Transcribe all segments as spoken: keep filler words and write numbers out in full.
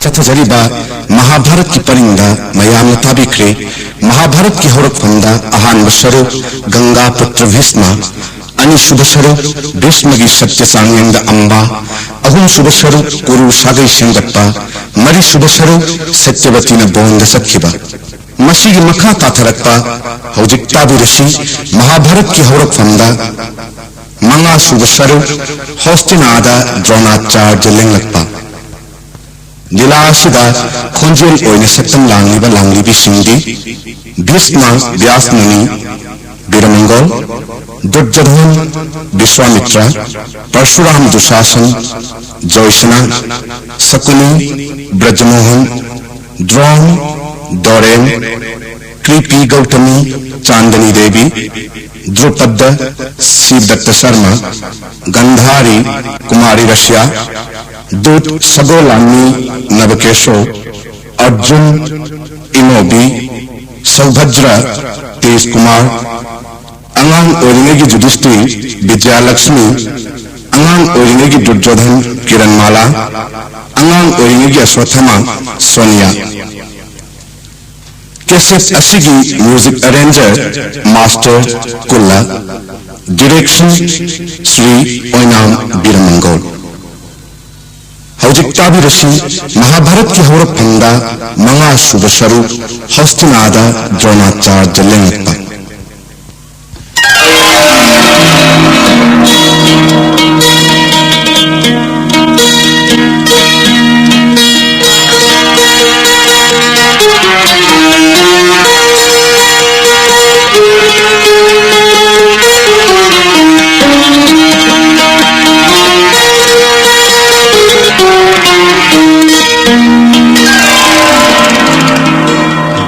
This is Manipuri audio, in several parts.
ꯆꯠꯊꯖꯔꯤꯕ ꯃꯍꯥꯚꯥꯔꯠꯀꯤ ꯄꯔꯤꯡꯗ ꯃꯌꯥꯝꯅ ꯇꯥꯕꯤꯈ꯭ꯔꯦ꯫ ꯃꯍꯥꯚꯥꯔꯠꯀꯤ ꯍꯧꯔꯛꯐꯝꯗ ꯑꯍꯥꯟꯕ ꯁꯔꯨꯛ ꯒꯪꯒꯥ ꯄꯨꯇ꯭ꯔ ꯚꯤꯁꯃ, ꯑꯅꯤꯁꯨꯕ ꯁꯔꯨꯛ ꯚꯤꯁꯃꯒꯤ ꯁꯠꯌ ꯆꯥꯡꯌꯦꯡꯗ ꯑꯝꯕꯥ, ꯑꯍꯨꯝꯁꯨꯕ ꯁꯔꯨꯛ ꯀꯨꯔꯨ ꯁꯥꯒꯩ ꯁꯦꯝꯒꯠꯄ, ꯃꯔꯤꯁꯨꯕ ꯁꯔꯨꯛ ꯁꯠꯌꯕꯇꯤꯅ ꯕꯣꯟꯗ ꯆꯠꯈꯤꯕ꯫ ꯃꯁꯤꯒꯤ ꯃꯈꯥ ꯇꯥꯊꯔꯛꯄ ꯍꯧꯖꯤꯛ ꯇꯥꯕꯤꯔꯁꯤ꯫ ꯃꯍꯥꯚꯥꯔꯠꯀꯤ ꯍꯧꯔꯛꯐꯝꯗ ꯃꯉꯥꯁꯨꯕ ꯁꯔꯨꯛ ꯍꯣꯁꯇꯤꯅꯥꯗ ꯗ꯭ꯔꯣꯅꯥꯆꯥꯔꯖ ꯂꯦꯡꯂꯛꯄ꯫ ꯂꯤꯂꯥ ꯑꯁꯤꯗ ꯈꯣꯟꯖꯦꯜ ꯑꯣꯏꯅ ꯁꯛꯇꯝ ꯂꯥꯡꯂꯤꯕ ꯂꯥꯡꯂꯤꯕꯤꯁꯤꯡꯗꯤ ꯚꯤꯁꯃ ꯕ꯭ꯌꯥꯁ ꯃꯨꯅꯤ, ꯕꯤꯔꯃꯪꯒꯣꯜ, ꯗꯨꯔꯖꯣꯙꯟ, ꯕꯤꯁ꯭ꯋꯥꯃꯤꯇ꯭ꯔ, ꯄꯔꯁꯨꯔꯥꯝ ꯗꯨꯁꯥꯁꯟ, ꯖꯣꯏꯁꯅꯥ, ꯁꯀꯨꯅꯤ, ꯕ꯭ꯔꯖꯃꯣꯍꯟ, ꯗ꯭ꯔꯣꯟ, ꯗꯣꯔꯦꯟ, ꯀ꯭ꯔꯤꯄꯤ ꯒꯧꯇꯃꯤ, ꯆꯥꯟꯗꯅꯤ ꯗꯦꯕꯤ, ꯗ꯭ꯔꯨꯄꯗ, ꯁꯤꯕꯗꯠꯇ ꯁꯔꯃ, ꯒꯟꯙꯥꯔꯤ, ꯀꯨꯃꯥꯔꯤ ꯔꯁꯤꯌꯥ, ꯗꯨꯠ ꯁꯒꯣꯂꯥꯟꯃꯤ, ꯅꯕꯀꯦꯁꯣ, ꯑꯔꯖꯨꯟ, ꯏꯃꯣꯕꯤ, ꯁꯧꯚꯗ꯭ꯔ, ꯇꯦꯖ ꯀꯨꯃꯥꯔ, ꯑꯉꯥꯡ ꯑꯣꯏꯔꯤꯉꯩꯒꯤ ꯖꯨꯗꯤꯁꯇꯤꯔ, ꯕꯤꯖꯌꯂꯛꯁꯃꯤ, ꯑꯉꯥꯡ ꯑꯣꯏꯔꯤꯉꯩꯒꯤ ꯗꯨꯔꯖꯣꯙꯟ, ꯀꯤꯔꯟꯃꯥꯂꯥ, ꯑꯉꯥꯡ ꯑꯣꯏꯔꯤꯉꯩꯒꯤ ꯑꯁ꯭ꯋꯠꯊꯃꯥ, ꯁꯣꯅꯤꯌꯥ꯫ ꯀꯦꯁꯦꯠ ꯑꯁꯤꯒꯤ music arranger master Kulla, direction Shri Oinam Birmangol. ꯍꯧꯖꯤꯛ ꯇꯥꯕꯤꯔꯁꯤ ꯃꯍꯥꯚꯥꯔꯠꯀꯤ ꯍꯧꯔꯛꯐꯝꯗ ꯃꯉꯥ ꯁꯨꯕ ꯁꯔꯨꯛ ꯍꯣꯁꯇꯤꯅꯥꯗ ꯗ꯭ꯔꯣꯅꯥꯆꯥꯔꯖ ꯂꯦꯡꯂꯛꯄ꯫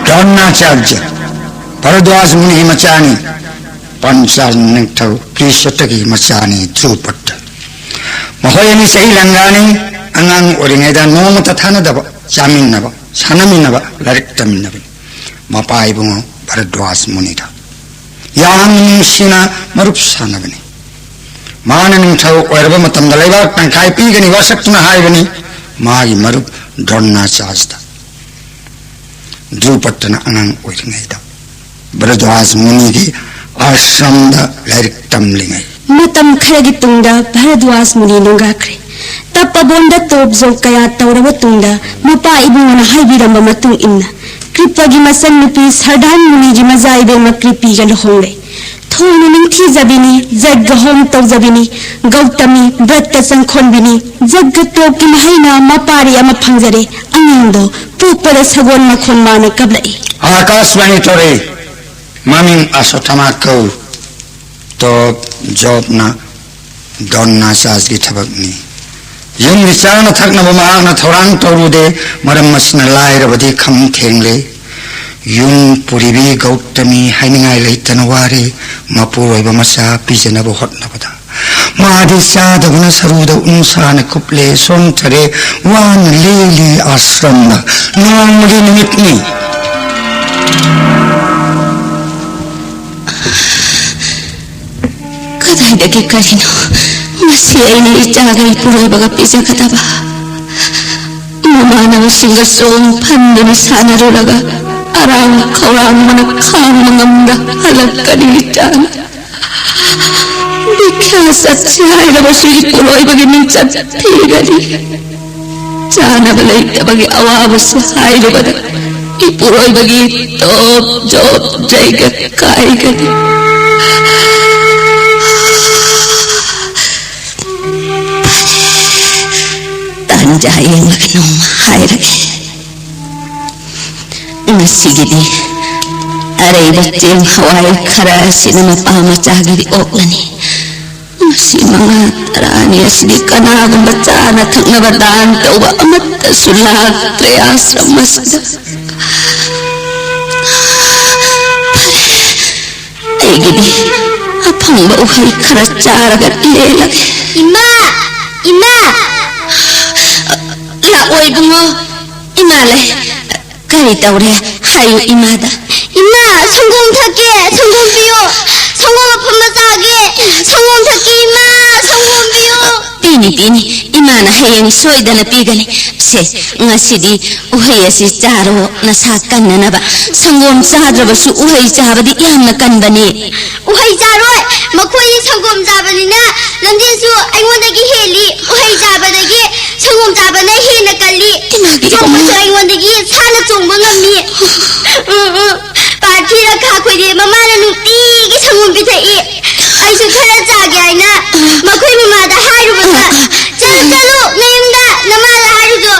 ꯗ꯭ꯔꯣꯅꯥꯆꯥꯔꯖ ꯚꯔꯗ꯭ꯋꯥꯖ ꯃꯨꯅꯤꯒꯤ ꯃꯆꯥꯅꯤ꯫ ꯄꯟꯆꯥꯜ ꯅꯤꯡꯊꯧ ꯀ꯭ꯔꯤꯁꯇꯒꯤ ꯃꯆꯥꯅꯤ ꯙ꯭ꯔꯨꯄꯗ꯫ ꯃꯈꯣꯏ ꯑꯅꯤ ꯆꯍꯤ ꯂꯦꯡꯒꯥꯅꯤ꯫ ꯑꯉꯥꯡ ꯑꯣꯏꯔꯤꯉꯩꯗ ꯅꯣꯡꯃꯇ ꯊꯥꯅꯗꯕ, ꯆꯥꯃꯤꯟꯅꯕ, ꯁꯥꯟꯅꯃꯤꯟꯅꯕ, ꯂꯥꯏꯔꯤꯛ ꯇꯝꯃꯤꯟꯅꯕꯅꯤ꯫ ꯃꯄꯥ ꯏꯕꯨꯡꯉꯣ ꯚꯔꯗ꯭ꯋꯥꯖ ꯃꯨꯅꯤꯗ ꯌꯥꯝꯅ ꯅꯨꯡꯁꯤꯅ ꯃꯔꯨꯞ ꯁꯥꯟꯅꯕꯅꯤ꯫ ꯃꯥꯅ ꯅꯤꯡꯊꯧ ꯑꯣꯏꯔꯕ ꯃꯇꯝꯗ ꯂꯩꯕꯥꯛ ꯇꯪꯈꯥꯏ ꯄꯤꯒꯅꯤ ꯋꯥꯁꯛꯇꯨꯅ ꯍꯥꯏꯕꯅꯤ꯫ ꯃꯥꯒꯤ ꯃꯔꯨꯞ ꯗ꯭ꯔꯣꯅꯥꯆꯥꯔꯖꯗ꯫ ꯗ꯭ꯔꯨꯄꯗꯅ ꯑꯉꯥꯡ ꯑꯣꯏꯔꯤꯉꯩꯗ ꯚꯔꯗ꯭ꯋꯥꯖ ꯃꯨꯅꯤꯒꯤ ꯑꯥꯁ꯭ꯔꯝꯗ ꯂꯥꯏꯔꯤꯛ ꯇꯝꯂꯤꯉꯩ꯫ ꯃꯇꯝ ꯈꯔꯒꯤ ꯇꯨꯡꯗ ꯚꯔꯗ꯭ꯋꯥꯖ ꯃꯨꯅꯤ ꯅꯣꯡꯒꯥꯈ꯭ꯔꯦ꯫ ꯇꯞꯄꯕꯣꯟꯗ ꯇꯣꯞ ꯖꯣꯞ ꯀꯌꯥ ꯇꯧꯔꯕ ꯇꯨꯡꯗ, ꯃꯄꯥ ꯏꯕꯨꯡꯉꯣꯅ ꯍꯥꯏꯕꯤꯔꯝꯕ ꯃꯇꯨꯡ ꯏꯟꯅ, ꯀ꯭ꯔꯤꯞꯄꯒꯤ ꯃꯆꯟꯅꯨꯄꯤ ꯁꯔꯗꯥꯟ ꯃꯨꯅꯤꯒꯤ ꯃꯆꯥ ꯏꯕꯦꯝꯃ ꯀ꯭ꯔꯤꯞꯄꯤꯒ ꯂꯨꯍꯣꯡꯂꯦ꯫ ꯊꯣꯏꯅ ꯅꯤꯡꯊꯤꯖꯕꯤꯅꯤ, ꯖꯒ ꯍꯣꯝ ꯇꯧꯖꯕꯤꯅꯤ꯫ ꯒꯧꯇꯃꯤ ꯕ꯭ꯔꯠꯇ ꯆꯪꯈꯣꯟꯕꯤꯅꯤ꯫ ꯖꯒ ꯇꯣꯞꯀꯤ ꯃꯍꯩꯅ ꯃꯄꯥꯔꯤ ꯑꯃ ꯐꯪꯖꯔꯦ꯫ ꯑꯉꯥꯡꯗꯣ ꯄꯣꯛꯄꯗ ꯁꯒꯣꯜ ꯃꯈꯣꯟ ꯃꯥꯅ ꯀꯞꯂꯛꯏ꯫ ꯑꯥꯀꯥꯁꯕꯥꯅꯤ ꯇꯧꯔꯦ꯫ ꯃꯃꯤꯡ ꯑꯁꯣꯊꯃꯥ ꯀꯧ꯫ ꯇꯣꯞ ꯖꯣꯞꯅ ꯗ꯭ꯔꯣꯅꯥꯆꯥꯔꯖꯒꯤ ꯊꯕꯛꯅꯤ꯫ ꯌꯨꯝꯒꯤ ꯆꯥꯅ ꯊꯛꯅꯕ ꯃꯍꯥꯛꯅ ꯊꯧꯔꯥꯡ ꯇꯧꯔꯨꯗꯦ꯫ ꯃꯔꯝ ꯑꯁꯤꯅ ꯂꯥꯏꯔꯕꯗꯤ ꯈꯝ ꯊꯦꯡꯂꯦ꯫ ꯌꯨꯝ ꯄꯨꯔꯤꯕꯤ ꯒꯧꯇꯃꯤ ꯍꯥꯏꯅꯤꯡꯉꯥꯏ ꯂꯩꯇꯅ ꯋꯥꯔꯦ꯫ ꯃꯄꯨꯔꯣꯏꯕ ꯃꯆꯥ ꯄꯤꯖꯅꯕ ꯍꯣꯠꯅꯕꯗ ꯃꯥꯗꯤ ꯆꯥꯗꯕꯅ ꯁꯔꯨꯗ ꯎꯟꯁꯥꯅ ꯀꯨꯞꯂꯦ, ꯁꯣꯟꯊꯔꯦ, ꯋꯥꯅ ꯂꯦꯜꯂꯤ ꯑꯥꯁ꯭ꯔꯝꯗ꯫ ꯅꯣꯡꯃꯒꯤ ꯅꯨꯃꯤꯠꯅꯤ꯫ ꯀꯗꯥꯏꯗꯒꯤ ꯀꯔꯤꯅꯣ ꯉꯁꯤ ꯑꯩꯅ ꯏꯆꯥꯒ ꯏꯄꯨꯔꯣꯏꯕꯒ ꯄꯤꯖꯒꯗꯕ? ꯃꯃꯥꯟꯅꯕꯁꯤꯡꯒ ꯆꯣꯡ ꯐꯟꯗꯨꯅ ꯁꯥꯟꯅꯔꯨꯔꯒ ꯑꯔꯥꯡ ꯈꯧꯔꯥꯡꯕꯅ ꯈꯥꯡꯕ ꯉꯝꯗ ꯍꯜꯂꯛꯀꯅꯤ ꯏꯆꯥꯅ꯫ ꯕꯤꯈ꯭ꯌꯥ ꯆꯠꯁꯤ ꯍꯥꯏꯔꯕꯁꯨ ꯏꯄꯨꯔꯣꯏꯕꯒꯤ ꯃꯤꯡꯆꯠ ꯊꯤꯒꯅꯤ꯫ ꯆꯥꯅꯕ ꯂꯩꯇꯕꯒꯤ ꯑꯋꯥꯕꯁꯤ ꯍꯥꯏꯔꯨꯕꯗ ꯏꯄꯨꯔꯣꯏꯕꯒꯤ ꯇꯣꯞ ꯖꯣꯞ ꯖꯩꯒ ꯀꯥꯏꯒꯅꯤ꯫ ꯇꯥꯟꯖꯥ ꯌꯦꯡꯂꯒ ꯅꯣꯡꯃ ꯍꯥꯏꯔꯒꯦ꯫ ꯉꯁꯤꯒꯤꯗꯤ ꯑꯔꯩꯕ ꯆꯦꯡ ꯍꯋꯥꯏ ꯈꯔ ꯑꯁꯤꯅ ꯃꯄꯥ ꯃꯆꯥꯒꯤꯗꯤ ꯑꯣꯛꯂꯅꯤ꯫ ꯉꯁꯤ ꯃꯉꯥ ꯇꯔꯥꯅꯤ ꯑꯁꯤꯗꯤ ꯀꯅꯥꯒꯨꯝꯕ ꯆꯥꯅ ꯊꯛꯅꯕ ꯗꯥꯟ ꯇꯧꯕ ꯑꯃꯠꯇꯁꯨ ꯂꯥꯛꯇ꯭ꯔꯦ ꯑꯥꯁ꯭ꯔꯝ ꯑꯁꯤꯗ꯫ ꯐꯔꯦ, ꯑꯩꯒꯤꯗꯤ ꯑꯐꯪꯕ ꯎꯍꯩ ꯈꯔ ꯆꯥꯔꯒ ꯂꯦꯜꯂꯒꯦ꯫ ꯏꯃꯥ! ꯏꯃꯥ! ꯂꯥꯛꯑꯣ ꯏꯕꯨꯡꯉꯣ꯫ ꯏꯃꯥ ꯂꯩ꯫ ꯀꯔꯤ ꯇꯧꯔꯦ? ꯍꯥꯏꯌꯨ ꯏꯃꯥꯗ꯫ ꯏꯃꯥ, ꯁꯪꯒꯣꯝ ꯊꯛꯀꯦ, ꯁꯪꯒꯣꯝ ꯄꯤꯌꯨ꯫ ꯁꯪꯒꯣꯝ ꯑꯐꯝꯕ ꯆꯥꯒꯦ, ꯁꯪꯒꯣꯝ ꯊꯛꯀꯦ, ꯏꯃꯥ, ꯁꯪꯒꯣꯝ ꯄꯤꯌꯨ꯫ ꯄꯤꯅꯤ, ꯄꯤꯅꯤ꯫ ꯏꯃꯥꯅ ꯍꯌꯦꯡ ꯁꯣꯏꯗꯅ ꯄꯤꯒꯅꯤ꯫ ꯁꯦ, ꯉꯁꯤꯗꯤ ꯎꯍꯩ ꯑꯁꯤ ꯆꯥꯔꯣ, ꯅꯁꯥ ꯀꯟꯅꯅꯕ꯫ ꯁꯪꯒꯣꯝ ꯆꯥꯗ꯭ꯔꯕꯁꯨ ꯎꯍꯩ ꯆꯥꯕꯗꯤ ꯌꯥꯝꯅ ꯀꯟꯕꯅꯤ꯫ ꯎꯍꯩ ꯆꯥꯔꯣꯏ, ꯃꯈꯣꯏꯗꯤ ꯁꯪꯒꯣꯝ ꯆꯥꯕꯅꯤꯅ ꯂꯝꯖꯦꯟꯁꯨ ꯑꯩꯉꯣꯟꯗꯒꯤ ꯍꯦꯜꯂꯤ꯫ ꯎꯍꯩ ꯆꯥꯕꯗꯒꯤ ꯁꯪꯒꯣꯝ ꯆꯥꯕꯅ ꯍꯦꯟꯅ ꯀꯜꯂꯤ꯫ ꯏꯃꯥꯒꯤ ꯆꯣꯡꯕꯁꯨ ꯏꯃꯥ꯫ ꯑꯩꯉꯣꯟꯗꯒꯤ ꯁꯥꯟꯅ ꯆꯣꯡꯕ ꯉꯝꯃꯤ꯫ ꯎꯝ, ꯎꯝ꯫ ꯄꯥꯔꯊꯤ ꯔꯈꯥ ꯈꯣꯏꯗꯤ ꯃꯃꯥꯅ ꯅꯨꯡꯇꯤꯒꯤ ꯁꯪꯒꯣꯝ ꯄꯤꯊꯛꯏ꯫ ꯑꯩꯁꯨ ꯈꯔ ꯆꯥꯒꯦ ꯍꯥꯏꯅ ꯃꯈꯣꯏ ꯃꯃꯥꯗ ꯍꯥꯏꯔꯨꯕꯗ, "ꯆꯠꯂꯨ, ꯆꯠꯂꯨ, ꯅꯌꯨꯝꯗ ꯅꯃꯥꯗ ꯍꯥꯏꯔꯨꯆꯣ"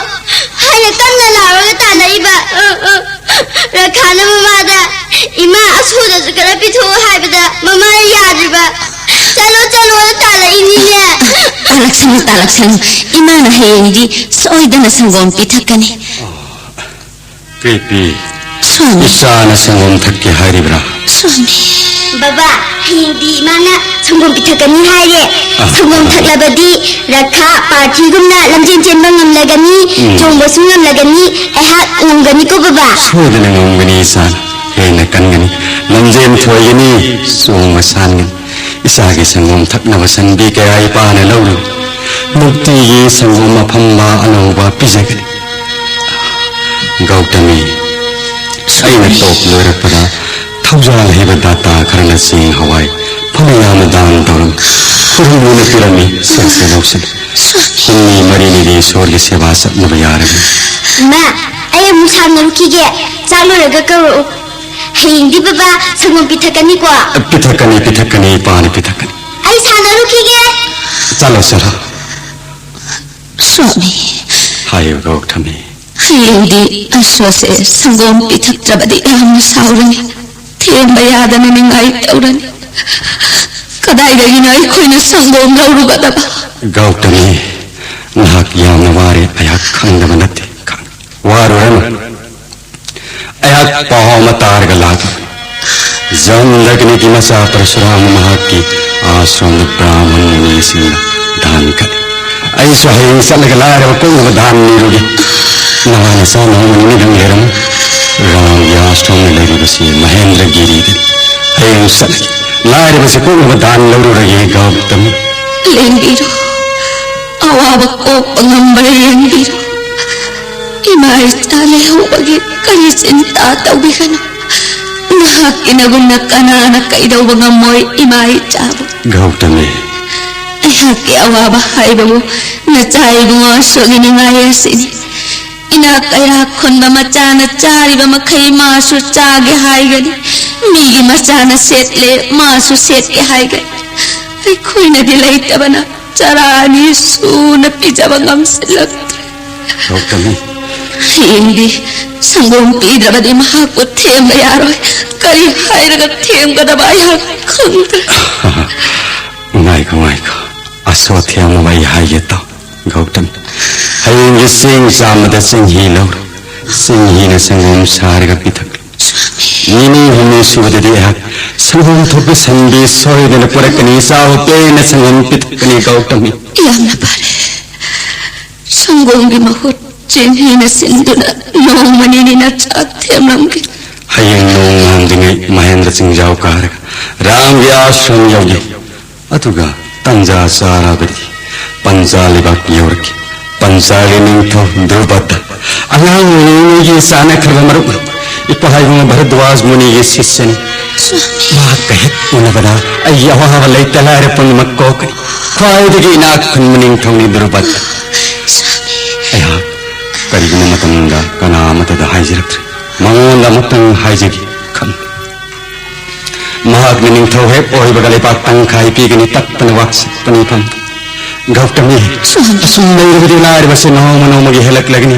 ꯍꯥꯏꯅ ꯀꯟꯅ ꯂꯥꯎꯔꯒ ꯇꯥꯟꯅꯔꯤꯕ꯫ ꯎꯝ, ꯎꯝ꯫ ꯔꯈꯥꯅ ꯃꯃꯥꯗ, "ꯏꯃꯥ, ꯑꯁꯣꯗꯁꯨ ꯈꯔ ꯄꯤꯊꯣꯛꯎ" ꯍꯥꯏꯕꯗ ꯃꯃꯥꯅ ꯌꯥꯗ꯭ꯔꯤꯕ꯫ "ꯆꯠꯂꯣ, ꯆꯠꯂꯣꯅ" ꯇꯥꯜꯂꯛꯏꯅꯤꯅꯦ꯫ ꯇꯥꯜꯂꯛꯁꯅꯨ, ꯇꯥꯜꯂꯛꯁꯅꯨ꯫ ꯏꯃꯥꯅ ꯍꯌꯦꯡꯗꯤ ꯁꯣꯏꯗꯅ ꯁꯪꯒꯣꯝ ꯄꯤꯊꯛꯀꯅꯤ꯫ ꯀ꯭ꯔꯤꯄꯤ, ꯁ꯭ꯋꯥꯃꯤ꯫ ꯏꯆꯥꯅ ꯁꯪꯒꯣꯝ ꯊꯛꯀꯦ ꯍꯥꯏꯔꯤꯕ꯭ꯔꯥ? ꯁ꯭ꯋꯥꯃꯤ꯫ ꯕꯕꯥ, ꯍꯌꯦꯡꯗꯤ ꯏꯃꯥꯅ ꯁꯪꯒꯣꯝ ꯄꯤꯊꯛꯀꯅꯤ ꯍꯥꯏꯔꯦ꯫ ꯑ, ꯁꯪꯒꯣꯝ ꯑ, ꯊꯛꯂꯕꯗꯤ ꯔꯈꯥ ꯄꯥꯔꯊꯤꯒꯨꯝꯅ ꯂꯝꯖꯦꯟ ꯆꯦꯟꯕ ꯉꯝꯂꯒꯅꯤ, ꯎꯝ꯫ ꯆꯣꯡꯕꯁꯨ ꯉꯝꯂꯒꯅꯤ, ꯑꯩꯍꯥꯛ ꯉꯝꯒꯅꯤꯀꯣ ꯕꯕꯥ? ꯁꯣꯏꯗꯅ ꯉꯝꯒꯅꯤ ꯏꯆꯥ, ꯍꯦꯟꯅ ꯀꯟꯒꯅꯤ, ꯂꯝꯖꯦꯟ ꯊꯣꯏꯒꯅꯤ, ꯆꯣꯡꯕ ꯁꯥꯟꯒꯅꯤ꯫ ꯏꯆꯥꯒꯤ ꯁꯪꯒꯣꯝ ꯊꯛꯅꯕ ꯁꯟꯕꯤ ꯀꯌꯥ ꯏꯄꯥꯅ ꯂꯧꯔꯨ꯫ ꯅꯨꯡꯇꯤꯒꯤ ꯁꯪꯒꯣꯝ ꯑꯐꯝꯕ ꯑꯅꯧꯕ ꯄꯤꯖꯒꯅꯤ꯫ ꯒꯧꯇꯃꯤ, ꯑꯩꯅ ꯇꯣꯞ ꯂꯣꯏꯔꯛꯄꯗ ꯊꯧꯖꯥꯜ ꯍꯩꯕ ꯗꯥꯇꯥ ꯈꯔꯅ ꯆꯦꯡ ꯍꯋꯥꯏ ꯐꯅ ꯌꯥꯝꯅ ꯗꯥꯟ ꯇꯧꯔꯝꯃꯤ꯫ ꯈꯨꯔꯨꯝꯕꯅ ꯄꯤꯔꯝꯃꯤ, ꯁꯦ, ꯁꯦ, ꯂꯧꯁꯤꯜꯂꯨ꯫ ꯍꯨꯝꯅꯤ ꯃꯔꯤꯅꯤꯗꯤ ꯏꯁꯣꯔꯒꯤ ꯁꯦꯕꯥ ꯆꯠꯅꯕ ꯌꯥꯔꯅꯤ꯫ ꯏꯃꯥ, ꯑꯩ ꯑꯃꯨꯛ ꯁꯥꯟꯅꯔꯨꯈꯤꯒꯦ꯫ ꯆꯥꯛ ꯂꯣꯏꯔꯒ ꯀꯧꯔꯛꯎ꯫ ꯍꯌꯦꯡꯗꯤ ꯕꯕꯥ ꯁꯪꯒꯣꯝ ꯄꯤꯊꯛꯀꯅꯤꯀꯣ? ꯄꯤꯊꯛꯀꯅꯤ, ꯄꯤꯊꯛꯀꯅꯤ, ꯏꯄꯥꯅ ꯄꯤꯊꯛꯀꯅꯤ꯫ ꯑꯩ ꯁꯥꯟꯅꯔꯨꯈꯤꯒꯦ꯫ ꯆꯠꯂꯣ, ꯆꯠꯂꯣ꯫ ꯁ꯭ꯋꯥꯃꯤ꯫ ꯍꯥꯏꯌꯨ, ꯒꯧꯇꯃꯤ꯫ ꯍꯌꯦꯡꯗꯤ ꯑꯁꯣꯁꯦ ꯁꯪꯒꯣꯝ ꯄꯤꯊꯛꯇ꯭ꯔꯕꯗꯤ ꯌꯥꯝꯅ ꯁꯥꯎꯔꯅꯤ꯫ ꯊꯦꯝꯕ ꯌꯥꯗꯅ ꯅꯤꯡꯉꯥꯏ ꯇꯧꯔꯅꯤ꯫ ꯀꯗꯥꯏꯗꯒꯤꯅꯣ ꯑꯩꯈꯣꯏꯅ ꯁꯪꯒꯣꯝ ꯂꯧꯔꯨꯒꯗꯕ? ꯒꯧꯇꯃꯤ, ꯅꯍꯥꯛ ꯌꯥꯝꯅ ꯋꯥꯔꯦ, ꯑꯩꯍꯥꯛ ꯈꯪꯗꯕ ꯅꯠꯇꯦ꯫ ꯈꯪ-, ꯋꯥꯔꯨꯔꯅꯨ꯫ ꯑꯩꯍꯥꯛ ꯄꯥꯎ ꯑꯃ ꯇꯥꯔꯒ ꯂꯥꯛꯂꯤ꯫ ꯖꯝꯗꯒꯅꯤꯒꯤ ꯃꯆꯥ ꯄꯔꯁꯨꯔꯥꯝꯅ ꯃꯍꯥꯛꯀꯤ ꯑꯥꯁ꯭ꯔꯝꯗ ꯕ꯭ꯔꯥꯍꯃꯟ ꯃꯨꯅꯤꯁꯤꯡꯅ ꯗꯥꯟ ꯀꯠꯂꯤ꯫ ꯑꯩꯁꯨ ꯍꯌꯦꯡ ꯆꯠꯂꯒ ꯂꯥꯏꯔꯕ ꯀꯣꯛꯅꯕ ꯗꯥꯟ ꯅꯤꯔꯨꯒꯦ꯫ ꯅꯋꯥ ꯅꯆꯥ ꯅꯣꯡꯃ ꯅꯤꯅꯤꯗꯪ ꯂꯩꯔꯝꯃꯨ꯫ ꯔꯥꯝꯒꯤ ꯑꯥꯁ꯭ꯔꯝꯗ ꯂꯩꯔꯤꯕꯁꯤ ꯃꯍꯦꯟꯗ꯭ꯔꯒꯤꯔꯤꯗꯅꯤ꯫ ꯍꯌꯦꯡ ꯆꯠꯂꯒꯦ꯫ ꯂꯥꯏꯔꯕꯁꯤ ꯀꯣꯛꯅꯕ ꯗꯥꯟ ꯂꯧꯔꯨꯔꯒꯦ, ꯒꯧꯇꯝ꯫ ꯂꯦꯡꯕꯤꯔꯣ꯫ ꯑꯋꯥꯕ ꯀꯣꯛꯄ ꯉꯝꯕ꯭ꯔꯥ ꯌꯦꯡꯕꯤꯔꯣ꯫ ꯏꯃꯥ ꯏꯆꯥ ꯂꯩꯍꯧꯕꯒꯤ ꯀꯔꯤ ꯆꯤꯟꯇꯥ ꯇꯧꯕꯤꯒꯅꯨ꯫ ꯅꯍꯥꯛꯀꯤ ꯅꯒꯨꯝꯅ ꯀꯅꯥꯅ ꯀꯩꯗꯧꯕ ꯉꯝꯃꯣꯏ ꯏꯃꯥ ꯏꯆꯥꯕꯨ? ꯒꯧꯇꯃꯤ꯫ ꯑꯩꯍꯥꯛꯀꯤ ꯑꯋꯥꯕ ꯍꯥꯏꯕꯕꯨ ꯅꯆꯥ ꯏꯕꯨꯡꯉꯣ ꯑꯁꯣꯛꯒꯤ ꯅꯤꯡꯉꯥꯏ ꯑꯁꯤꯅꯤ꯫ ꯏꯅꯥꯛ ꯀꯩꯔꯥꯛ ꯈꯨꯟꯕ ꯃꯆꯥꯅ ꯆꯥꯔꯤꯕ ꯃꯈꯩ ꯃꯥꯁꯨ ꯆꯥꯒꯦ ꯍꯥꯏꯒꯅꯤ꯫ ꯃꯤꯒꯤ ꯃꯆꯥꯅ ꯁꯦꯠꯂꯦ, ꯃꯥꯁꯨ ꯁꯦꯠꯀꯦ ꯍꯥꯏꯒꯅꯤ꯫ ꯑꯩꯈꯣꯏꯅꯗꯤ ꯂꯩꯇꯕꯅ ꯆꯔꯥ ꯑꯅꯤ ꯁꯨꯅ ꯄꯤꯖꯕ ꯉꯝꯁꯤꯜꯂꯛꯇ꯭ꯔꯦ꯫ ꯒꯧꯇꯃꯤ꯫ ꯍꯌꯦꯡꯗꯤ ꯁꯪꯒꯣꯝ ꯄꯤꯗ꯭ꯔꯕꯗꯤ ꯃꯍꯥꯛꯄꯨ ꯊꯦꯝꯕ ꯌꯥꯔꯣꯏ꯫ ꯀꯔꯤ ꯍꯥꯏꯔꯒ ꯊꯦꯝꯒꯗꯕ ꯑꯩꯍꯥꯛ ꯈꯪꯗ꯭ꯔꯦ꯫ ꯉꯥꯏꯈꯣ, ꯉꯥꯏꯈꯣ꯫ ꯑꯁꯣꯊꯦꯝ ꯑꯩ ꯍꯥꯏꯒꯦ ꯇꯥꯎ꯫ ꯒꯧꯇꯝ, ꯍꯌꯦꯡꯒꯤ ꯆꯦꯡ ꯆꯥꯝꯕꯗ ꯆꯦꯡꯍꯤ ꯂꯧꯔꯣ꯫ ꯆꯦꯡꯍꯤꯅ ꯁꯪꯒꯣꯝ ꯁꯥꯔꯒ ꯄꯤꯊꯛꯂꯨ꯫ ꯅꯤꯅꯤ ꯍꯨꯝꯅꯤ ꯁꯨꯕꯗꯗꯤ ꯑꯩꯍꯥꯛ ꯁꯪꯒꯣꯝ ꯊꯣꯛꯄ ꯁꯟꯕꯤ ꯁꯣꯏꯗꯅ ꯄꯨꯔꯛꯀꯅꯤ꯫ ꯆꯥꯎ, ꯄꯦꯟꯅ ꯁꯪꯒꯣꯝ ꯄꯤꯊꯛꯀꯅꯤ, ꯒꯧꯇꯃꯤ꯫ ꯌꯥꯝꯅ ꯐꯔꯦ꯫ ꯁꯪꯒꯣꯝꯒꯤ ꯃꯍꯨꯠ ꯆꯦꯡꯍꯤꯅ ꯁꯤꯟꯗꯨꯅ ꯅꯣꯡꯃ ꯅꯤꯅꯤ ꯅꯆꯥ ꯊꯦꯝꯂꯝꯒꯦ꯫ ꯍꯌꯦꯡ ꯅꯣꯡ ꯉꯥꯟꯗ꯭ꯔꯤꯉꯩ ꯃꯍꯦꯟꯗ꯭ꯔ ꯆꯤꯡꯖꯥꯎ ꯀꯥꯔꯒ ꯔꯥꯝꯒꯤ ꯑꯥꯁ꯭ꯔꯝ ꯌꯧꯒꯦ꯫ ꯑꯗꯨꯒ ꯇꯟꯖꯥ ꯆꯥꯔꯕꯗꯤ ꯄꯟꯖꯥ ꯂꯩꯕꯥꯛ ꯌꯧꯔꯛꯈꯤ꯫ ꯄꯟꯖꯥꯒꯤ ꯅꯤꯡꯊꯧ ꯗ꯭ꯔꯨꯄꯗ, ꯑꯉꯥꯡ ꯑꯣꯏꯔꯤꯉꯩꯒꯤ ꯆꯥꯟꯅꯈ꯭ꯔꯕ ꯃꯔꯨꯞ, ꯏꯄꯥ ꯏꯕꯨꯡ ꯚꯔꯗ꯭ꯋꯥꯖ ꯃꯨꯅꯤꯒꯤ ꯁꯤꯁ꯭ꯌꯅꯤ꯫ ꯃꯍꯥꯛꯀ ꯍꯦꯛ ꯎꯅꯕꯗ ꯑꯩꯒꯤ ꯑꯋꯥꯕ ꯂꯩꯇ ꯂꯥꯏꯔ ꯄꯨꯝꯅꯃꯛ ꯀꯣꯛꯀꯅꯤ꯫ ꯈ꯭ꯋꯥꯏꯗꯒꯤ ꯏꯅꯥꯛ ꯈꯨꯟꯕ ꯅꯤꯡꯊꯧꯅꯤ ꯗ꯭ꯔꯨꯄꯗ꯫ ꯑꯩꯍꯥꯛ ꯀꯔꯤꯒꯨꯝꯕ ꯃꯇꯝꯗ ꯀꯅꯥ ꯑꯃꯠꯇꯗ ꯍꯥꯏꯖꯔꯛꯇ꯭ꯔꯤ꯫ ꯃꯉꯣꯟꯗ ꯑꯃꯨꯛꯇꯪ ꯍꯥꯏꯖꯒꯦ ꯈꯟ ꯃꯍꯥꯛꯅ ꯅꯤꯡꯊꯧ ꯍꯦꯛ ꯑꯣꯏꯕꯒ ꯂꯩꯕꯥꯛ ꯇꯪꯈꯥꯏ ꯄꯤꯒꯅꯤ, ꯇꯠꯇꯅ ꯋꯥꯛꯁꯤꯠꯄꯅꯤ ꯐꯝ꯫ ꯒꯧꯇꯃꯤ, ꯁꯣꯝ꯫ ꯑꯁꯨꯝ ꯂꯩꯔꯕꯗꯤ ꯂꯥꯏꯔꯕꯁꯦ ꯅꯣꯡꯃ ꯅꯣꯡꯃꯒꯤ ꯍꯦꯜꯂꯛꯂꯒꯅꯤ꯫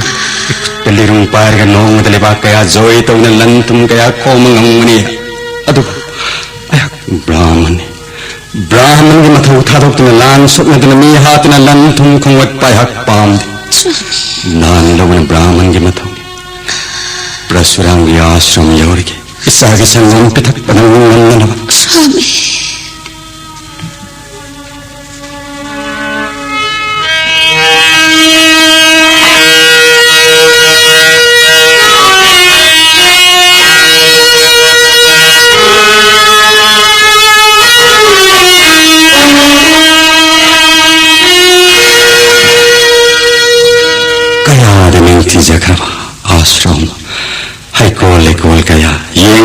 ꯏꯈꯨꯠꯇ ꯂꯤꯔꯨꯡ ꯄꯥꯏꯔꯒ ꯅꯣꯡꯃꯗ ꯂꯩꯕꯥꯛ ꯀꯌꯥ ꯖꯣꯏ ꯇꯧꯅ ꯂꯟ ꯊꯨꯝ ꯀꯌꯥ ꯈꯣꯝꯕ ꯉꯝꯒꯅꯤ꯫ ꯑꯗꯨꯕꯨ ꯑꯩꯍꯥꯛ ꯕ꯭ꯔꯥꯍꯃꯟꯅꯤ꯫ ꯕ꯭ꯔꯥꯍꯃꯟꯒꯤ ꯃꯊꯧ ꯊꯥꯗꯣꯛꯇꯨꯅ ꯂꯥꯟ ꯁꯣꯛꯅꯗꯨꯅ ꯃꯤ ꯍꯥꯠꯇꯨꯅ ꯂꯟ ꯊꯨꯝ ꯈꯣꯝꯒꯠꯄ ꯑꯩꯍꯥꯛ ꯄꯥꯝꯗꯦ꯫ ꯂꯥꯟ ꯂꯧꯕꯅ ꯕ꯭ꯔꯥꯍꯃꯟꯒꯤ ꯃꯊꯧꯅꯤ꯫ ꯄ꯭ꯔꯁꯨꯔꯥꯝꯒꯤ ꯑꯥꯁ꯭ꯔꯝ ꯌꯧꯔꯒꯦ꯫ ꯏꯆꯥꯒꯤ ꯁꯪꯒꯣꯝ ꯄꯤꯊꯛꯄꯗ ꯉꯝꯅꯅꯕ꯫ ꯁ꯭ꯋꯥꯃꯤ꯫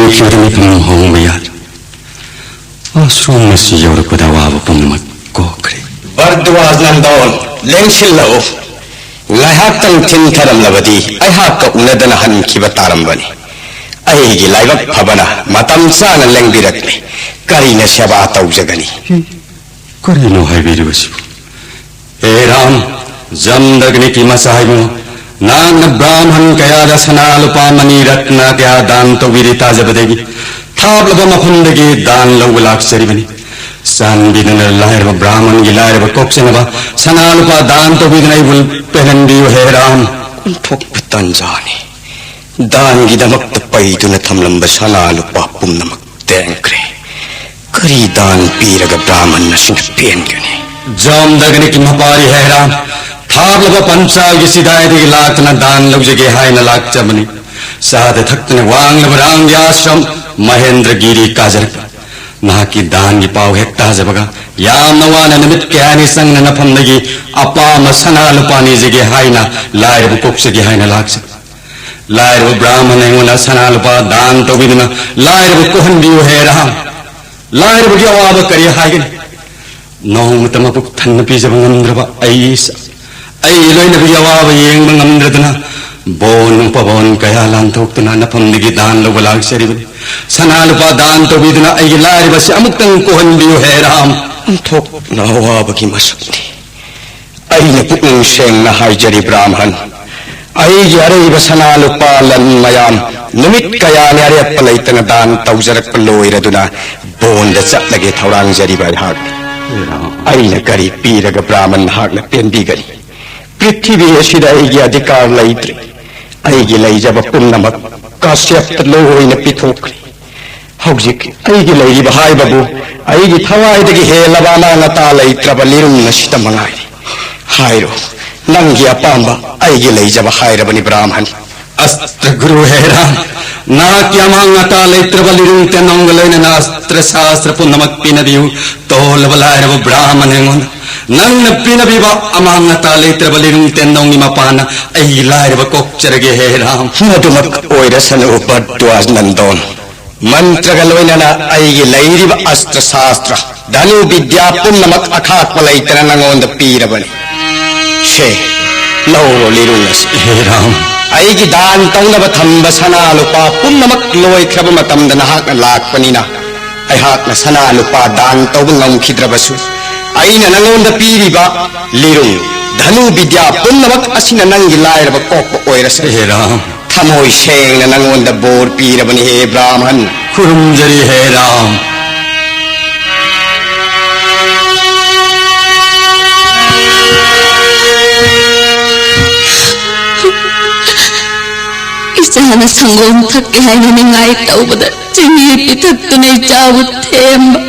ꯂꯩꯈꯤꯕꯗ ꯃꯤꯐꯝ ꯍꯣꯡꯕ ꯌꯥꯗ꯭ꯔꯦ꯫ ꯑꯁꯣꯝ ꯑꯁꯤ ꯌꯧꯔꯛꯄꯗ ꯑꯋꯥꯕ ꯄꯨꯝꯅꯃꯛ ꯀꯣꯛꯈ꯭ꯔꯦ꯫ ꯚꯔꯗ꯭ꯋꯥꯖ ꯅꯟꯗꯣꯟ, ꯂꯦꯡꯁꯤꯜꯂꯛꯎ꯫ ꯉꯥꯏꯍꯥꯛꯇꯪ ꯊꯤꯟꯊꯔꯝꯂꯕꯗꯤ ꯑꯩꯍꯥꯛꯀ ꯎꯅꯗꯅ ꯍꯟꯈꯤꯕ ꯇꯥꯔꯝꯕꯅꯤ꯫ ꯑꯩꯒꯤ ꯂꯥꯏꯕꯛ ꯐꯕꯅ ꯃꯇꯝ ꯆꯥꯅ ꯂꯦꯡꯕꯤꯔꯛꯂꯦ꯫ ꯀꯔꯤꯅ ꯁꯦꯕꯥ ꯇꯧꯖꯒꯅꯤ? ꯀꯔꯤꯅꯣ ꯍꯥꯏꯕꯤꯔꯤꯕꯁꯤꯕꯨ? ꯍꯦ ꯔꯥꯝ, ꯖꯝꯗꯒ꯭ꯅꯤꯒꯤ ꯃꯆꯥ ꯏꯕꯨꯡꯉꯣ, ꯅꯍꯥꯛꯅ ꯕ꯭ꯔꯥꯍꯃꯟ ꯀꯌꯥꯗ ꯁꯅꯥ ꯂꯨꯄꯥ ꯃꯅꯤ ꯔꯠꯅ ꯀꯌꯥ ꯗꯥꯟ ꯇꯧꯕꯤꯔꯤ ꯇꯥꯖꯕꯗꯒꯤ ꯊꯥꯞꯂꯕ ꯃꯐꯝꯗꯒꯤ ꯗꯥꯟ ꯂꯧꯕ ꯂꯥꯛꯆꯔꯤꯕꯅꯤ꯫ ꯆꯥꯟꯕꯤꯗꯨꯅ ꯂꯥꯏꯔꯕ ꯕ꯭ꯔꯥꯍꯃꯟꯒꯤ ꯂꯥꯏꯔꯕ ꯀꯣꯛꯆꯅꯕ ꯁꯅꯥ ꯂꯨꯄꯥ ꯗꯥꯟ ꯇꯧꯕꯤꯗꯨꯅ ꯑꯩꯕꯨ ꯄꯦꯜꯍꯟꯕꯤꯌꯨ ꯍꯦ ꯔꯥꯝ꯫ ꯑꯣꯟꯊꯣꯛꯄ ꯇꯥꯟꯖꯥꯅꯤ꯫ ꯗꯥꯟꯒꯤꯗꯃꯛꯇ ꯄꯩꯗꯨꯅ ꯊꯝꯂꯝꯕ ꯁꯅꯥ ꯂꯨꯄꯥ ꯄꯨꯝꯅꯃꯛ ꯇꯦꯡꯈ꯭ꯔꯦ꯫ ꯀꯔꯤ ꯗꯥꯟ ꯄꯤꯔꯒ ꯕ꯭ꯔꯥꯍꯃꯟ ꯑꯁꯤꯅ ꯄꯦꯟꯒꯅꯤ? ꯖꯝꯗꯒ꯭ꯅꯤꯒꯤ ꯃꯄꯥꯔꯤ ꯍꯦ ꯔꯥꯝ, ꯊꯥꯞꯂꯕ ꯄꯟꯆꯥꯜꯒꯤ ꯁꯤꯗꯥꯏꯗꯒꯤ ꯂꯥꯛꯇꯨꯅ ꯗꯥꯟ ꯂꯧꯖꯒꯦ ꯍꯥꯏꯅ ꯂꯥꯛꯆꯕꯅꯤ꯫ ꯆꯥꯗ ꯊꯛꯇꯅ ꯋꯥꯡꯂꯕ ꯔꯥꯝꯒꯤ ꯑꯥꯁ꯭ꯔꯝ ꯃꯍꯦꯟꯗ꯭ꯔꯒꯤꯔꯤ ꯀꯥꯖꯔꯛꯄ꯫ ꯅꯍꯥꯛꯀꯤ ꯗꯥꯟꯒꯤ ꯄꯥꯎ ꯍꯦꯛ ꯇꯥꯖꯕꯒ ꯌꯥꯝꯅ ꯋꯥꯅ ꯅꯨꯃꯤꯠ ꯀꯌꯥꯅꯤ ꯆꯪꯅ ꯅꯐꯝꯗꯒꯤ ꯑꯄꯥꯝꯕ ꯁꯅꯥ ꯂꯨꯄꯥ ꯅꯤꯖꯒꯦ ꯍꯥꯏꯅ ꯂꯥꯏꯔꯕ ꯀꯣꯛꯆꯒꯦ ꯍꯥꯏꯅ ꯂꯥꯛꯆꯕ꯫ ꯂꯥꯏꯔꯕ ꯕ꯭ꯔꯥꯍꯃꯟ ꯑꯩꯉꯣꯟꯗ ꯁꯅꯥ ꯂꯨꯄꯥ ꯗꯥꯟ ꯇꯧꯕꯤꯗꯨꯅ ꯂꯥꯏꯔꯕ ꯀꯣꯛꯍꯟꯕꯤꯌꯨ ꯍꯦ ꯔꯥꯝ꯫ ꯂꯥꯏꯔꯕꯒꯤ ꯑꯋꯥꯕ ꯀꯔꯤ ꯍꯥꯏꯒꯅꯤ? ꯅꯣꯡꯃꯇ ꯃꯄꯨꯛ ꯊꯟꯅ ꯄꯤꯖꯕ ꯉꯝꯗ꯭ꯔꯕ ꯑꯩ ꯏꯁꯥ, ꯑꯩꯒꯤ ꯂꯣꯏꯅꯕꯒꯤ ꯑꯋꯥꯕ ꯌꯦꯡꯕ ꯉꯝꯗ꯭ꯔꯗꯨꯅ ꯕꯣꯟ ꯎꯄꯕꯣꯟ ꯀꯌꯥ ꯂꯥꯟꯊꯣꯛꯇꯨꯅ ꯅꯐꯝꯗꯒꯤ ꯗꯥꯟ ꯂꯧꯕ ꯂꯥꯛꯆꯔꯤꯕꯅꯤ꯫ ꯁꯅꯥ ꯂꯨꯄꯥ ꯗꯥꯟ ꯇꯧꯕꯤꯗꯨꯅ ꯑꯩꯒꯤ ꯂꯥꯏꯔꯕꯁꯤ ꯑꯃꯨꯛꯇꯪ ꯀꯣꯛꯍꯟꯕꯤꯌꯨ ꯍꯦ ꯔꯥꯝ꯫ ꯑꯣꯟꯊꯣꯛꯅ ꯑꯋꯥꯕꯒꯤ ꯃꯁꯛꯅꯤ꯫ ꯑꯩꯅ ꯄꯨꯛꯅꯤꯡ ꯁꯦꯡꯅ ꯍꯥꯏꯖꯔꯤ ꯕ꯭ꯔꯥꯍꯃꯟ, ꯑꯩꯒꯤ ꯑꯔꯩꯕ ꯁꯅꯥ ꯂꯨꯄꯥ ꯂꯟ ꯃꯌꯥꯝ ꯅꯨꯃꯤꯠ ꯀꯌꯥꯅꯤ ꯑꯔꯦꯞꯄ ꯂꯩꯇꯅ ꯗꯥꯟ ꯇꯧꯖꯔꯛꯄ ꯂꯣꯏꯔꯗꯨꯅ ꯕꯣꯟꯗ ꯆꯠꯂꯒꯦ ꯊꯧꯔꯥꯡꯖꯔꯤꯕ ꯑꯩꯍꯥꯛꯅꯤ꯫ ꯑꯩꯅ ꯀꯔꯤ ꯄꯤꯔꯒ ꯕ꯭ꯔꯥꯍꯃꯟ ꯅꯍꯥꯛꯅ ꯄꯦꯟꯕꯤꯒꯅꯤ? ꯄ꯭ꯔꯤꯊꯤꯕꯤ ꯑꯁꯤꯗ ꯑꯩꯒꯤ ꯑꯙꯤꯀꯥꯔ ꯂꯩꯇ꯭ꯔꯦ꯫ ꯑꯩꯒꯤ ꯂꯩꯖꯕ ꯄꯨꯝꯅꯃꯛ ꯀꯥꯁ꯭ꯌꯞꯇ ꯂꯣꯏꯅ ꯄꯤꯊꯣꯛꯈ꯭ꯔꯦ꯫ ꯍꯧꯖꯤꯛ ꯑꯩꯒꯤ ꯂꯩꯔꯤꯕ ꯍꯥꯏꯕꯕꯨ ꯑꯩꯒꯤ ꯊꯋꯥꯏꯗꯒꯤ ꯍꯦꯜꯂꯕ ꯑꯃꯥꯡ ꯑꯇꯥ ꯂꯩꯇ꯭ꯔꯕ ꯂꯤꯔꯨꯡ ꯑꯁꯤꯗ ꯃꯉꯥꯏꯔꯦ꯫ ꯍꯥꯏꯔꯣ, ꯅꯪꯒꯤ ꯑꯄꯥꯝꯕ ꯑꯩꯒꯤ ꯂꯩꯖꯕ ꯍꯥꯏꯔꯕꯅꯤ ꯕ꯭ꯔꯥꯍꯃꯟ꯫ ꯑꯁꯇ꯭ꯔ ꯒꯨꯔꯨ ꯍꯦ ꯔꯥꯝ, ꯅꯍꯥꯛꯀꯤ ꯑꯃꯥꯡ ꯑꯇꯥ ꯂꯩꯇ꯭ꯔꯕ ꯂꯤꯔꯨꯡ ꯇꯦꯟꯅꯣꯡꯒ ꯂꯣꯏꯅꯅ ꯑꯁꯇ꯭ꯔ ꯁꯥꯁꯇ꯭ꯔ ꯄꯨꯝꯅꯃꯛ ꯄꯤꯅꯕꯤꯌꯨ꯫ ꯇꯣꯜꯂꯕ ꯂꯥꯏꯔꯕ ꯕ꯭ꯔꯥꯍꯃꯟ ꯑꯩꯉꯣꯟꯗ ꯅꯪꯅ ꯄꯤꯅꯕꯤꯕ ꯑꯃꯥꯡ ꯑꯇꯥ ꯂꯩꯇ꯭ꯔꯕ ꯂꯤꯔꯨꯡ ꯇꯦꯟꯅꯣꯡꯒꯤ ꯃꯄꯥꯟꯅ ꯑꯩꯒꯤ ꯂꯥꯏꯔꯕ ꯀꯣꯛꯆꯔꯒꯦ ꯍꯦ ꯔꯥꯝ꯫ ꯃꯗꯨꯃꯛ ꯑꯣꯏꯔꯁꯅꯨ ꯚꯔꯗ꯭ꯋꯥꯖ ꯅꯟꯗꯣꯟ꯫ ꯃꯟꯇ꯭ꯔꯒ ꯂꯣꯏꯅꯅ ꯑꯩꯒꯤ ꯂꯩꯔꯤꯕ ꯑꯁꯇ꯭ꯔ ꯁꯥꯁꯇ꯭ꯔ, ꯙꯅꯨ ꯕꯤꯗ꯭ꯌꯥ ꯄꯨꯝꯅꯃꯛ ꯑꯈꯥꯛꯄ ꯂꯩꯇꯅ ꯅꯉꯣꯟꯗ ꯄꯤꯔꯕꯅꯤ꯫ ꯁꯦ, ꯂꯧꯔꯣ ꯂꯤꯔꯨꯡ ꯑꯁꯤ꯫ ꯍꯦ ꯔꯥꯝ꯫ ꯑꯩꯒꯤ ꯗꯥꯟ ꯇꯧꯅꯕ ꯊꯝꯕ ꯁꯅꯥ ꯂꯨꯄꯥ ꯄꯨꯝꯅꯃꯛ ꯂꯣꯏꯈ꯭ꯔꯕ ꯃꯇꯝꯗ ꯅꯍꯥꯛꯅ ꯂꯥꯛꯄꯅꯤꯅ, ꯑꯩꯍꯥꯛꯅ ꯁꯅꯥ ꯂꯨꯄꯥ ꯗꯥꯟ ꯇꯧꯕ ꯉꯝꯈꯤꯗ꯭ꯔꯕꯁꯨ, ꯑꯩꯅ ꯅꯉꯣꯟꯗ ꯄꯤꯔꯤꯕ ꯂꯤꯔꯨꯡ, ꯙꯅꯨ ꯕꯤꯗ꯭ꯌꯥ ꯄꯨꯝꯅꯃꯛ ꯑꯁꯤꯅ ꯅꯪꯒꯤ ꯂꯥꯏꯔꯕ ꯀꯣꯛꯄ ꯑꯣꯏꯔꯁꯦ꯫ ꯍꯦ ꯔꯥꯝ꯫ ꯊꯃꯣꯏ ꯁꯦꯡꯅ ꯅꯉꯣꯟꯗ ꯕꯣꯔ ꯄꯤꯔꯕꯅꯤ, ꯍꯦ ꯕ꯭ꯔꯥꯍꯃꯟ꯫ ꯈꯨꯔꯨꯝꯖꯔꯤ, ꯍꯦ ꯔꯥꯝ꯫ ꯏꯆꯥꯅ ꯁꯪꯒꯣꯝ ꯊꯛꯀꯦ ꯍꯥꯏꯅ ꯅꯤꯡꯉꯥꯏ ꯇꯧꯕꯗ ꯆꯤꯅꯤ ꯄꯤꯊꯛꯇꯨꯅ ꯏꯆꯥꯕꯨ ꯊꯦꯝꯕ꯫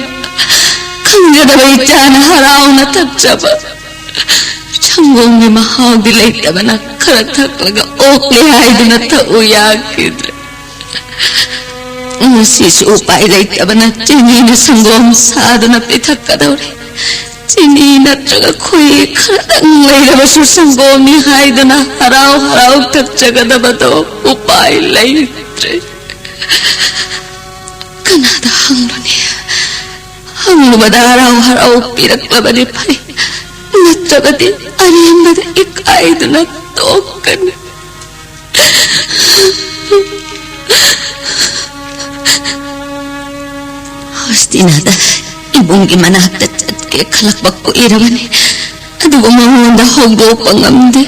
ꯈꯪꯖꯗꯕ ꯏꯆꯥꯅ ꯍꯔꯥꯎꯅ ꯊꯛꯆꯕ꯫ ꯁꯪꯒꯣꯝꯒꯤ ꯃꯍꯥꯎꯗꯤ ꯂꯩꯇꯕꯅ ꯈꯔ ꯊꯛꯂꯒ ꯑꯣꯛꯂꯦ ꯍꯥꯏꯗꯨꯅ ꯊꯛꯎ ꯌꯥꯈꯤꯗ꯭ꯔꯦ꯫ ꯉꯁꯤꯁꯨ ꯎꯄꯥꯏ ꯂꯩꯇꯕꯅ ꯆꯤꯅꯤꯅ ꯁꯪꯒꯣꯝ ꯁꯥꯗꯨꯅ ꯄꯤꯊꯛꯀꯗꯧꯔꯤ꯫ ꯆꯤꯅꯤ ꯅꯠꯇ꯭ꯔꯒ ꯈꯣꯏꯍꯤ ꯈꯔꯗꯪ ꯂꯩꯔꯕꯁꯨ ꯁꯪꯒꯣꯝꯅꯤ ꯍꯥꯏꯗꯨꯅ ꯍꯔꯥꯎ ꯍꯔꯥꯎ ꯊꯛꯆꯒꯗꯕꯗꯣ ꯎꯄꯥꯏ ꯂꯩꯇ꯭ꯔꯦ꯫ ꯀꯅꯥꯗ ꯍꯪꯂꯨꯅꯤ? ꯍꯪꯂꯨꯕꯗ ꯍꯔꯥꯎ ꯍꯔꯥꯎ ꯄꯤꯔꯛꯂꯕꯗꯤ ꯐꯩ, ꯅꯠꯇ꯭ꯔꯕꯗꯤ ꯑꯔꯦꯝꯕꯗ ꯏꯀꯥꯏꯗꯨꯅ ꯇꯣꯛꯀꯅꯤ꯫ ꯍꯣꯁꯇꯤꯅꯥꯗ ꯏꯕꯨꯡꯒꯤ ꯃꯅꯥꯛꯇ ꯆꯠꯀꯦ ꯈꯜꯂꯛꯄ ꯀꯨꯏꯔꯕꯅꯤ, ꯑꯗꯨꯕꯨ ꯃꯉꯣꯟꯗ ꯍꯧꯗꯣꯛꯄ ꯉꯝꯗꯦ꯫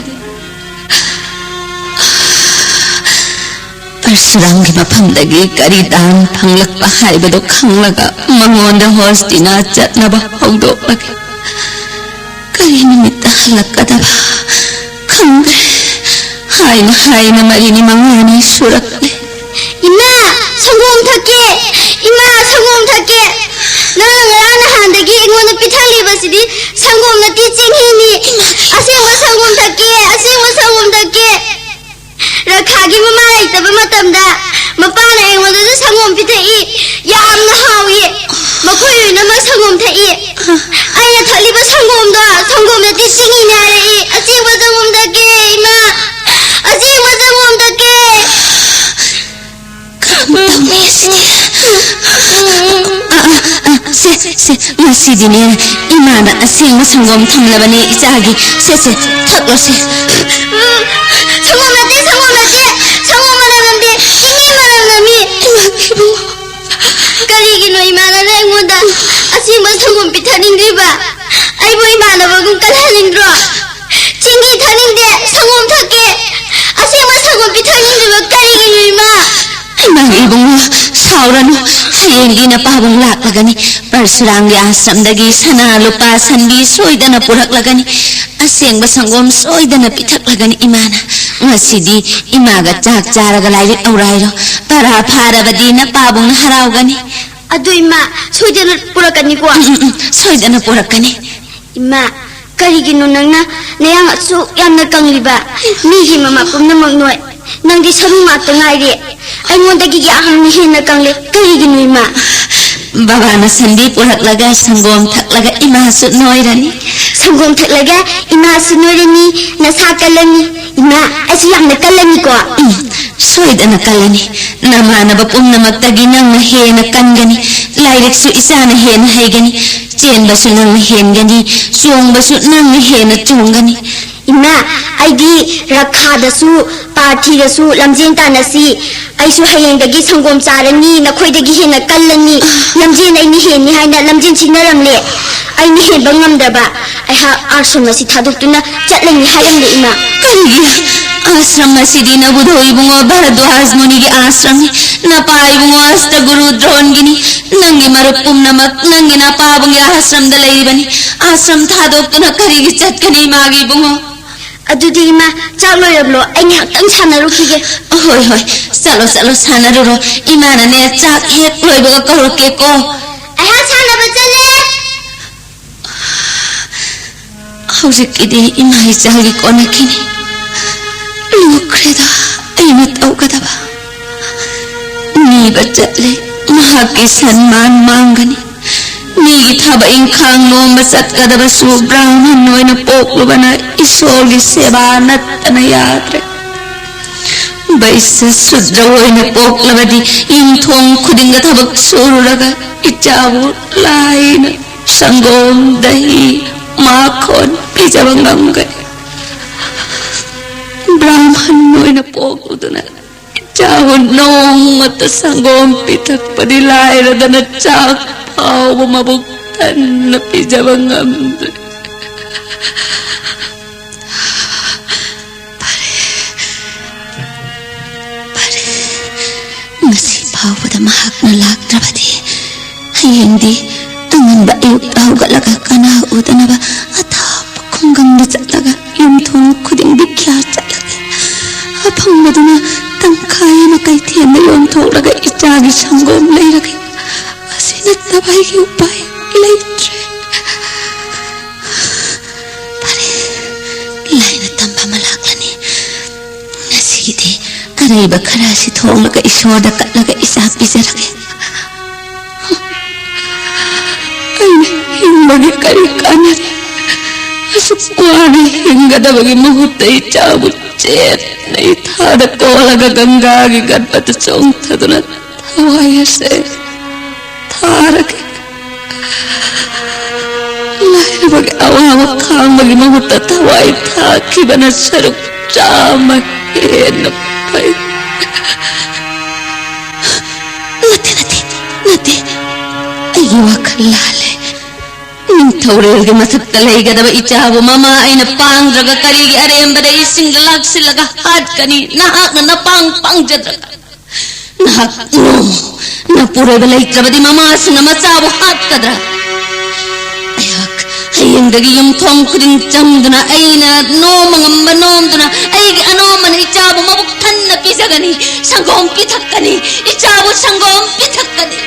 ꯄꯔꯁꯨꯔꯥꯝꯒꯤ ꯃꯐꯝꯗꯒꯤ ꯀꯔꯤ ꯗꯥꯟ ꯐꯪꯂꯛꯄ ꯍꯥꯏꯕꯗꯨ ꯈꯪꯂꯒ ꯃꯉꯣꯟꯗ ꯍꯣꯁꯇꯤꯅꯥ ꯆꯠꯅꯕ ꯍꯧꯗꯣꯛꯂꯒꯦ꯫ ꯀꯔꯤ ꯅꯨꯃꯤꯠꯇ ꯍꯜꯂꯛꯀꯗꯕ ꯈꯪꯗ꯭ꯔꯦ꯫ ꯍꯥꯏꯅ ꯍꯥꯏꯅ ꯃꯔꯤꯅꯤ ꯃꯉꯥꯅꯤ ꯁꯨꯔꯛꯂꯦ꯫ ꯏꯃꯥ, ꯁꯪꯒꯣꯝ ꯊꯛꯀꯦ꯫ ꯏꯃꯥ, ꯁꯪꯒꯣꯝ ꯊꯛꯀꯦ꯫ ꯅꯪꯅ ꯉꯔꯥꯡ ꯅꯍꯥꯟꯗꯒꯤ ꯑꯩꯉꯣꯟꯗ ꯄꯤꯊꯛꯂꯤꯕꯁꯤꯗꯤ ꯁꯪꯒꯣꯝ ꯅꯠꯇꯦ, ꯆꯤꯅꯤꯅꯤ꯫ ꯑꯁꯦꯡꯕ ꯁꯪꯒꯣꯝ ꯊꯛꯀꯦ, ꯑꯁꯦꯡꯕ ꯁꯪꯒꯣꯝ ꯊꯛꯀꯦ꯫ ꯔꯈꯥꯒꯤ ꯃꯃꯥ ꯂꯩꯇꯕ ꯃꯇꯝꯗ ꯃꯄꯥꯅ ꯑꯩꯉꯣꯟꯗꯁꯨ ꯁꯪꯒꯣꯝ ꯄꯤꯊꯛꯏ꯫ ꯌꯥꯝꯅ ꯍꯥꯎꯏ꯫ ꯃꯈꯣꯏ ꯂꯣꯏꯅꯃꯛ ꯁꯪꯒꯣꯝ ꯊꯛꯏ꯫ ꯑꯩꯅ ꯊꯛꯂꯤꯕ ꯁꯪꯒꯣꯝꯗꯣ ꯁꯪꯒꯣꯝ ꯅꯠꯇꯦ, ꯆꯤꯅꯤꯅꯦ ꯍꯥꯏꯔꯛꯏ꯫ ꯑꯁꯦꯡꯕ ꯁꯪꯒꯣꯝ ꯊꯛꯀꯦ, ꯏꯃꯥ꯫ ꯑꯁꯦꯡꯕ ꯁꯪꯒꯣꯝ ꯊꯛꯀꯦ꯫ ꯀꯔꯝ ꯇꯧꯅꯤ ꯁꯤꯗꯤ? ꯑ, ꯑ, ꯑ, ꯁꯦ, ꯁꯦ, ꯉꯁꯤꯗꯤꯅꯦ, ꯏꯃꯥꯅ ꯑꯁꯦꯡꯕ ꯁꯪꯒꯣꯝ ꯊꯝꯂꯕꯅꯦ ꯏꯆꯥꯒꯤ꯫ ꯁꯦ, ꯁꯦ, ꯊꯛꯂꯣꯁꯦ꯫ ꯁꯪꯒꯣꯝ ꯅꯠꯇꯦ, ꯁꯪꯒꯣꯝ ꯅꯠꯇꯦ, ꯁꯪꯒꯣꯝ ꯃꯅꯝ ꯅꯝꯗꯦ, ꯆꯤꯅꯤ ꯃꯅꯝ ꯅꯝꯃꯤ꯫ ꯏꯃꯥ, ꯏꯕꯨꯡꯉꯣ꯫ ꯀꯔꯤꯒꯤꯅꯣ ꯏꯃꯥꯅ ꯑꯩꯉꯣꯟꯗ ꯑꯁꯦꯡꯕ ꯁꯪꯒꯣꯝ ꯄꯤꯊꯛꯅꯤꯡꯗ꯭ꯔꯤꯕ? ꯑꯩꯕꯨ ꯏꯃꯥꯟꯅꯕꯒꯨꯝ ꯀꯜꯍꯟꯅꯤꯡꯗ꯭ꯔꯣ? ꯆꯤꯅꯤ ꯊꯛꯅꯤꯡꯗꯦ, ꯁꯪꯒꯣꯝ ꯊꯛꯀꯦ꯫ ꯑꯁꯦꯡꯕ ꯁꯪꯒꯣꯝ ꯄꯤꯊꯛꯅꯤꯡꯗ꯭ꯔꯤꯕ ꯀꯔꯤꯒꯤꯅꯣ, ꯏꯃꯥ? ꯏꯃꯥ, ꯏꯕꯨꯡꯉꯣ, ꯁꯥꯎꯔꯅꯨ꯫ ꯍꯌꯦꯡꯗꯤ ꯅꯄꯥꯕꯨꯡ ꯂꯥꯛꯂꯒꯅꯤ꯫ ꯄꯔꯁꯨꯔꯥꯝꯒꯤ ꯑꯥꯁ꯭ꯔꯝꯗꯒꯤ ꯁꯅꯥ ꯂꯨꯄꯥ ꯁꯟꯕꯤ ꯁꯣꯏꯗꯅ ꯄꯨꯔꯛꯂꯒꯅꯤ꯫ ꯑꯁꯦꯡꯕ ꯁꯪꯒꯣꯝ ꯁꯣꯏꯗꯅ ꯄꯤꯊꯛꯂꯒꯅꯤ ꯏꯃꯥꯅ꯫ ꯉꯁꯤꯗꯤ ꯏꯃꯥꯒ ꯆꯥꯛ ꯆꯥꯔꯒ ꯂꯥꯏꯔꯤꯛ ꯂꯧꯔꯣ ꯍꯥꯏꯔꯣ꯫ ꯄꯔꯥ ꯐꯥꯔꯕꯗꯤ ꯅꯄꯥꯕꯨꯡꯅ ꯍꯔꯥꯎꯒꯅꯤ꯫ ꯑꯗꯨ ꯏꯃꯥ, ꯁꯣꯏꯗꯅ ꯄꯨꯔꯛꯀꯅꯤꯀꯣ? ꯎꯝ, ꯎꯝ, ꯎꯝ, ꯁꯣꯏꯗꯅ ꯄꯨꯔꯛꯀꯅꯤ꯫ ꯏꯃꯥ, ꯀꯔꯤꯒꯤꯅꯣ ꯅꯪꯅ ꯅꯌꯥꯡ ꯑꯁꯨꯛ ꯌꯥꯝꯅ ꯀꯪꯂꯤꯕ? ꯃꯤꯒꯤ ꯃꯃꯥ ꯄꯨꯝꯅꯃꯛ ꯅꯣꯏ, ꯅꯪꯗꯤ ꯁꯔꯨ ꯉꯥꯛꯇ ꯉꯥꯏꯔꯦ꯫ ꯑꯩꯉꯣꯟꯗꯒꯤ ꯌꯥꯝꯅ ꯍꯦꯟꯅ ꯀꯪꯂꯦ꯫ ꯀꯔꯤꯒꯤꯅꯣ, ꯏꯃꯥ? ꯕꯕꯥꯅ ꯁꯟꯕꯤ ꯄꯨꯔꯛꯂꯒ ꯁꯪꯒꯣꯝ ꯊꯛꯂꯒ ꯏꯃꯥꯁꯨ ꯅꯣꯏꯔꯅꯤ꯫ ꯁꯪꯒꯣꯝ ꯊꯛꯂꯒ ꯏꯃꯥꯁꯨ ꯅꯣꯏꯔꯅꯤ, ꯅꯁꯥ ꯀꯜꯂꯅꯤ꯫ ꯏꯃꯥ, ꯑꯩꯁꯨ ꯌꯥꯝꯅ ꯀꯜꯂꯅꯤꯀꯣ? ꯎꯝ, ꯁꯣꯏꯗꯅ ꯀꯜꯂꯅꯤ꯫ ꯅꯃꯥꯟꯅꯕ ꯄꯨꯝꯅꯃꯛꯇꯒꯤ ꯅꯪꯅ ꯍꯦꯟꯅ ꯀꯟꯒꯅꯤ꯫ ꯂꯥꯏꯔꯤꯛꯁꯨ ꯏꯆꯥꯅ ꯍꯦꯟꯅ ꯍꯩꯒꯅꯤ꯫ ꯆꯦꯟꯕꯁꯨ ꯅꯪꯅ ꯍꯦꯟꯒꯅꯤ꯫ ꯆꯣꯡꯕꯁꯨ ꯅꯪꯅ ꯍꯦꯟꯅ ꯆꯣꯡꯒꯅꯤ꯫ ꯏꯃꯥ, ꯑꯩꯗꯤ ꯔꯈꯥꯗꯁꯨ, ꯄꯥꯔꯊꯤꯗꯁꯨ ꯂꯝꯖꯦꯟ ꯇꯥꯟꯅꯁꯤ꯫ ꯑꯩꯁꯨ ꯍꯌꯦꯡꯗꯒꯤ ꯁꯪꯒꯣꯝ ꯆꯥꯔꯅꯤ, ꯅꯈꯣꯏꯗꯒꯤ ꯍꯦꯟꯅ ꯀꯜꯂꯅꯤ꯫ ꯂꯝꯖꯦꯟ ꯑꯩꯅ ꯍꯦꯟꯅꯤ ꯍꯥꯏꯅ ꯂꯝꯖꯦꯟ ꯁꯤꯟꯅꯔꯝꯂꯦ꯫ ꯑꯩꯅ ꯍꯦꯟꯕ ꯉꯝꯗ꯭ꯔꯕ ꯑꯩꯍꯥꯛ ꯑꯥꯁ꯭ꯔꯝ ꯑꯁꯤ ꯊꯥꯗꯣꯛꯇꯨꯅ ꯆꯠꯂꯅꯤ ꯍꯥꯏꯔꯝꯂꯦ, ꯏꯃꯥ꯫ ꯀꯔꯤꯒꯤ? ꯑꯥꯁ꯭ꯔꯝ ꯑꯁꯤꯗꯤ ꯅꯕꯨꯙꯧ ꯏꯕꯨꯡꯉꯣ ꯚꯥꯔꯗ꯭ꯋꯥꯖ ꯃꯨꯅꯤꯒꯤ ꯑꯥꯁ꯭ꯔꯝꯅꯤ꯫ ꯅꯄꯥ ꯏꯕꯨꯡꯉꯣ ꯑꯁ꯭ꯇꯒꯨꯔꯨ ꯗ꯭ꯔꯣꯟꯒꯤꯅꯤ꯫ ꯅꯪꯒꯤ ꯃꯔꯨꯞ ꯄꯨꯝꯅꯃꯛ ꯅꯪꯒꯤ ꯅꯄꯥꯕꯨꯡꯒꯤ ꯑꯥꯁ꯭ꯔꯝꯗ ꯂꯩꯔꯤꯕꯅꯤ꯫ ꯑꯥꯁ꯭ꯔꯝ ꯊꯥꯗꯣꯛꯇꯨꯅ ꯀꯔꯤꯒꯤ ꯆꯠꯀꯅꯤ ꯏꯃꯥꯒꯤ ꯏꯕꯨꯡꯉꯣ? ꯑꯗꯨꯗꯤ ꯏꯃꯥ, ꯆꯥꯛ ꯂꯣꯏꯔꯕ꯭ꯂꯣ? ꯑꯩ ꯉꯥꯏꯍꯥꯛꯇꯪ ꯁꯥꯟꯅꯔꯨꯈꯤꯒꯦ꯫ ꯍꯣꯏ, ꯍꯣꯏ, ꯆꯠꯂꯣ, ꯆꯠꯂꯣ, ꯁꯥꯟꯅꯔꯨꯔꯣ꯫ ꯏꯃꯥꯅꯅꯦ, ꯆꯥꯛ ꯍꯦꯛ ꯂꯣꯏꯕꯒ ꯀꯧꯔꯛꯀꯦꯀꯣ꯫ ꯑꯩꯍꯥꯛ ꯁꯥꯟꯅꯕ ꯆꯠꯂꯦ꯫ ꯍꯧꯖꯤꯛꯀꯤꯗꯤ ꯏꯃꯥ ꯏꯆꯥꯒꯤ ꯀꯣꯟꯅꯈꯤꯅꯤ꯫ ꯂꯨꯈ꯭ꯔꯦꯗ ꯑꯩꯅ ꯇꯧꯒꯗꯕ꯫ ꯅꯤꯕ ꯆꯠꯂꯦ, ꯃꯍꯥꯛꯀꯤ ꯁꯟꯃꯥꯟ ꯃꯥꯡꯒꯅꯤ꯫ ꯃꯤꯒꯤ ꯊꯕꯛ ꯏꯪꯈꯥꯡ ꯅꯣꯝꯕ ꯆꯠꯀꯗꯕꯁꯨ ꯕ꯭ꯔꯥꯍꯃꯟ ꯑꯣꯏꯅ ꯄꯣꯛꯂꯨꯕꯅ ꯏꯁꯣꯔꯒꯤ ꯁꯦꯕꯥ ꯅꯠꯇꯅ ꯌꯥꯗ꯭ꯔꯦ꯫ ꯕꯩꯁ ꯁꯨꯗ꯭ꯔ ꯑꯣꯏꯅ ꯄꯣꯛꯂꯕꯗꯤ ꯌꯨꯝꯊꯣꯡ ꯈꯨꯗꯤꯡꯗ ꯊꯕꯛ ꯁꯨꯔꯨꯔꯒ ꯏꯆꯥꯕꯨ ꯂꯥꯏꯅ ꯁꯪꯒꯣꯝ, ꯗꯍꯤ, ꯃꯥꯈꯣꯟ ꯄꯤꯖꯕ ꯉꯝꯒꯅꯤ꯫ ꯕ꯭ꯔꯥꯍꯃꯟ ꯑꯣꯏꯅ ꯄꯣꯛꯂꯨꯗꯨꯅ ꯏꯆꯥꯕꯨ ꯅꯣꯡꯃꯇ ꯁꯪꯒꯣꯝ ꯄꯤꯊꯛꯄꯗꯤ ꯂꯥꯏꯔꯗꯅ ꯆꯥꯛ ꯐꯥꯎꯕ ꯃꯕꯨꯛ ꯊꯟꯅ ꯄꯤꯖꯕ ꯉꯝꯗ꯭ꯔꯦ꯫ ꯐꯔꯦ, ꯐꯔꯦ꯫ ꯉꯁꯤ ꯐꯥꯎꯕꯗ ꯃꯍꯥꯛꯅ ꯂꯥꯛꯇ꯭ꯔꯕꯗꯤ ꯍꯌꯦꯡꯗꯤ ꯑꯉꯟꯕ ꯑꯌꯨꯛꯇ ꯍꯧꯒꯠꯂꯒ ꯀꯅꯥ ꯎꯗꯅꯕ ꯑꯊꯥꯞꯄ ꯈꯨꯡꯒꯪꯗ ꯆꯠꯂꯒ ꯌꯨꯝꯊꯣꯡ ꯈꯨꯗꯤꯡ ꯕꯤꯈ꯭ꯌꯥ ꯆꯠꯂꯒꯦ꯫ ꯑꯐꯪꯕꯗꯨꯅ ꯇꯪꯈꯥꯏ ꯑꯃ ꯀꯩꯊꯦꯜꯗ ꯌꯣꯟꯊꯣꯛꯂꯒ ꯏꯆꯥꯒꯤ ꯁꯪꯒꯣꯝ ꯂꯩꯔꯒꯦ꯫ ꯑꯁꯤ ꯅꯠꯇꯕ ꯑꯩꯒꯤ ꯎꯄꯥꯏ ꯂꯩꯇ꯭ꯔꯦ꯫ ꯐꯔꯦ, ꯂꯥꯏꯅ ꯇꯝꯕ ꯑꯃ ꯂꯥꯛꯂꯅꯤ꯫ ꯉꯁꯤꯒꯤꯗꯤ ꯑꯔꯩꯕ ꯈꯔ ꯑꯁꯤ ꯊꯣꯡꯂꯒ ꯏꯁꯣꯔꯗ ꯀꯠꯂꯒ ꯏꯆꯥ ꯄꯤꯖꯔꯒꯦ꯫ ꯑꯩꯅ ꯍꯤꯡꯕꯒꯤ ꯀꯔꯤ ꯀꯥꯟꯅꯔꯤ? ꯑꯁꯨꯛ ꯋꯥꯅ ꯍꯤꯡꯒꯗꯕꯒꯤ ꯃꯍꯨꯠꯇ ꯏꯆꯥꯕꯨ ꯆꯦꯠꯅ ꯏꯊꯥꯗ ꯀꯣꯜꯂꯒ ꯒꯪꯒꯥꯒꯤ ꯒꯠꯄꯗ ꯆꯣꯡꯊꯗꯨꯅ ꯊꯋꯥꯏ ꯑꯁꯦ ꯊꯥꯔꯒꯦ꯫ ꯂꯥꯏꯔꯕꯒꯤ ꯑꯋꯥꯕ ꯈꯥꯡꯕꯒꯤ ꯃꯍꯨꯠꯇ ꯊꯋꯥꯏ ꯊꯥꯈꯤꯕꯅ ꯁꯔꯨꯛ ꯆꯥꯝꯃ ꯍꯦꯟꯅ ꯐꯩ꯫ ꯅꯠꯇꯦ, ꯅꯠꯇꯦ, ꯅꯠꯇꯦ꯫ ꯑꯩꯒꯤ ꯋꯥꯈꯜ ꯂꯥꯜꯂꯦ꯫ ꯅꯤꯡꯊꯧꯔꯦꯜꯒꯤ ꯃꯊꯛꯇ ꯂꯩꯒꯗꯕ ꯏꯆꯥꯕꯨ ꯃꯃꯥ ꯑꯩꯅ ꯄꯥꯡꯗ꯭ꯔꯒ ꯀꯔꯤꯒꯤ ꯑꯔꯦꯝꯕꯗ ꯏꯁꯤꯡꯗ ꯂꯥꯛꯁꯤꯜꯂꯒ ꯍꯥꯠꯀꯅꯤ? ꯅꯍꯥꯛꯅ ꯅꯄꯥꯡ ꯄꯥꯡꯖꯗ꯭ꯔꯒ꯫ ꯅꯍꯥꯛ ꯅꯣ, ꯅꯄꯨꯔꯣꯏꯕ ꯂꯩꯇ꯭ꯔꯕꯗꯤ ꯃꯃꯥꯁꯤꯡꯅ ꯃꯆꯥꯕꯨ ꯍꯥꯠꯀꯗ꯭ꯔꯥ? ꯑꯩꯍꯥꯛ ꯍꯌꯦꯡꯗꯒꯤ ꯌꯨꯝꯊꯣꯡ ꯈꯨꯗꯤꯡ ꯆꯪꯗꯨꯅ ꯑꯩꯅ ꯅꯣꯝꯕ ꯉꯝꯕ ꯅꯣꯝꯗꯨꯅ ꯑꯩꯒꯤ ꯑꯅꯣꯝꯕꯅ ꯏꯆꯥꯕꯨ ꯃꯕꯨꯛ ꯊꯟꯅ ꯄꯤꯖꯒꯅꯤ, ꯁꯪꯒꯣꯝ ꯄꯤꯊꯛꯀꯅꯤ, ꯏꯆꯥꯕꯨ ꯁꯪꯒꯣꯝ ꯄꯤꯊꯛꯀꯅꯤ꯫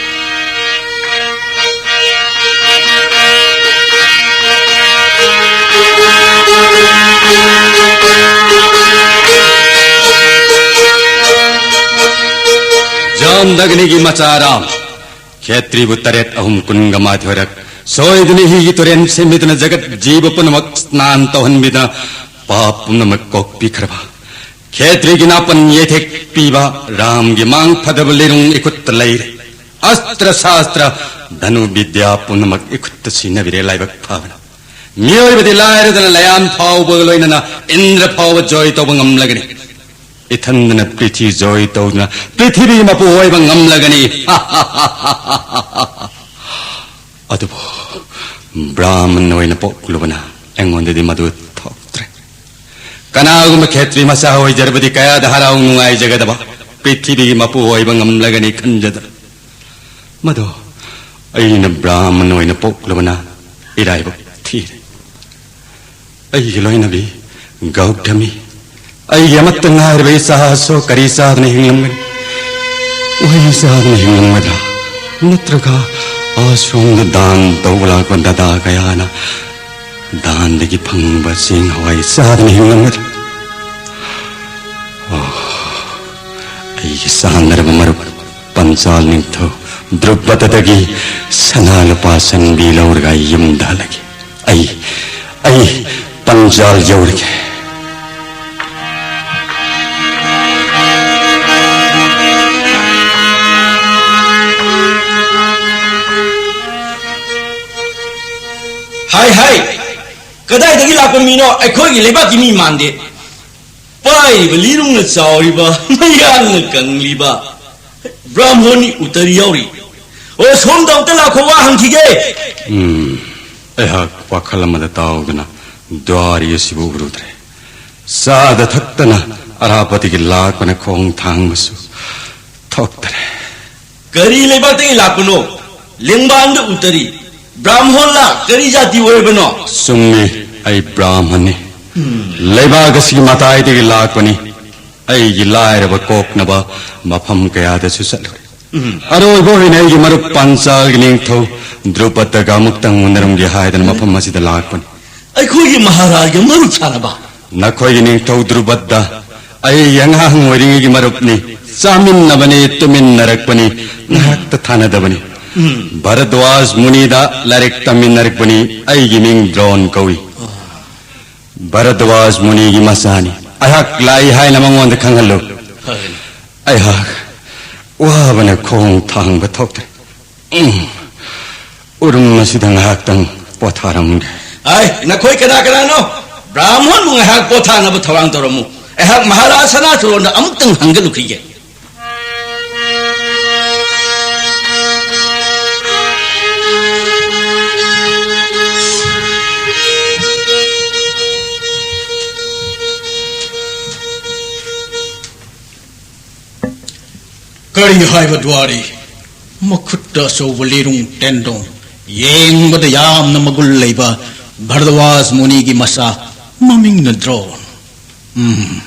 ꯖꯥꯝꯗꯒꯅꯤꯒꯤ ꯃꯆꯥ ꯔꯥꯝ, ꯈꯦꯇ꯭ꯔꯤꯕꯨ ꯇꯔꯦꯠ ꯑꯍꯨꯝ ꯀꯨꯟꯒ ꯃꯥꯊꯣꯏꯔꯛ ꯁꯣꯏꯗꯨꯅ ꯍꯤꯒꯤ ꯇꯨꯔꯦꯟ ꯁꯦꯝꯕꯤꯗꯨꯅ ꯖꯒꯠ ꯖꯤꯕ ꯄꯨꯝꯅꯃꯛ ꯁ꯭ꯅꯥꯟ ꯇꯧꯍꯟꯕꯤꯗꯨꯅ ꯄꯥꯞ ꯄꯨꯝꯅꯃꯛ ꯀꯣꯛꯄꯤꯈ꯭ꯔꯕ ꯈꯦꯇ꯭ꯔꯤꯒꯤ ꯅꯥꯄꯟ ꯌꯩꯊꯦꯛ ꯄꯤꯕ ꯔꯥꯝꯒꯤ ꯃꯥꯡ ꯊꯥꯗꯕ ꯂꯤꯔꯨꯡ ꯏꯈꯨꯠꯇ ꯂꯩꯔꯦ꯫ ꯑꯁꯇ꯭ꯔ ꯁꯥꯁꯇ꯭ꯔ, ꯙꯅꯨ ꯕꯤꯗ꯭ꯌꯥ ꯄꯨꯝꯅꯃꯛ ꯏꯈꯨꯠꯇ ꯁꯤꯟꯅꯕꯤꯔꯦ ꯂꯥꯏꯕꯛ ꯐꯕꯅ꯫ ꯃꯤꯑꯣꯏꯕꯗꯤ ꯂꯥꯏꯔꯗꯅ ꯂꯌꯥꯝ ꯐꯥꯎꯕꯒ ꯂꯣꯏꯅꯅ ꯏꯟꯗ꯭ꯔ ꯐꯥꯎꯕ ꯖꯣꯏ ꯇꯧꯕ ꯉꯝꯂꯒꯅꯤ꯫ ꯏꯊꯟꯗꯅ ꯄ꯭ꯔꯤꯊꯤ ꯖꯣꯏ ꯇꯧꯗꯨꯅ ꯄ꯭ꯔꯤꯊꯤꯕꯤꯒꯤ ꯃꯄꯨ ꯑꯣꯏꯕ ꯉꯝꯂꯒꯅꯤ꯫ ꯑꯗꯨꯕꯨ ꯕ꯭ꯔꯥꯍꯃꯟ ꯑꯣꯏꯅ ꯄꯣꯛꯂꯨꯕꯅ ꯑꯩꯉꯣꯟꯗꯗꯤ ꯃꯗꯨ ꯊꯣꯛꯇ꯭ꯔꯦ꯫ ꯀꯅꯥꯒꯨꯝꯕ ꯈꯦꯇ꯭ꯔꯤ ꯃꯆꯥ ꯑꯣꯏꯖꯔꯕꯗꯤ ꯀꯌꯥꯗ ꯍꯔꯥꯎ ꯅꯨꯡꯉꯥꯏꯖꯒꯗꯕ, ꯄ꯭ꯔꯤꯊꯤꯕꯤꯒꯤ ꯃꯄꯨ ꯑꯣꯏꯕ ꯉꯝꯂꯒꯅꯤ ꯈꯟꯖꯗꯅ꯫ ꯃꯗꯣ ꯑꯩꯅ ꯕ꯭ꯔꯥꯍꯃꯟ ꯑꯣꯏꯅ ꯄꯣꯛꯂꯨꯕꯅ ꯏꯔꯥꯏꯕꯛ ꯊꯤꯔꯦ꯫ ꯑꯩꯒꯤ ꯂꯣꯏꯅꯕꯤ ꯒꯧꯇꯃꯤ, ꯑꯩꯒꯤ ꯑꯃꯠꯇ ꯉꯥꯏꯔꯕ ꯏꯆꯥꯁꯨ ꯀꯔꯤ ꯆꯥꯗꯅ ꯍꯤꯡꯂꯝꯒꯅꯤ? ꯎꯍꯩ ꯆꯥꯗꯅ ꯍꯤꯡꯂꯝꯒꯗ꯭ꯔꯥ? ꯅꯠꯇ꯭ꯔꯒ ꯑꯁꯣꯝꯗ ꯗꯥꯟ ꯇꯧꯕ ꯂꯥꯛꯄ ꯗꯗꯥ ꯀꯌꯥꯅ ꯗꯥꯟꯗꯒꯤ ꯐꯪꯕ ꯆꯦꯡ ꯍꯋꯥꯏ ꯆꯥꯗꯅ ꯍꯤꯡꯂꯝꯒꯗ꯭ꯔꯥ? ꯑꯣ, ꯑꯩꯒꯤ ꯆꯥꯟꯅꯔꯕ ꯃꯔꯨꯞ ꯄꯟꯆꯥꯜ ꯅꯤꯡꯊꯧ ꯗ꯭ꯔꯨꯄꯗꯗꯒꯤ ꯁꯅꯥ ꯂꯨꯄꯥ ꯁꯟꯕꯤ ꯂꯧꯔꯒ ꯑꯩ ꯌꯨꯝꯗ ꯍꯜꯂꯒꯦ꯫ ꯑꯩ, ꯑꯩ ꯄꯟꯆꯥꯜ ꯌꯧꯔꯒꯦ꯫ ꯍꯥꯏ, ꯍꯥꯏ! ꯀꯗꯥꯏꯗꯒꯤ ꯂꯥꯛꯄ ꯃꯤꯅꯣ? ꯑꯩꯈꯣꯏꯒꯤ ꯂꯩꯕꯥꯛꯀꯤ ꯃꯤ ꯃꯥꯟꯗꯦ꯫ ꯄꯥꯏꯔꯤꯕ ꯂꯤꯔꯨꯡꯅ ꯆꯥꯎꯔꯤꯕ, ꯃꯌꯥꯡꯅ ꯀꯪꯂꯤꯕ ꯕ꯭ꯔꯥꯍꯃꯣꯟꯅꯤ ꯎꯇꯔꯤ ꯌꯥꯎꯔꯤ꯫ ꯑꯣ, ꯁꯣꯝꯗ ꯑꯝꯇ ꯂꯥꯛꯈꯣ, ꯋꯥ ꯍꯪꯈꯤꯒꯦ꯫ ꯎꯝ, ꯑꯩꯍꯥꯛ ꯋꯥꯈꯜ ꯑꯃꯗ ꯇꯥꯎꯗꯨꯅ ꯗ꯭ꯋꯥꯔꯤ ꯑꯁꯤꯕꯨ ꯎꯔꯨꯗ꯭ꯔꯦ꯫ ꯆꯥꯗ ꯊꯛꯇꯅ ꯑꯔꯥꯞꯄꯗꯒꯤ ꯂꯥꯛꯄꯅ ꯈꯣꯡ ꯊꯥꯡꯕꯁꯨ ꯊꯣꯛꯇꯔꯦ꯫ ꯀꯔꯤ ꯂꯩꯕꯥꯛꯇꯒꯤ ꯂꯥꯛꯄꯅꯣ? ꯂꯦꯡꯕꯥꯟꯗ ꯎꯇꯔꯤ꯫ ꯕ꯭ꯔꯥꯍꯃꯣꯟꯂ? ꯀꯔꯤ ꯖꯥꯇꯤ ꯑꯣꯏꯔꯕꯅꯣ? ꯆꯨꯝꯃꯤ, ꯑꯩ ꯕ꯭ꯔꯥꯍꯃꯟꯅꯤ꯫ ꯎꯝ꯫ ꯂꯩꯕꯥꯛ ꯑꯁꯤꯒꯤ ꯃꯇꯥꯏꯗꯒꯤ ꯂꯥꯛꯄꯅꯤ꯫ ꯑꯩꯒꯤ ꯂꯥꯏꯔꯕ ꯀꯣꯛꯅꯕ ꯃꯐꯝ ꯀꯌꯥꯗꯁꯨ ꯆꯠꯂꯨꯔꯦ꯫ ꯎꯝ꯫ ꯑꯔꯣꯏꯕ ꯑꯣꯏꯅ ꯑꯩꯒꯤ ꯃꯔꯨꯞ ꯄꯥꯟꯆꯥꯜꯒꯤ ꯅꯤꯡꯊꯧ ꯗ꯭ꯔꯨꯄꯗꯒ ꯑꯃꯨꯛꯇꯪ ꯎꯅꯔꯝꯒꯦ ꯍꯥꯏꯗꯅ ꯃꯐꯝ ꯑꯁꯤꯗ ꯂꯥꯛꯄꯅꯤ꯫ ꯑꯩꯈꯣꯏꯒꯤ ꯃꯍꯥꯔꯥꯖꯒ ꯃꯔꯨꯞ ꯁꯥꯅꯕ? ꯅꯈꯣꯏꯒꯤ ꯅꯤꯡꯊꯧ ꯗ꯭ꯔꯨꯄꯗ ꯑꯩ ꯑꯉꯥꯡ ꯑꯣꯏꯔꯤꯉꯩꯒꯤ ꯃꯔꯨꯞꯅꯤ꯫ ꯆꯥꯃꯤꯟꯅꯕꯅꯤ, ꯇꯨꯃꯤꯟꯅꯔꯛꯄꯅꯤ, ꯉꯥꯏꯍꯥꯛꯇ ꯊꯥꯅꯗꯕꯅꯤ꯫ ꯎꯝ꯫ ꯚꯔꯗ꯭ꯋꯥꯖ ꯃꯨꯅꯤꯗ ꯂꯥꯏꯔꯤꯛ ꯇꯝꯃꯤꯟꯅꯔꯛꯄꯅꯤ꯫ ꯑꯩꯒꯤ ꯃꯤꯡ ꯗ꯭ꯔꯣꯟ ꯀꯧꯏ꯫ ꯚꯔꯗ꯭ꯋꯥꯖ ꯃꯨꯅꯤꯒꯤ ꯃꯆꯥꯅꯤ꯫ ꯑꯩꯍꯥꯛ ꯂꯥꯛꯏ ꯍꯥꯏꯅ ꯃꯉꯣꯟꯗ ꯈꯪꯍꯜꯂꯨ꯫ ꯐꯒꯅꯤ꯫ ꯑꯩꯍꯥꯛ ꯋꯥꯕꯅ ꯈꯣꯡ ꯊꯥꯡꯕ ꯊꯣꯛꯇ꯭ꯔꯦ꯫ ꯎꯝ꯫ ꯎꯔꯨꯝ ꯑꯁꯤꯗ ꯉꯥꯏꯍꯥꯛꯇꯪ ꯄꯣꯊꯥꯔꯝꯒꯦ꯫ ꯑꯩ, ꯅꯈꯣꯏ ꯀꯅꯥ ꯀꯅꯥꯅꯣ? ꯕ꯭ꯔꯥꯍꯃꯣꯟꯕꯨ ꯉꯥꯏꯍꯥꯛ ꯄꯣꯊꯥꯅꯕ ꯊꯧꯔꯥꯡ ꯇꯧꯔꯝꯃꯨ꯫ ꯑꯩꯍꯥꯛ ꯃꯍꯥꯔꯥꯖ ꯁꯅꯥꯊꯣꯏꯔꯣꯟꯗ ꯑꯃꯨꯛꯇꯪ ꯍꯪꯒꯠꯂꯨꯈꯤꯒꯦ꯫ ꯀꯔꯤ ꯍꯥꯏꯕ ꯗ꯭ꯋꯥꯔꯤ? ꯃꯈꯨꯠꯇ ꯑꯆꯧꯕ ꯂꯤꯔꯨꯡ ꯇꯦꯟꯗꯣꯡ, ꯌꯦꯡꯕꯗ ꯌꯥꯝꯅ ꯃꯒꯨꯟ ꯂꯩꯕ ꯚꯔꯗ꯭ꯋꯥꯖ ꯃꯨꯅꯤꯒꯤ ꯃꯆꯥ, ꯃꯃꯤꯡꯅ ꯗ꯭ꯔꯣꯟ꯫ ꯎꯝ,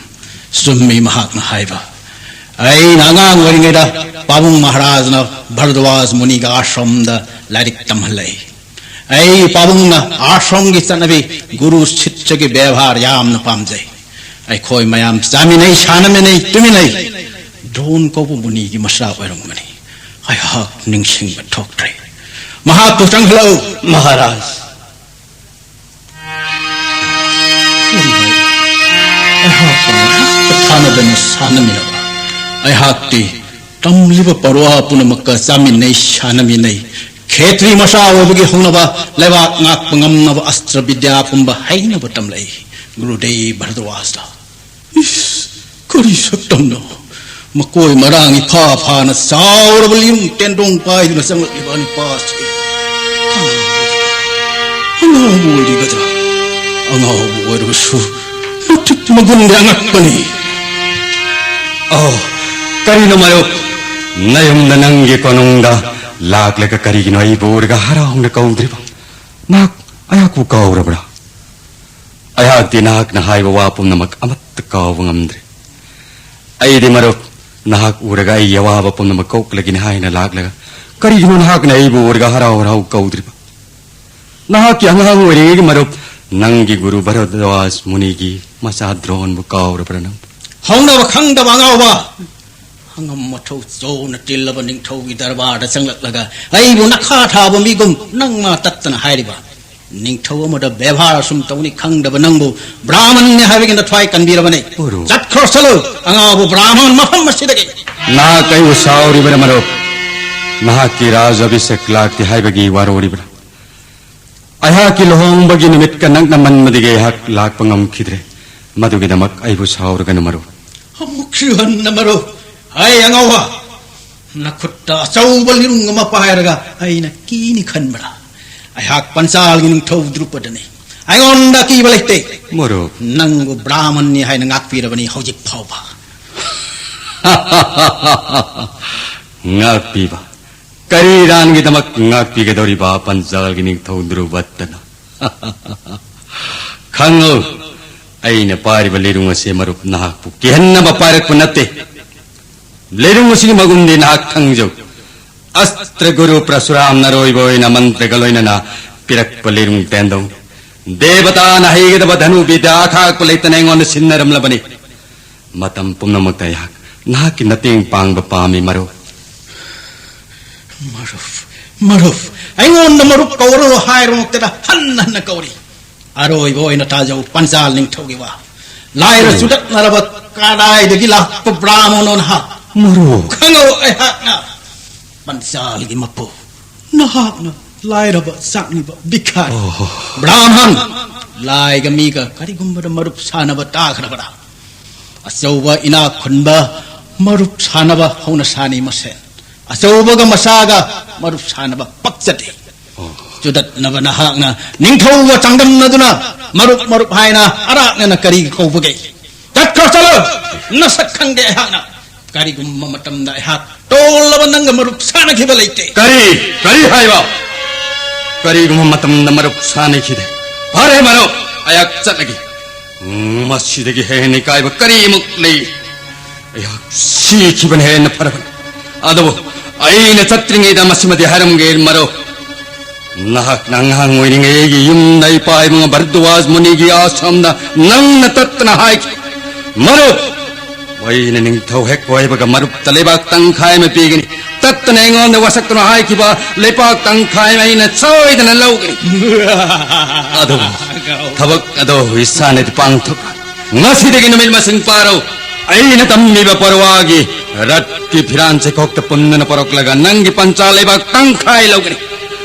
ꯆꯨꯝꯃꯤ ꯃꯍꯥꯛꯅ ꯍꯥꯏꯕ꯫ ꯑꯩꯅ ꯑꯉꯥꯡ ꯑꯣꯏꯔꯤꯉꯩꯗ ꯄꯥꯕꯨꯡ ꯃꯍꯥꯔꯥꯖꯅ ꯚꯔꯗ꯭ꯋꯥꯖ ꯃꯨꯅꯤꯒꯤ ꯑꯥꯁ꯭ꯔꯝꯗ ꯂꯥꯏꯔꯤꯛ ꯇꯝꯍꯜꯂꯛꯏ꯫ ꯑꯩ ꯄꯥꯕꯨꯡꯅ ꯑꯥꯁ꯭ꯔꯝꯒꯤ ꯆꯠꯅꯕꯤ, ꯒꯨꯔꯨ ꯁꯤꯁ꯭ꯌꯒꯤ ꯕꯦꯕꯥꯔ ꯌꯥꯝꯅ ꯄꯥꯝꯖꯩ꯫ ꯑꯩꯈꯣꯏ ꯃꯌꯥꯝ ꯆꯥꯃꯤꯟꯅꯩ, ꯁꯥꯟꯅꯃꯤꯟꯅꯩ, ꯇꯨꯃꯤꯟꯅꯩ꯫ ꯗ꯭ꯔꯣꯟ ꯀꯧꯕ ꯃꯨꯅꯤꯒꯤ ꯃꯆꯥ ꯑꯣꯏꯔꯝꯒꯅꯤ꯫ ꯑꯩꯍꯥꯛ ꯅꯤꯡꯁꯤꯡꯕ ꯊꯣꯛꯇ꯭ꯔꯦ꯫ ꯃꯍꯥꯛꯄꯨ ꯆꯪꯍꯜꯂꯛꯎ꯫ ꯃꯍꯥꯔꯥꯖ꯫ ꯑꯩꯍꯥꯛꯄꯨ ꯉꯥꯏꯍꯥꯛꯇ ꯊꯥꯅꯗꯅ ꯁꯥꯟꯅꯃꯤꯟꯅꯕ꯫ ꯑꯩꯍꯥꯛꯇꯤ ꯇꯝꯂꯤꯕ ꯄꯔꯋꯥ ꯄꯨꯝꯅꯃꯛꯀ ꯆꯥꯃꯤꯟꯅꯩ, ꯁꯥꯟꯅꯃꯤꯟꯅꯩ꯫ ꯈꯦꯇ꯭ꯔꯤ ꯃꯆꯥ ꯑꯣꯏꯕꯒꯤ ꯍꯧꯅꯕ ꯂꯩꯕꯥꯛ ꯉꯥꯛꯄ ꯉꯝꯅꯕ ꯑꯁꯇ꯭ꯔ ꯕꯤꯗ꯭ꯌꯥ ꯄꯨꯝꯕ ꯍꯩꯅꯕ ꯇꯝꯂꯛꯏ꯫ ꯒꯨꯔꯨꯗꯦꯕ ꯚꯔꯗ꯭ꯋꯥꯖꯇ꯫ ꯏꯁ, ꯀꯔꯤ ꯁꯛꯇꯝꯅꯣ? ꯃꯀꯣꯏ ꯃꯔꯥꯡ ꯏꯐꯥ ꯐꯥꯅ ꯆꯥꯎꯔꯕ ꯂꯤꯔꯨꯡ ꯇꯦꯟꯗꯣꯡ ꯄꯥꯏꯗꯨꯅ ꯆꯪꯂꯛꯂꯤꯕ ꯅꯨꯄꯥꯁꯤ ꯑꯉꯥꯎꯕ ꯑꯣꯏꯔꯤꯒꯗ꯭ꯔꯥ? ꯑꯉꯥꯎꯕ ꯑꯣꯏꯔꯕꯁꯨ ꯃꯇꯤꯛ ꯃꯒꯨꯟꯗꯤ ꯑꯉꯛꯄꯅꯤ꯫ ꯑꯣ, ꯀꯔꯤꯅꯣ ꯃꯔꯨꯞ? ꯅꯌꯨꯝꯗ ꯅꯪꯒꯤ ꯀꯣꯅꯨꯡꯗ ꯂꯥꯛꯂꯒ ꯀꯔꯤꯒꯤꯅꯣ ꯑꯩꯕꯨ ꯎꯔꯒ ꯍꯔꯥꯎꯅ ꯀꯧꯗ꯭ꯔꯤꯕ? ꯅꯍꯥꯛ ꯑꯩꯍꯥꯛꯄꯨ ꯀꯥꯎꯔꯕ꯭ꯔꯥ? ꯑꯩꯍꯥꯛꯇꯤ ꯅꯍꯥꯛꯅ ꯍꯥꯏꯕ ꯋꯥ ꯄꯨꯝꯅꯃꯛ ꯑꯃꯠꯇ ꯀꯥꯎꯕ ꯉꯝꯗ꯭ꯔꯦ꯫ ꯑꯩꯗꯤ ꯃꯔꯨꯞ, ꯅꯍꯥꯛ ꯎꯔꯒ ꯑꯩꯒꯤ ꯑꯋꯥꯕ ꯄꯨꯝꯅꯃꯛ ꯀꯣꯛꯂꯒꯅꯤ ꯍꯥꯏꯅ ꯂꯥꯛꯂꯒ, ꯀꯔꯤꯒꯤꯅꯣ ꯅꯍꯥꯛꯅ ꯑꯩꯕꯨ ꯎꯔꯒ ꯍꯔꯥꯎ ꯍꯔꯥꯎ ꯀꯧꯗ꯭ꯔꯤꯕ? ꯅꯍꯥꯛꯀꯤ ꯑꯉꯥꯡ ꯑꯣꯏꯔꯤꯉꯩꯒꯤ ꯃꯔꯨꯞ, ꯅꯪꯒꯤ ꯒꯨꯔꯨ ꯚꯔꯗ꯭ꯋꯥꯖ ꯃꯨꯅꯤꯒꯤ ꯃꯆꯥ ꯗ꯭ꯔꯣꯟꯕꯨ ꯀꯥꯎꯔꯕ꯭ꯔꯥ ꯅꯪ? ꯍꯧꯅꯕ ꯈꯪꯗꯕ ꯑꯉꯥꯎꯕ! ꯑꯉꯝ ꯑꯊꯧ ꯆꯧꯅ ꯇꯤꯜꯂꯕ ꯅꯤꯡꯊꯧꯒꯤ ꯗꯔꯕꯥꯔꯗ ꯆꯪꯂꯛꯂꯒ ꯑꯩꯕꯨ ꯅꯈꯥ ꯊꯥꯕ ꯃꯤꯒꯨꯝ ꯅꯪ ꯃꯥ ꯇꯠꯇꯅ ꯍꯥꯏꯔꯤꯕ꯫ ꯅꯤꯡꯊꯧ ꯑꯃꯗ ꯕꯦꯕꯥꯔ ꯑꯁꯨꯝ ꯇꯧꯅꯤ ꯈꯪꯗꯕ ꯅꯪꯕꯨ ꯕ꯭ꯔꯥꯍꯃꯟꯅꯤ ꯍꯥꯏꯕꯒꯤ ꯅꯊ꯭ꯋꯥꯏ ꯀꯟꯕꯤꯔꯕꯅꯤ꯫ ꯃꯔꯨꯞ꯫ ꯆꯠꯈ꯭ꯔꯣ ꯆꯠꯂꯨ, ꯑꯉꯥꯎꯕ ꯕ꯭ꯔꯥꯍꯃꯟ ꯃꯐꯝ ꯑꯁꯤꯗꯒꯤ꯫ ꯅꯍꯥꯛ ꯑꯩꯕꯨ ꯁꯥꯎꯔꯤꯕꯔꯥ ꯃꯔꯨꯞ? ꯅꯍꯥꯛꯀꯤ ꯔꯥꯖ ꯑꯚꯤꯁꯦꯛ ꯂꯥꯛꯇꯦ ꯍꯥꯏꯕꯒꯤ ꯋꯥꯔꯧꯔꯤꯕꯔꯥ? ꯑꯩꯍꯥꯛꯀꯤ ꯂꯨꯍꯣꯡꯕꯒꯤ ꯅꯨꯃꯤꯠꯀ ꯅꯛꯅꯃꯟꯕꯗꯒꯤ ꯑꯩꯍꯥꯛ ꯂꯥꯛꯄ ꯉꯝꯈꯤꯗ꯭ꯔꯦ꯫ ꯃꯗꯨꯒꯤꯗꯃꯛ ꯑꯩꯕꯨ ꯁꯥꯎꯔꯒꯅꯨ ꯃꯔꯨꯞ꯫ ꯑꯃꯨꯛꯁꯨ ꯍꯟꯅ ꯃꯔꯨꯞ, ꯑꯩ ꯑꯉꯥꯎꯕ, ꯅꯈꯨꯠꯇ ꯑꯆꯧꯕ ꯂꯤꯔꯨꯡ ꯑꯃ ꯄꯥꯏꯔꯒ ꯑꯩꯅ ꯀꯤꯅꯤ ꯈꯟꯕ꯭ꯔꯥ? ꯑꯩꯍꯥꯛ ꯄꯟꯆꯥꯜꯒꯤ ꯅꯤꯡꯊꯧ ꯗ꯭ꯔꯨꯄꯗꯅꯤ꯫ ꯑꯩꯉꯣꯟꯗ ꯑꯀꯤꯕ ꯂꯩꯇꯦ꯫ ꯃꯔꯨꯞ꯫ ꯅꯪꯕꯨ ꯕ꯭ꯔꯥꯍꯃꯟꯅꯤ ꯍꯥꯏꯅ ꯉꯥꯛꯄꯤꯔꯕꯅꯤ ꯍꯧꯖꯤꯛ ꯐꯥꯎꯕ꯫ ꯉꯥꯛꯄꯤꯕ? ꯀꯔꯤ ꯏꯔꯥꯟꯒꯤꯗꯃꯛ ꯉꯥꯛꯄꯤꯒꯗꯧꯔꯤꯕ ꯄꯟꯆꯥꯜꯒꯤ ꯅꯤꯡꯊꯧ ꯗ꯭ꯔꯨꯕꯠꯇꯅ? ꯈꯪꯉꯨ, ꯑꯩꯅ ꯄꯥꯏꯔꯤꯕ ꯂꯤꯔꯨꯡ ꯑꯁꯤ ꯃꯔꯨꯞ ꯅꯍꯥꯛꯄꯨ ꯀꯤꯍꯟꯅꯕ ꯄꯥꯏꯔꯛꯄ ꯅꯠꯇꯦ꯫ ꯂꯤꯔꯨꯡ ꯑꯁꯤꯒꯤ ꯃꯒꯨꯟꯗꯤ ꯅꯍꯥꯛ ꯈꯪꯖꯧ꯫ ꯑꯁꯇ꯭ꯔ ꯒꯨꯔꯨ ꯄ꯭ꯔꯁꯨꯔꯥꯝꯅ ꯑꯔꯣꯏꯕ ꯑꯣꯏꯅ ꯃꯟꯇ꯭ꯔꯒ ꯂꯣꯏꯅꯅ ꯄꯤꯔꯛꯄ ꯂꯤꯔꯨꯡ ꯇꯦꯟꯗꯧ꯫ ꯗꯦꯕꯇꯥꯅ ꯍꯩꯒꯗꯕ ꯙꯅꯨ ꯕꯤꯗ꯭ꯌꯥ ꯑꯈꯥꯛꯄ ꯂꯩꯇꯅ ꯑꯩꯉꯣꯟꯗ ꯁꯤꯟꯅꯔꯝꯂꯕꯅꯤ꯫ ꯃꯇꯝ ꯄꯨꯝꯅꯃꯛꯇ ꯑꯩꯍꯥꯛ ꯅꯍꯥꯛꯀꯤ ꯃꯇꯦꯡ ꯄꯥꯡꯕ ꯄꯥꯝꯃꯤ ꯃꯔꯨꯞ꯫ ꯃꯔꯨꯞ, ꯃꯔꯨꯞ, ꯑꯩꯉꯣꯟꯗ ꯃꯔꯨꯞ ꯀꯧꯔꯅꯨ ꯍꯥꯏꯔꯃꯛꯇꯗ ꯍꯟꯅ ꯍꯟꯅ ꯀꯧꯔꯤ꯫ ꯑꯔꯣꯏꯕ ꯑꯣꯏꯅ ꯇꯥꯖꯧ ꯄꯟꯆꯥꯜ ꯅꯤꯡꯊꯧꯒꯤ ꯋꯥ꯫ ꯂꯥꯏꯔ ꯎꯝ꯫ ꯆꯨꯗꯠꯅꯔꯕ ꯀꯗꯥꯏꯗꯒꯤ ꯂꯥꯛꯄ ꯕ꯭ꯔꯥꯍꯃꯅꯣ ꯅꯍꯥꯛ? ꯃꯔꯨꯞ꯫ ꯈꯪꯉꯧ ꯑꯩꯍꯥꯛꯅ ꯄꯟꯆꯥꯜꯒꯤ ꯃꯄꯨ꯫ ꯅꯍꯥꯛꯅ ꯂꯥꯏꯔꯕ ꯆꯥꯛꯅꯤꯕ ꯚꯤꯈꯥꯔꯤ꯫ ꯑꯣ꯫ ꯕ꯭ꯔꯥꯍꯃꯟ, ꯂꯥꯏꯒ ꯃꯤꯒ ꯀꯔꯤꯒꯨꯝꯕꯗ ꯃꯔꯨꯞ ꯁꯥꯟꯅꯕ ꯇꯥꯈ꯭ꯔꯕꯔꯥ? ꯑꯆꯧꯕ ꯏꯅꯥꯛ ꯈꯨꯟꯕ ꯃꯔꯨꯞ ꯁꯥꯟꯅꯕ ꯍꯧꯅ ꯁꯥꯅꯤ ꯃꯁꯦꯟ꯫ ꯑꯆꯧꯕꯒ ꯃꯆꯥꯒ ꯃꯔꯨꯞ ꯁꯥꯟꯅꯕ ꯄꯛꯆꯗꯦ꯫ ꯑꯣ꯫ ꯆꯨꯗꯠꯅꯕ ꯅꯍꯥꯛꯅ ꯅꯤꯡꯊꯧꯒ ꯆꯥꯡꯗꯝꯅꯗꯨꯅ ꯃꯔꯨꯞ ꯃꯔꯨꯞ ꯍꯥꯏꯅ ꯑꯔꯥꯛꯅꯅ ꯀꯔꯤꯒꯤ ꯀꯧꯕꯒꯦ? ꯆꯠꯈ꯭ꯔꯣ ꯆꯠꯂꯣ! ꯅꯁꯛ ꯈꯪꯗꯦ ꯑꯩꯍꯥꯛꯅ꯫ ꯀꯔꯤꯒꯨꯝꯕ ꯃꯇꯝꯗ ꯑꯩꯍꯥꯛ ꯇꯣꯜꯂꯕ ꯅꯪꯒ ꯃꯔꯨꯞ ꯁꯥꯟꯅꯈꯤꯕ ꯂꯩꯇꯦ꯫ ꯀꯔꯤ? ꯀꯔꯤ ꯍꯥꯏꯕ? ꯀꯔꯤꯒꯨꯝꯕ ꯃꯇꯝꯗ ꯃꯔꯨꯞ ꯁꯥꯟꯅꯈꯤꯗꯦ꯫ ꯐꯔꯦ ꯃꯔꯨꯞ, ꯑꯩꯍꯥꯛ ꯆꯠꯂꯒꯦ꯫ ꯎꯝ, ꯃꯁꯤꯗꯒꯤ ꯍꯦꯟꯅ ꯏꯀꯥꯏꯕ ꯀꯔꯤꯃꯨꯛ ꯂꯩ? ꯑꯩꯍꯥꯛ ꯁꯤꯈꯤꯕꯅ ꯍꯦꯟꯅ ꯐꯔꯕꯅꯤ꯫ ꯑꯗꯨꯕꯨ ꯑꯩꯅ ꯆꯠꯇ꯭ꯔꯤꯉꯩꯗ ꯃꯁꯤꯃꯗꯤ ꯍꯥꯏꯔꯝꯒꯦ ꯃꯔꯨꯞ꯫ ꯅꯍꯥꯛꯅ ꯑꯉꯥꯡ ꯑꯣꯏꯔꯤꯉꯩ ꯑꯩꯒꯤ ꯌꯨꯝꯗ ꯏꯄꯥ ꯏꯕꯨꯡ ꯚꯔꯗ꯭ꯋꯥꯖ ꯃꯨꯅꯤꯒꯤ ꯑꯥꯁ꯭ꯔꯝꯗ ꯅꯪꯅ ꯇꯠꯇꯅ ꯍꯥꯏꯈꯤ꯫ ꯃꯔꯨꯞ, ꯑꯩꯅ ꯅꯤꯡꯊꯧ ꯍꯦꯛ ꯑꯣꯏꯕꯒ ꯃꯔꯨꯞꯇ ꯂꯩꯕꯥꯛ ꯇꯪꯈꯥꯏ ꯑꯃ ꯄꯤꯒꯅꯤ꯫ ꯇꯠꯇꯅ ꯑꯩꯉꯣꯟꯗ ꯋꯥꯁꯛꯇꯨꯅ ꯍꯥꯏꯈꯤꯕ ꯂꯩꯄꯥꯛ ꯇꯪꯈꯥꯏ ꯑꯃ ꯑꯩꯅ ꯁꯣꯏꯗꯅ ꯂꯧꯒꯅꯤ꯫ ꯑꯗꯨꯕꯨ ꯊꯕꯛ ꯑꯗꯣ ꯏꯁꯥꯅꯗꯤ ꯄꯥꯡꯊꯣꯛ꯫ ꯉꯁꯤꯗꯒꯤ ꯅꯨꯃꯤꯠ ꯃꯁꯤꯡ ꯄꯥꯔꯧ꯫ ꯑꯩꯅ ꯇꯝꯃꯤꯕ ꯄꯔꯋꯥꯒꯤ ꯔꯠꯀꯤ ꯐꯤꯔꯥꯟ ꯆꯩꯈꯣꯛꯇ ꯄꯨꯟꯗꯨꯅ ꯄꯨꯔꯛꯂꯒ ꯅꯪꯒꯤ ꯄꯟꯆꯥ ꯂꯩꯕꯥꯛ ꯇꯪꯈꯥꯏ ꯂꯧꯒꯅꯤ꯫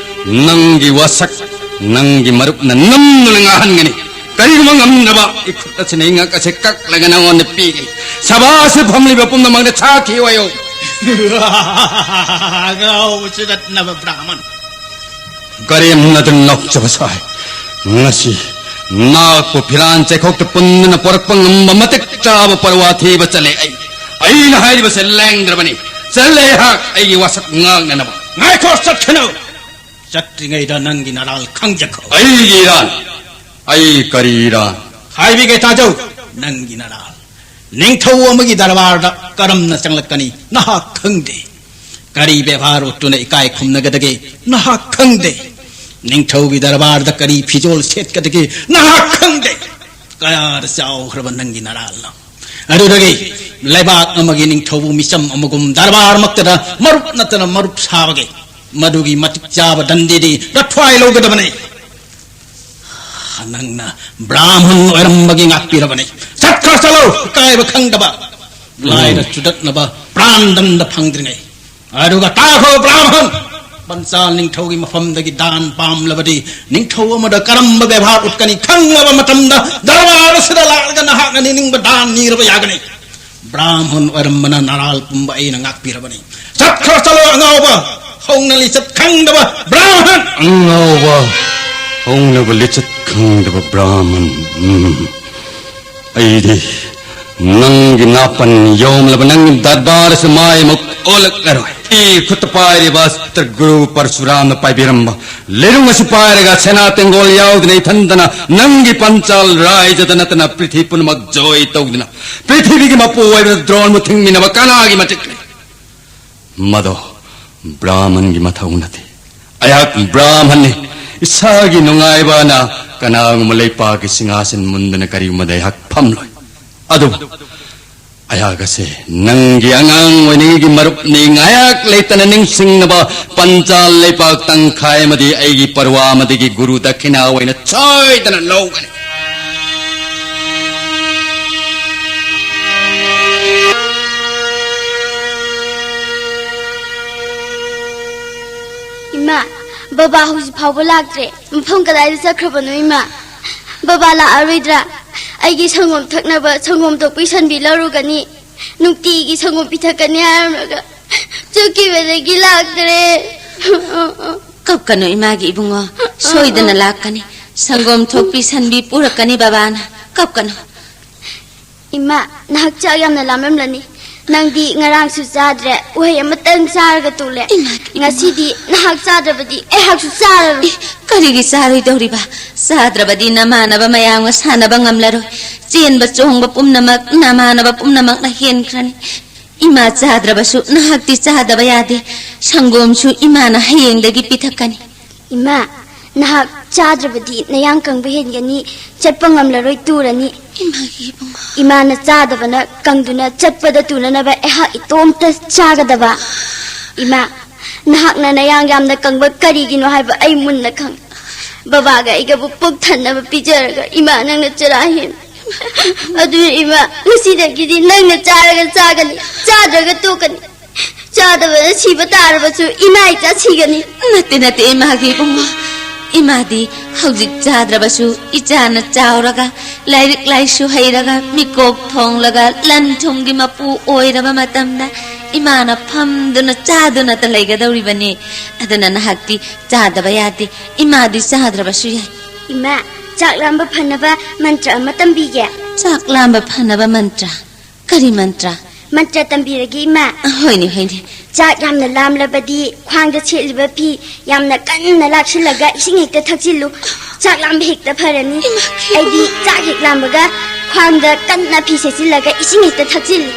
ꯅꯪꯒꯤ ꯋꯥꯁꯛ, ꯅꯪꯒꯤ ꯃꯔꯨꯞꯅ ꯅꯝꯗꯨꯅ ꯉꯥꯍꯟꯒꯅꯤ꯫ ꯀꯔꯤꯒꯨꯝꯕ ꯉꯝꯗ꯭ꯔꯕ, ꯏꯈꯨꯠ ꯑꯁꯤꯅ ꯏꯉꯛ ꯑꯁꯤ ꯀꯛꯂꯒ ꯅꯉꯣꯟꯗ ꯄꯤꯒꯅꯤ꯫ ꯁꯚꯥꯁꯤ ꯐꯝꯂꯤꯕ ꯄꯨꯝꯅꯃꯛꯅ ꯁꯥꯈꯤ ꯑꯣꯏꯌꯨ꯫ ꯑꯉꯥꯎꯕ ꯆꯨꯗꯠꯅꯕ ꯕ꯭ꯔꯥꯍꯃꯟ꯫ ꯀꯔꯦꯝꯅꯗꯨꯅ ꯅꯣꯛꯆꯕ ꯁꯥꯏ꯫ ꯉꯁꯤ ꯅꯥꯛꯄ ꯐꯤꯔꯥꯟ ꯆꯩꯈꯣꯛꯇ ꯄꯨꯟꯗꯨꯅ ꯄꯣꯔꯛꯄ ꯉꯝꯕ ꯃꯇꯤꯛ ꯆꯥꯕ ꯄꯔꯋꯥ ꯊꯤꯕ ꯆꯠꯂꯦ ꯑꯩ꯫ ꯑꯩꯅ ꯍꯥꯏꯔꯤꯕꯁꯦ ꯂꯦꯡꯗ꯭ꯔꯕꯅꯤ꯫ ꯆꯠꯂꯦ ꯑꯩꯍꯥꯛ ꯑꯩꯒꯤ ꯋꯥꯁꯛ ꯉꯥꯛꯅꯅꯕ꯫ ꯉꯥꯏꯈꯣ, ꯆꯠꯈꯤꯅꯨ꯫ ꯆꯠꯇ꯭ꯔꯤꯉꯩꯗ ꯅꯪꯒꯤ ꯅꯔꯥꯜ ꯈꯪꯖꯈꯣ꯫ ꯑꯩꯒꯤ ꯏꯔꯥꯟ? ꯑꯩ ꯀꯔꯤ ꯏꯔꯥꯟ? ꯍꯥꯏꯕꯤꯒꯦ ꯇꯥꯖꯧ, ꯅꯪꯒꯤ ꯅꯔꯥꯜ꯫ ꯅꯤꯡꯊꯧ ꯑꯃꯒꯤ ꯗꯔꯕꯥꯔꯗ ꯀꯔꯝꯅ ꯆꯪꯂꯛꯀꯅꯤ ꯅꯍꯥꯛ ꯈꯪꯗꯦ꯫ ꯀꯔꯤ ꯕꯦꯕꯥꯔ ꯎꯠꯇꯨꯅ ꯏꯀꯥꯏ ꯈꯨꯝꯅꯒꯗꯒꯦ ꯅꯍꯥꯛ ꯈꯪꯗꯦ꯫ ꯅꯤꯡꯊꯧꯒꯤ ꯗꯔꯕꯥꯔꯗ ꯀꯔꯤ ꯐꯤꯖꯣꯜ ꯁꯦꯠꯀꯗꯒꯦ ꯅꯍꯥꯛ ꯈꯪꯗꯦ꯫ ꯀꯌꯥꯗ ꯆꯥꯎꯈ꯭ꯔꯕ ꯅꯪꯒꯤ ꯅꯔꯥꯜꯅꯣ꯫ ꯑꯗꯨꯗꯒꯤ ꯂꯩꯕꯥꯛ ꯑꯃꯒꯤ ꯅꯤꯡꯊꯧꯕꯨ ꯃꯤꯆꯝ ꯑꯃꯒꯨꯝ ꯗꯔꯕꯥꯔꯃꯛꯇꯗ ꯃꯔꯨꯞ ꯅꯠꯇꯅ ꯃꯔꯨꯞ ꯁꯥꯕꯒꯦ꯫ ꯃꯗꯨꯒꯤ ꯃꯇꯤꯛ ꯆꯥꯕ ꯗꯟꯗꯤꯗꯤ ꯔꯊ꯭ꯋꯥꯏ ꯂꯧꯒꯗꯕꯅꯤ꯫ ꯅꯪꯅ ꯕ꯭ꯔꯥꯍꯃꯟ ꯑꯣꯏꯔꯝꯕꯒꯤ ꯉꯥꯛꯄꯤꯔꯕꯅꯤ꯫ ꯆꯠꯈ꯭ꯔꯣ, ꯆꯠꯂꯣ, ꯏꯀꯥꯏꯕ ꯈꯪꯗꯕ, ꯂꯥꯏꯔ ꯆꯨꯗꯠꯅꯕ ꯄ꯭ꯔꯥꯟꯗꯝꯗ ꯐꯪꯗ꯭ꯔꯤꯉꯩ꯫ ꯑꯗꯨꯒ ꯇꯥꯈꯣ ꯕ꯭ꯔꯥꯍꯃꯟ, ꯄꯟꯆꯥꯜ ꯅꯤꯡꯊꯧꯒꯤ ꯃꯐꯝꯗꯒꯤ ꯗꯥꯟ ꯄꯥꯝꯂꯕꯗꯤ ꯅꯤꯡꯊꯧ ꯑꯃꯗ ꯀꯔꯝꯕ ꯕꯦꯕꯥꯔ ꯎꯠꯀꯅꯤ ꯈꯪꯂꯕ ꯃꯇꯝꯗ ꯗꯔꯕꯥꯔ ꯑꯁꯤꯗ ꯂꯥꯛꯂꯒ ꯅꯍꯥꯛꯅ ꯅꯤꯡꯅꯤꯡꯕ ꯗꯥꯟ ꯅꯤꯔꯕ ꯌꯥꯒꯅꯤ꯫ ꯕ꯭ꯔꯥꯍꯃꯟ ꯑꯣꯏꯔꯝꯕꯅ ꯅꯔꯥꯜ ꯄꯨꯝꯕ ꯑꯩꯅ ꯉꯥꯛꯄꯤꯔꯕꯅꯤ꯫ ꯆꯠꯈ꯭ꯔꯣ, ꯆꯠꯂꯣ ꯑꯉꯥꯎꯕ, ꯍꯧꯅ ꯂꯤꯆꯠ ꯈꯪꯗꯕ ꯕ꯭ꯔꯥꯍꯃꯟ꯫ ꯑꯉꯥꯎꯕ, ꯍꯧꯅꯕ ꯂꯤꯆꯠ ꯈꯪꯗꯕ ꯕ꯭ꯔꯥꯍꯃꯟ꯫ ꯎꯝ꯫ ꯑꯩꯗꯤ ꯅꯪꯒꯤ ꯅꯥꯄꯟ ꯌꯣꯝꯂꯕ ꯅꯪꯒꯤ ꯗꯔꯕꯥꯔꯁꯨ ꯃꯥꯏ ꯑꯃꯨꯛ ꯑꯣꯜꯂꯛꯂꯔꯣꯏ꯫ ꯑꯩ ꯈꯨꯠꯇ ꯄꯥꯏꯔꯤꯕ ꯑꯁꯇ꯭ꯔ ꯒꯨꯔꯨ ꯄꯔꯁꯨꯔꯥꯝꯅ ꯄꯥꯏꯕꯤꯔꯝꯕ ꯂꯩꯔꯨꯡ ꯑꯁꯤ ꯄꯥꯏꯔꯒ ꯁꯦꯅꯥ ꯇꯦꯡꯒꯣꯜ ꯌꯥꯎꯗꯅ ꯏꯊꯟꯗꯅ ꯅꯪꯒꯤ ꯄꯟꯆꯥꯜ ꯔꯥꯏꯖꯗ ꯅꯠꯇꯅ ꯄ꯭ꯔꯤꯊꯤ ꯄꯨꯝꯅꯃꯛ ꯖꯣꯏ ꯇꯧꯗꯨꯅ ꯄ꯭ꯔꯤꯊꯤꯕꯤꯒꯤ ꯃꯄꯨ ꯑꯣꯏꯕ ꯗ꯭ꯔꯣꯟꯕꯨ ꯊꯤꯡꯃꯤꯟꯅꯕ ꯀꯅꯥꯒꯤ ꯃꯇꯤꯛ ꯂꯩ? ꯃꯗꯣ ꯕ꯭ꯔꯥꯍꯃꯟꯒꯤ ꯃꯊꯧ ꯅꯠꯇꯦ꯫ ꯑꯩꯍꯥꯛ ꯕ꯭ꯔꯥꯍꯃꯟꯅꯤ꯫ ꯏꯁꯥꯒꯤ ꯅꯨꯡꯉꯥꯏꯕꯅ ꯀꯅꯥꯒꯨꯝꯕ ꯂꯩꯄꯥꯛꯀꯤ ꯁꯤꯡꯍꯥꯁꯟ ꯃꯨꯟꯗꯅ ꯀꯔꯤꯒꯨꯝꯕꯗ ꯑꯩꯍꯥꯛ ꯐꯝꯂꯣꯏ꯫ ꯑꯗꯨꯕꯨ ꯑꯩꯍꯥꯛ ꯑꯁꯦ ꯅꯪꯒꯤ ꯑꯉꯥꯡ ꯑꯣꯏꯅꯤꯡꯉꯩꯒꯤ ꯃꯔꯨꯞꯅꯤ꯫ ꯉꯥꯏꯍꯥꯛ ꯂꯩꯇꯅ ꯅꯤꯡꯁꯤꯡꯅꯕ ꯄꯟꯆꯥ ꯂꯩꯄꯥꯛ ꯇꯪꯈꯥꯏ ꯑꯃꯗꯤ ꯑꯩꯒꯤ ꯄꯔꯋꯥ ꯑꯃꯗꯒꯤ ꯒꯨꯔꯨ ꯗꯈꯤꯅꯥ ꯑꯣꯏꯅ ꯁꯣꯏꯗꯅ ꯂꯧꯒꯅꯤ꯫ ꯏꯃꯥ, ꯕꯕꯥ ꯍꯧꯖꯤꯛ ꯐꯥꯎꯕ ꯂꯥꯛꯇ꯭ꯔꯦ꯫ ꯃꯐꯝ ꯀꯗꯥꯏꯗ ꯆꯠꯈ꯭ꯔꯕꯅꯣ, ꯏꯃꯥ? ꯕꯕꯥ ꯂꯥꯛꯑꯔꯣꯏꯗ꯭ꯔꯥ? ꯑꯩꯒꯤ ꯁꯪꯒꯣꯝ ꯊꯛꯅꯕ ꯁꯪꯒꯣꯝ ꯊꯣꯛꯄꯤ ꯁꯟꯕꯤ ꯂꯧꯔꯨꯒꯅꯤ, ꯅꯨꯡꯇꯤꯒꯤ ꯁꯪꯒꯣꯝ ꯄꯤꯊꯛꯀꯅꯤ ꯍꯥꯏꯔꯝꯂꯒ ꯆꯠꯈꯤꯕꯗꯒꯤ ꯂꯥꯛꯇ꯭ꯔꯦ꯫ ꯀꯞꯀꯅꯨ ꯏꯃꯥꯒꯤ ꯏꯕꯨꯡꯉꯣ, ꯁꯣꯏꯗꯅ ꯂꯥꯛꯀꯅꯤ꯫ ꯁꯪꯒꯣꯝ ꯊꯣꯛꯄꯤ ꯁꯟꯕꯤ ꯄꯨꯔꯛꯀꯅꯤ ꯕꯕꯥꯅ꯫ ꯀꯞꯀꯅꯨ꯫ ꯏꯃꯥ, ꯅꯍꯥꯛ ꯆꯥꯛ ꯌꯥꯝꯅ ꯂꯥꯝꯂꯝꯂꯅꯤ꯫ ꯅꯪꯗꯤ ꯉꯔꯥꯡꯁꯨ ꯆꯥꯗ꯭ꯔꯦ, ꯎꯍꯩ ꯑꯃꯇꯪ ꯆꯥꯔꯒ ꯇꯣꯛꯂꯦ꯫ ꯏꯃꯥ, ꯏꯃꯥ꯫ ꯉꯁꯤꯗꯤ ꯅꯍꯥꯛ ꯆꯥꯗ꯭ꯔꯕꯗꯤ ꯑꯩꯍꯥꯛꯁꯨ ꯆꯥꯔꯔꯣꯏ꯫ ꯏ, ꯀꯔꯤꯒꯤ ꯆꯥꯔꯣꯏꯗꯧꯔꯤꯕ? ꯆꯥꯗ꯭ꯔꯕꯗꯤ ꯅꯃꯥꯟꯅꯕ ꯃꯌꯥꯝꯒ ꯁꯥꯟꯅꯕ ꯉꯝꯂꯔꯣꯏ꯫ ꯆꯦꯟꯕ ꯆꯣꯡꯕ ꯄꯨꯝꯅꯃꯛ ꯅꯃꯥꯟꯅꯕ ꯄꯨꯝꯅꯃꯛꯅ ꯍꯦꯟꯈ꯭ꯔꯅꯤ꯫ ꯏꯃꯥ ꯆꯥꯗ꯭ꯔꯕꯁꯨ ꯅꯍꯥꯛꯇꯤ ꯆꯥꯗꯕ ꯌꯥꯗꯦ꯫ ꯁꯪꯒꯣꯝꯁꯨ ꯏꯃꯥꯅ ꯍꯌꯦꯡꯗꯒꯤ ꯄꯤꯊꯛꯀꯅꯤ꯫ ꯏꯃꯥ, ꯅꯍꯥꯛ ꯆꯥꯗ꯭ꯔꯕꯗꯤ ꯅꯌꯥꯡ ꯀꯪꯕ ꯍꯦꯟꯒꯅꯤ, ꯆꯠꯄ ꯉꯝꯂꯔꯣꯏ, ꯇꯨꯔꯅꯤ꯫ ꯏꯃꯥꯒꯤ ꯏꯕꯨꯡꯉꯣ꯫ ꯏꯃꯥꯅ ꯆꯥꯗꯕꯅ ꯀꯪꯗꯨꯅ ꯆꯠꯄꯗ ꯇꯨꯅꯅꯕ ꯑꯩꯍꯥꯛ ꯏꯇꯣꯝꯇ ꯆꯥꯒꯗꯕ꯫ ꯏꯃꯥ, ꯅꯍꯥꯛꯅ ꯅꯌꯥꯡ ꯌꯥꯝꯅ ꯀꯪꯕ ꯀꯔꯤꯒꯤꯅꯣ ꯍꯥꯏꯕ ꯑꯩ ꯃꯨꯟꯅ ꯈꯪ꯫ ꯕꯕꯥꯒ ꯑꯩꯒꯕꯨ ꯄꯨꯛ ꯊꯟꯅꯕ ꯄꯤꯖꯔꯒ ꯏꯃꯥ ꯅꯪꯅ ꯆꯔꯥ ꯍꯦꯟ꯫ ꯑꯗꯨꯅ ꯏꯃꯥ, ꯉꯁꯤꯗꯒꯤꯗꯤ ꯅꯪꯅ ꯆꯥꯔꯒ ꯆꯥꯒꯅꯤ, ꯆꯥꯗ꯭ꯔꯒ ꯇꯣꯛꯀꯅꯤ꯫ ꯆꯥꯗꯕꯅ ꯁꯤꯕ ꯇꯥꯔꯕꯁꯨ ꯏꯃꯥ ꯏꯆꯥ ꯁꯤꯒꯅꯤ꯫ ꯅꯠꯇꯦ, ꯅꯠꯇꯦ, ꯏꯃꯥꯒꯤ ꯏꯕꯨꯡꯉꯣ꯫ ꯏꯃꯥꯗꯤ ꯍꯧꯖꯤꯛ ꯆꯥꯗ꯭ꯔꯕꯁꯨ ꯏꯆꯥꯅ ꯆꯥꯎꯔꯒ, ꯂꯥꯏꯔꯤꯛ ꯂꯥꯏꯁꯨ ꯍꯩꯔꯒ, ꯃꯤꯀꯣꯛ ꯊꯣꯡꯂꯒ, ꯂꯟ ꯊꯨꯝꯒꯤ ꯃꯄꯨ ꯑꯣꯏꯔꯕ ꯃꯇꯝꯗ ꯏꯃꯥꯅ ꯐꯝꯗꯨꯅ ꯆꯥꯗꯨꯅꯇ ꯂꯩꯒꯗꯧꯔꯤꯕꯅꯤ꯫ ꯑꯗꯨꯅ ꯅꯍꯥꯛꯇꯤ ꯆꯥꯗꯕ ꯌꯥꯗꯦ꯫ ꯏꯃꯥꯗꯤ ꯆꯥꯗ꯭ꯔꯕꯁꯨ ꯌꯥꯏ꯫ ꯏꯃꯥ, ꯆꯥꯛ ꯂꯥꯝꯕ ꯐꯅꯕ ꯃꯟꯇ꯭ꯔ ꯑꯃ ꯇꯝꯕꯤꯒꯦ꯫ ꯆꯥꯛ ꯂꯥꯝꯕ ꯐꯅꯕ ꯃꯟꯇ꯭ꯔ? ꯀꯔꯤ ꯃꯟꯇ꯭ꯔ? ꯃꯟꯇ꯭ꯔ ꯇꯝꯕꯤꯔꯒꯦ, ꯏꯃꯥ꯫ ꯍꯣꯏꯅꯦ, ꯍꯣꯏꯅꯦ꯫ ꯆꯥꯛ ꯌꯥꯝꯅ ꯂꯥꯝꯂꯕꯗꯤ ꯈ꯭ꯋꯥꯡꯗ ꯁꯦꯠꯂꯤꯕ ꯐꯤ ꯌꯥꯝꯅ ꯀꯟꯅ ꯂꯥꯛꯁꯤꯜꯂꯒ ꯏꯁꯤꯡ ꯍꯦꯛꯇ ꯊꯛꯆꯤꯜꯂꯨ꯫ ꯆꯥꯛ ꯂꯥꯝꯕ ꯍꯦꯛꯇ ꯐꯔꯅꯤ꯫ ꯏꯃꯥ, ꯑꯩꯗꯤ ꯆꯥꯛ ꯍꯦꯛ ꯂꯥꯝꯕꯒ ꯈ꯭ꯋꯥꯡꯗ ꯀꯟꯅ ꯐꯤ ꯁꯦꯠꯆꯤꯜꯂꯒ ꯏꯁꯤꯡ ꯍꯦꯛꯇ ꯊꯛꯆꯤꯜꯂꯤ꯫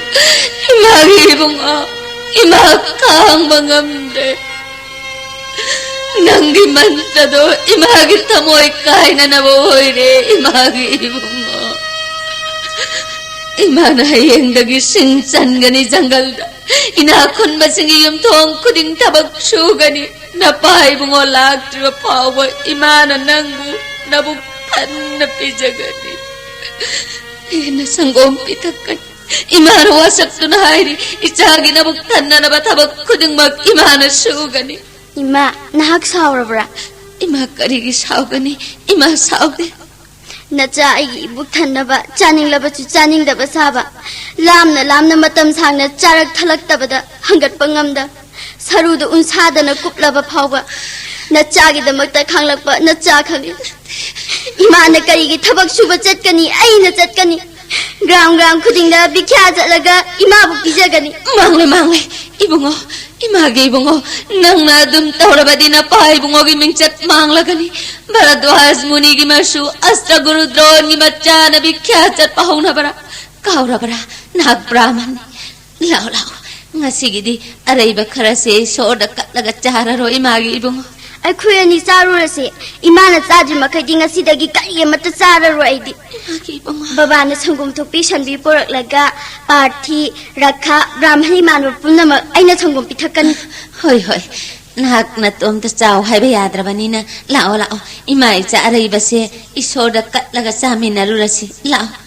ꯏꯃꯥꯒꯤ ꯏꯕꯨꯡꯉꯣ, ꯏꯃꯥ ꯈꯥꯡꯕ ꯉꯝꯗ꯭ꯔꯦ꯫ ꯅꯪꯒꯤ ꯃꯟꯇ꯭ꯔꯗꯣ ꯏꯃꯥꯒꯤ ꯊꯃꯣꯏ ꯀꯥꯏꯅꯅꯕ ꯑꯣꯏꯔꯦ, ꯏꯃꯥꯒꯤ ꯏꯕꯨꯡꯉꯣ꯫ ꯏꯃꯥꯅ ꯍꯌꯦꯡꯗꯒꯤ ꯁꯤꯡ ꯆꯟꯒꯅꯤ ꯖꯪꯒꯜꯗ꯫ ꯏꯅꯥꯛ ꯈꯨꯟꯕꯁꯤꯡꯒꯤ ꯌꯨꯝꯊꯣꯡ ꯈꯨꯗꯤꯡ ꯊꯕꯛ ꯁꯨꯒꯅꯤ꯫ ꯅꯄꯥ ꯏꯕꯨꯡꯉꯣ ꯂꯥꯛꯇ꯭ꯔꯤꯕ ꯐꯥꯎꯕ ꯏꯃꯥꯅ ꯅꯪꯕꯨ ꯅꯕꯨꯛ ꯊꯟꯅ ꯄꯤꯖꯒꯅꯤ꯫ ꯍꯦꯟꯅ ꯁꯪꯒꯣꯝ ꯄꯤꯊꯛꯀꯅꯤ꯫ ꯏꯃꯥꯅ ꯋꯥꯁꯛꯇꯨꯅ ꯍꯥꯏꯔꯤ, "ꯏꯆꯥꯒꯤ ꯅꯕꯨꯛ ꯊꯟꯅꯅꯕ ꯊꯕꯛ ꯈꯨꯗꯤꯡꯃꯛ ꯏꯃꯥꯅ ꯁꯨꯒꯅꯤ"꯫ ꯏꯃꯥ, ꯅꯍꯥꯛ ꯁꯥꯎꯔꯕ꯭ꯔꯥ? ꯏꯃꯥ ꯀꯔꯤꯒꯤ ꯁꯥꯎꯒꯅꯤ? ꯏꯃꯥ ꯁꯥꯎꯗꯦ꯫ ꯅꯆꯥ ꯑꯩꯒꯤ ꯏꯕꯨꯛ ꯊꯟꯅꯕ, ꯆꯥꯅꯤꯡꯂꯕꯁꯨ ꯆꯥꯅꯤꯡꯗꯕ ꯁꯥꯕ, ꯂꯥꯝꯅ ꯂꯥꯝꯅ ꯃꯇꯝ ꯁꯥꯡꯅ ꯆꯥꯔꯛ ꯊꯜꯂꯛꯇꯕꯗ ꯍꯪꯒꯠꯄ ꯉꯝꯗ, ꯁꯔꯨꯗ ꯎꯟꯁꯥꯗꯅ ꯀꯨꯞꯂꯕ ꯐꯥꯎꯕ, ꯅꯆꯥꯒꯤꯗꯃꯛꯇ ꯈꯥꯡꯂꯛꯄ ꯅꯆꯥ ꯈꯪꯉꯤ꯫ ꯏꯃꯥꯅ ꯀꯔꯤꯒꯤ ꯊꯕꯛ ꯁꯨꯕ ꯆꯠꯀꯅꯤ? ꯑꯩꯅ ꯆꯠꯀꯅꯤ꯫ ꯒ꯭ꯔꯥꯝ ꯒ꯭ꯔꯥꯝ ꯈꯨꯗꯤꯡꯗ ꯚꯤꯈ꯭ꯌꯥ ꯆꯠꯂꯒ ꯏꯃꯥꯕꯨ ꯄꯤꯖꯒꯅꯤ꯫ ꯃꯥꯡꯂꯦ, ꯃꯥꯡꯂꯦ, ꯏꯕꯨꯡꯉꯣ, ꯏꯃꯥꯒꯤ ꯏꯕꯨꯡꯉꯣ, ꯅꯪꯅ ꯑꯗꯨꯝ ꯇꯧꯔꯕꯗꯤ ꯅꯄꯥ ꯏꯕꯨꯡꯉꯣꯒꯤ ꯃꯤꯡꯆꯠ ꯃꯥꯡꯂꯒꯅꯤ꯫ ꯚꯔꯗ꯭ꯋꯥꯖ ꯃꯨꯅꯤꯒꯤ ꯃꯁꯨ ꯑꯁꯇ꯭ꯔꯒꯨꯔꯨ ꯗ꯭ꯔꯣꯟꯒꯤ ꯃꯆꯥꯅ ꯚꯤꯈ꯭ꯌꯥ ꯆꯠꯄ ꯍꯧꯅꯕ꯭ꯔꯥ? ꯀꯥꯎꯔꯕ꯭ꯔꯥ? ꯅꯍꯥꯛ ꯕ꯭ꯔꯥꯍꯃꯟꯅꯤ꯫ ꯂꯥꯛꯑꯣ, ꯂꯥꯛꯑꯣ, ꯉꯁꯤꯒꯤꯗꯤ ꯑꯔꯩꯕ ꯈꯔꯁꯦ ꯏꯁꯣꯔꯗ ꯀꯠꯂꯒ ꯆꯥꯔꯔꯣ, ꯏꯃꯥꯒꯤ ꯏꯕꯨꯡꯉꯣ꯫ ꯑꯩꯈꯣꯏ ꯑꯅꯤ ꯆꯥꯔꯨꯔꯁꯦ꯫ ꯏꯃꯥꯅ ꯆꯥꯗ꯭ꯔꯤ ꯃꯈꯩꯗꯤ ꯉꯁꯤꯗꯒꯤ ꯀꯔꯤ ꯑꯃꯠꯇ ꯆꯥꯔꯔꯣꯏ ꯑꯩꯗꯤ꯫ ꯏꯃꯥꯒꯤ ꯏꯕꯨꯡꯉꯣ꯫ ꯕꯕꯥꯅ ꯁꯪꯒꯣꯝ ꯊꯣꯛꯄꯤ ꯁꯟꯕꯤ ꯄꯨꯔꯛꯂꯒ ꯄꯥꯔꯊꯤ, ꯔꯈꯥ, ꯕ꯭ꯔꯥꯍꯃꯟ ꯏꯃꯥꯟꯅꯕ ꯄꯨꯝꯅꯃꯛ ꯑꯩꯅ ꯁꯪꯒꯣꯝ ꯄꯤꯊꯛꯀꯅꯤ꯫ ꯍꯣꯏ, ꯍꯣꯏ, ꯅꯍꯥꯛ ꯅꯇꯣꯝꯇ ꯆꯥꯎ ꯍꯥꯏꯕ ꯌꯥꯗ꯭ꯔꯕꯅꯤꯅ, ꯂꯥꯛꯑꯣ, ꯂꯥꯛꯑꯣ, ꯏꯃꯥ ꯏꯆꯥ ꯑꯔꯩꯕꯁꯦ ꯏꯁꯣꯔꯗ ꯀꯠꯂꯒ ꯆꯥꯃꯤꯟꯅꯔꯨꯔꯁꯤ꯫ ꯂꯥꯛꯑꯣ꯫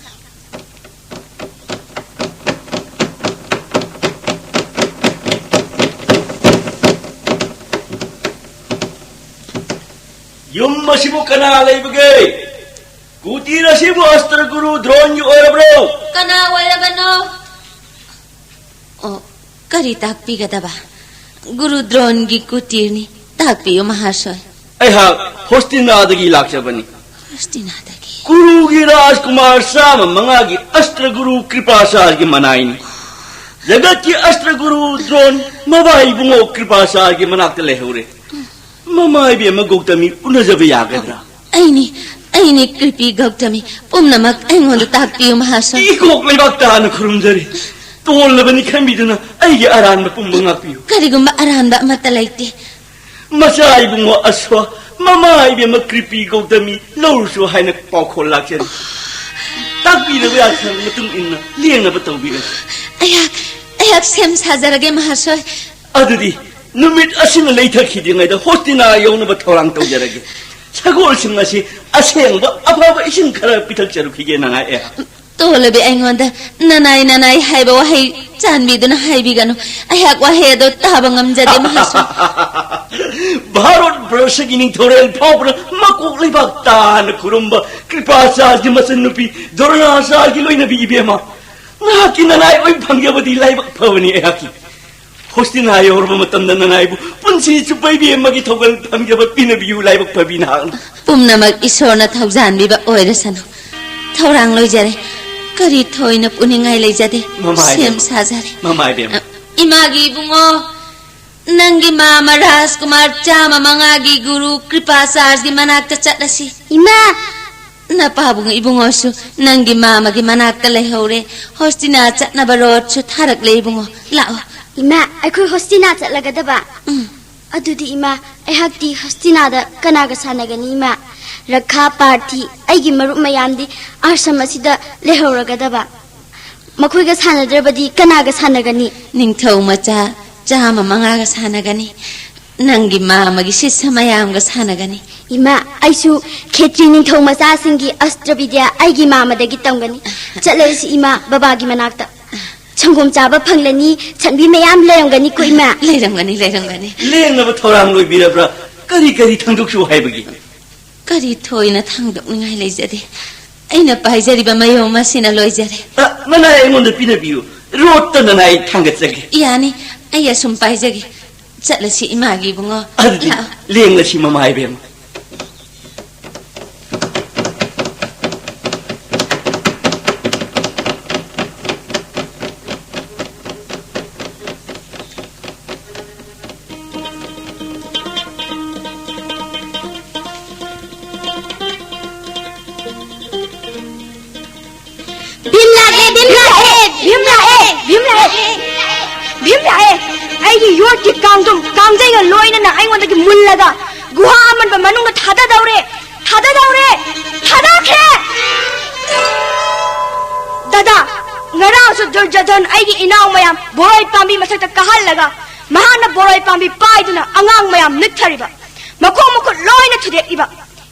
ꯌꯨꯝ ꯑꯁꯤꯕꯨ ꯀꯅꯥ ꯂꯩꯕꯒꯦ? ꯀꯨꯇꯤꯔ ꯑꯁꯤꯕꯨ ꯑꯁꯇ꯭ꯔ ꯒꯨꯔꯨ ꯗ꯭ꯔꯣꯟꯒꯤ ꯑꯣꯏꯔꯕ꯭ꯔꯣ? ꯀꯅꯥ ꯑꯣꯏꯔꯕꯅꯣ? ꯑꯣ, ꯀꯔꯤ ꯇꯥꯛꯄꯤꯒꯗꯕ? ꯒꯨꯔꯨ ꯗ꯭ꯔꯣꯟꯒꯤ ꯀꯨꯇꯤꯔꯅꯤ꯫ ꯇꯥꯛꯄꯤꯌꯨ, ꯃꯍꯥꯁꯣꯏ꯫ ꯑꯩꯍꯥꯛ ꯍꯣꯁꯇꯤꯅꯥꯗꯒꯤ ꯂꯥꯛꯆꯕꯅꯤ꯫ ꯍꯣꯁꯇꯤꯅꯥꯗꯒꯤ? ꯀꯨꯔꯨꯒꯤ ꯔꯥꯖꯀꯨꯃꯥꯔ ꯆꯥꯝꯃ ꯃꯉꯥꯒꯤ ꯑꯁꯇ꯭ꯔ ꯒꯨꯔꯨ ꯀ꯭ꯔꯤꯄꯥꯆꯥꯔꯒꯤ ꯃꯅꯥꯏꯅꯤ꯫ ꯖꯒꯠꯀꯤ ꯑꯁꯇ꯭ꯔ ꯒꯨꯔꯨ ꯗ꯭ꯔꯣꯟ ꯃꯕꯥ ꯏꯕꯨꯡꯉꯣ ꯀ꯭ꯔꯤꯄꯥꯆꯥꯔꯒꯤ ꯃꯅꯥꯛꯇ ꯂꯩꯍꯧꯔꯦ꯫ ꯃꯃꯥ ꯏꯕꯦꯝꯃ ꯒꯧꯇꯃꯤ ꯎꯅꯖꯕ ꯌꯥꯒꯗ꯭ꯔꯥ? ꯑꯩꯅꯤ, ꯑꯩꯅꯤ ꯀ꯭ꯔꯤꯄꯤ ꯒꯧꯇꯃꯤ꯫ ꯄꯨꯝꯅꯃꯛ ꯑꯩꯉꯣꯟꯗ ꯇꯥꯛꯄꯤꯌꯨ, ꯃꯍꯥꯁꯣꯏ꯫ ꯏꯀꯣꯛ ꯂꯩꯕꯥꯛ ꯇꯥꯅ ꯈꯨꯔꯨꯝꯖꯔꯤ꯫ ꯇꯣꯜꯂꯕꯅꯤ ꯈꯟꯕꯤꯗꯨꯅ ꯑꯩꯒꯤ ꯑꯔꯥꯟꯕ ꯄꯨꯝꯕ ꯉꯥꯛꯄꯤꯌꯨ꯫ ꯀꯔꯤꯒꯨꯝꯕ ꯑꯔꯥꯟꯕ ꯑꯃꯠꯇ ꯂꯩꯇꯦ꯫ ꯃꯆꯥ ꯏꯕꯨꯡꯉꯣ ꯑꯁ꯭ꯋ, ꯃꯃꯥ ꯏꯕꯦꯝꯃ ꯀ꯭ꯔꯤꯄꯤ ꯒꯧꯇꯃꯤ ꯂꯧꯔꯨꯁꯨ ꯍꯥꯏꯅ ꯄꯥꯎꯈꯣꯜ ꯂꯥꯛꯆꯔꯤ꯫ ꯇꯥꯛꯄꯤꯔꯕ ꯌꯥꯊꯪ ꯃꯇꯨꯡ ꯏꯟꯅ ꯂꯦꯡꯅꯕ ꯇꯧꯕꯤꯔꯒꯦ꯫ ꯑꯩꯍꯥꯛ, ꯑꯩꯍꯥꯛ ꯁꯦꯝ ꯁꯥꯖꯔꯒꯦ, ꯃꯍꯥꯁꯣꯏ꯫ ꯑꯗꯨꯗꯤ ꯅꯨꯃꯤꯠ ꯑꯁꯤꯅ ꯂꯩꯊꯈꯤꯗ꯭ꯔꯤꯉꯩꯗ ꯍꯣꯁꯇꯤꯅꯥ ꯌꯧꯅꯕ ꯊꯧꯔꯥꯡ ꯇꯧꯖꯔꯒꯦ꯫ ꯁꯒꯣꯜꯁꯤꯡ ꯑꯁꯤ ꯑꯁꯦꯡꯕ ꯑꯐꯕ ꯏꯁꯤꯡ ꯈꯔ ꯄꯤꯊꯛꯆꯔꯨꯈꯤꯒꯦ, ꯅꯅꯥꯏ ꯑꯩꯍꯥꯛ꯫ ꯇꯣꯜꯂꯕꯤ, ꯑꯩꯉꯣꯟꯗ "ꯅꯅꯥꯏ, ꯅꯅꯥꯏ" ꯍꯥꯏꯕ ꯋꯥꯍꯩ ꯆꯥꯟꯕꯤꯗꯨꯅ ꯍꯥꯏꯕꯤꯒꯅꯨ꯫ ꯑꯩꯍꯥꯛ ꯋꯥꯍꯩ ꯑꯗꯨ ꯇꯥꯕ ꯉꯝꯖꯗꯦ, ꯃꯍꯥꯁꯣꯏ꯫ ꯚꯥꯔꯠ ꯕꯔꯁꯒꯤ ꯅꯤꯡꯊꯧꯔꯦꯜ ꯐꯥꯎꯕꯅ ꯃꯀꯣꯛ ꯂꯩꯕꯥꯛ ꯇꯥꯅ ꯈꯨꯔꯨꯝꯕ ꯀ꯭ꯔꯤꯄꯥꯆꯥꯔꯖꯒꯤ ꯃꯆꯟꯅꯨꯄꯤ ꯗ꯭ꯔꯣꯅꯥꯆꯥꯔꯒꯤ ꯂꯣꯏꯅꯕꯤ ꯏꯕꯦꯝꯃ, ꯅꯍꯥꯛꯀꯤ ꯅꯅꯥꯏ ꯑꯣꯏ ꯐꯪꯖꯕꯗꯤ ꯂꯥꯏꯕꯛ ꯐꯕꯅꯤ ꯑꯩꯍꯥꯛꯀꯤ꯫ ꯍꯣꯁꯇꯤꯅꯥ ꯌꯧꯔꯕ ꯃꯇꯝꯗ ꯅꯅꯥꯏꯕꯨ ꯄꯨꯟꯁꯤ ꯆꯨꯞꯄ ꯏꯕꯦꯝꯃꯒꯤ ꯊꯧꯒꯜ ꯐꯪꯖꯕ ꯄꯤꯅꯕꯤꯌꯨ, ꯂꯥꯏꯕꯛ ꯐꯕꯤ ꯅꯍꯥꯛꯅ꯫ ꯄꯨꯝꯅꯃꯛ ꯏꯁꯣꯔꯅ ꯊꯧꯖꯥꯟꯕꯤꯕ ꯑꯣꯏꯔꯁꯅꯨ꯫ ꯊꯧꯔꯥꯡ ꯂꯣꯏꯖꯔꯦ꯫ ꯀꯔꯤ ꯊꯣꯏꯅ ꯄꯨꯅꯤꯡꯉꯥꯏ ꯂꯩꯖꯗꯦ꯫ ꯃꯃꯥ ꯁꯦꯝ ꯏꯕꯦꯝꯃ꯫ ꯁꯥꯖꯔꯦ꯫ ꯃꯃꯥ ꯏꯕꯦꯝꯃ꯫ ꯑ, ꯏꯃꯥꯒꯤ ꯏꯕꯨꯡꯉꯣ, ꯅꯪꯒꯤ ꯃꯥꯃ ꯔꯥꯖꯀꯨꯃꯥꯔ ꯆꯥꯝꯃ ꯃꯉꯥꯒꯤ ꯒꯨꯔꯨ ꯀ꯭ꯔꯤꯄꯥꯆꯥꯔꯖꯒꯤ ꯃꯅꯥꯛꯇ ꯆꯠꯂꯁꯤ꯫ ꯏꯃꯥ! ꯅꯄꯥꯕꯨꯡ ꯏꯕꯨꯡꯉꯣꯁꯨ ꯅꯪꯒꯤ ꯃꯥꯃꯒꯤ ꯃꯅꯥꯛꯇ ꯂꯩꯍꯧꯔꯦ꯫ ꯍꯣꯁꯇꯤꯅꯥ ꯆꯠꯅꯕ ꯔꯣꯠꯁꯨ ꯊꯥꯔꯛꯂꯦ ꯏꯕꯨꯡꯉꯣ꯫ ꯂꯥꯛꯑꯣ꯫ ꯏꯃꯥ, ꯑꯩꯈꯣꯏ ꯍꯣꯁꯇꯤꯅꯥ ꯆꯠꯂꯒꯗꯕ? ꯎꯝ꯫ ꯑꯗꯨꯗꯤ ꯏꯃꯥ, ꯑꯩꯍꯥꯛꯇꯤ ꯍꯣꯁꯇꯤꯅꯥꯗ ꯀꯅꯥꯒ ꯁꯥꯟꯅꯒꯅꯤ ꯏꯃꯥ? ꯔꯈꯥ, ꯄꯥꯔꯊꯤ, ꯑꯩꯒꯤ ꯃꯔꯨꯞ ꯃꯌꯥꯝꯗꯤ ꯑꯥꯁ꯭ꯔꯝ ꯑꯁꯤꯗ ꯂꯩꯍꯧꯔꯒꯗꯕ꯫ ꯃꯈꯣꯏꯒ ꯁꯥꯟꯅꯗ꯭ꯔꯕꯗꯤ ꯀꯅꯥꯒ ꯁꯥꯟꯅꯒꯅꯤ? ꯅꯤꯡꯊꯧ ꯃꯆꯥ ꯆꯥꯝꯃ ꯃꯉꯥꯒ ꯁꯥꯟꯅꯒꯅꯤ꯫ ꯅꯪꯒꯤ ꯃꯥꯃꯒꯤ ꯁꯤꯁ꯭ꯌ ꯃꯌꯥꯝꯒ ꯁꯥꯟꯅꯒꯅꯤ꯫ ꯏꯃꯥ, ꯑꯩꯁꯨ ꯈꯦꯇ꯭ꯔꯤ ꯅꯤꯡꯊꯧ ꯃꯆꯥꯁꯤꯡꯒꯤ ꯑꯁꯇ꯭ꯔ ꯕꯤꯗ꯭ꯌꯥ ꯑꯩꯒꯤ ꯃꯥꯃꯗꯒꯤ ꯇꯝꯒꯅꯤ꯫ ꯆꯠꯂꯁꯤ ꯏꯃꯥ, ꯕꯕꯥꯒꯤ ꯃꯅꯥꯛꯇ꯫ ꯁꯪꯒꯣꯝ ꯆꯥꯕ ꯐꯪꯂꯅꯤ, ꯁꯟꯕꯤ ꯃꯌꯥꯝ ꯂꯩꯔꯝꯒꯅꯤꯀꯣ ꯏꯃꯥ꯫ ꯂꯩꯔꯝꯒꯅꯤ, ꯂꯩꯔꯝꯒꯅꯤ꯫ ꯂꯦꯡꯅꯕ ꯊꯧꯔꯥꯡ ꯂꯣꯏꯕꯤꯔꯕ꯭ꯔꯥ? ꯀꯔꯤ ꯀꯔꯤ ꯊꯥꯡꯗꯣꯛꯁꯨ ꯍꯥꯏꯕꯒꯦ? ꯀꯔꯤ ꯊꯣꯏꯅ ꯊꯥꯡꯗꯣꯛꯅꯤꯡꯉꯥꯏ ꯂꯩꯖꯗꯦ꯫ ꯑꯩꯅ ꯄꯥꯏꯖꯔꯤꯕ ꯃꯌꯣꯝ ꯑꯁꯤꯅ ꯂꯣꯏꯖꯔꯦ꯫ ꯑ, ꯅꯅꯥꯏ ꯑꯩꯉꯣꯟꯗ ꯄꯤꯅꯕꯤꯌꯨ꯫ ꯔꯣꯠꯇ ꯅꯅꯥꯏ ꯊꯥꯡꯒꯠꯆꯒꯦ꯫ ꯌꯥꯅꯤ, ꯑꯩ ꯑꯁꯨꯝ ꯄꯥꯏꯖꯒꯦ꯫ ꯆꯠꯂꯁꯤ, ꯏꯃꯥꯒꯤ ꯏꯕꯨꯡꯉꯣ꯫ ꯑꯗꯨꯗꯤ ꯂꯥꯛꯑꯣ꯫ ꯂꯦꯡꯂꯁꯤ, ꯃꯃꯥ ꯏꯕꯦꯝꯃ꯫ ꯚꯤꯝ ꯂꯥꯛꯑꯦ, ꯚꯤꯝ ꯂꯥꯛꯑꯦ, ꯚꯤꯝ ꯂꯥꯛꯑꯦ, ꯚꯤꯝ ꯂꯥꯛꯑꯦ, ꯚꯤꯝ ꯂꯥꯛꯑꯦ꯫ ꯑꯩꯒꯤ ꯌꯣꯠꯀꯤ ꯀꯥꯡꯗꯨꯝ, ꯀꯥꯡꯖꯩꯒ ꯂꯣꯏꯅꯅ ꯑꯩꯉꯣꯟꯗꯒꯤ ꯃꯨꯜꯂꯒ ꯒꯨꯍꯥ ꯑꯃꯟꯕ ꯃꯅꯨꯡꯗ ꯊꯥꯗꯗꯧꯔꯦ, ꯊꯥꯗꯗꯧꯔꯦ, ꯊꯥꯗꯈ꯭ꯔꯦ꯫ ꯗꯥꯗꯥ, ꯉꯔꯥꯡꯁꯨ ꯗꯨꯔꯖꯣꯙꯟ ꯑꯩꯒꯤ ꯏꯅꯥꯎ ꯃꯌꯥꯝ ꯕꯣꯔꯣꯏ ꯄꯥꯝꯕꯤ ꯃꯊꯛꯇ ꯀꯥꯍꯜꯂꯒ ꯃꯍꯥꯛꯅ ꯕꯣꯔꯣꯏ ꯄꯥꯝꯕꯤ ꯄꯥꯏꯗꯨꯅ ꯑꯉꯥꯡ ꯃꯌꯥꯝ ꯅꯤꯛꯊꯔꯤꯕ, ꯃꯈꯣꯡ ꯃꯈꯨꯠ ꯂꯣꯏꯅ ꯊꯨꯗꯦꯛꯏꯕ꯫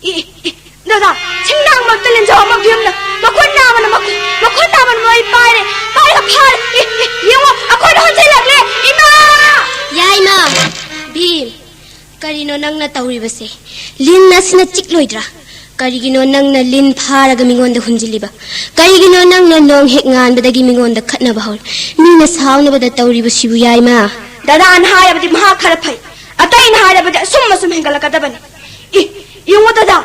ꯏ, ꯏ, ꯏ, ꯗꯥꯗꯥ, ꯁꯤꯡꯅꯥꯡ ꯃꯔꯛꯇ ꯂꯤꯟꯖꯥꯎ ꯑꯃ ꯚꯤꯝꯅ ꯃꯈꯨꯠ ꯅꯥꯝꯃꯅ ꯃꯈꯨ-, ꯃꯈꯨꯠ ꯅꯥꯝꯃꯅ ꯃꯣꯏ ꯄꯥꯏꯔꯦ, ꯄꯥꯏꯔꯒ ꯐꯥꯔꯦ꯫ ꯏ, ꯏ, ꯌꯦꯡꯉꯣ, ꯑꯩꯈꯣꯏꯗ ꯍꯟꯖꯤꯜꯂꯛꯂꯦ, ꯏꯃꯥ! ꯌꯥꯏꯃ! ꯚꯤꯝ, ꯀꯔꯤꯅꯣ ꯅꯪꯅ ꯇꯧꯔꯤꯕꯁꯦ? ꯂꯤꯟ ꯑꯁꯤꯅ ꯆꯤꯛꯂꯣꯏꯗ꯭ꯔꯥ? ꯀꯔꯤꯒꯤꯅꯣ ꯅꯪꯅ ꯂꯤꯟ ꯐꯥꯔꯒ ꯃꯤꯉꯣꯟꯗ ꯍꯨꯟꯖꯤꯜꯂꯤꯕ? ꯀꯔꯤꯒꯤꯅꯣ ꯅꯪꯅ ꯅꯣꯡ ꯍꯦꯛ ꯉꯥꯟꯕꯗꯒꯤ ꯃꯤꯉꯣꯟꯗ ꯈꯠꯅꯕ ꯍꯧꯔꯤ? ꯃꯤꯅ ꯁꯥꯎꯅꯕꯗ ꯇꯧꯔꯤꯕꯁꯤꯕꯨ, ꯌꯥꯏꯃ? ꯗꯥꯗꯥꯅ ꯍꯥꯏꯔꯕꯗꯤ ꯃꯍꯥꯛ ꯈꯔ ꯐꯩ, ꯑꯇꯩꯅ ꯍꯥꯏꯔꯕꯗꯤ ꯑꯁꯨꯝ ꯑꯁꯨꯝ ꯍꯦꯟꯒꯠꯂꯛꯀꯗꯕꯅꯤ꯫ ꯏ, ꯌꯦꯡꯉꯨ ꯗꯥꯗꯥ,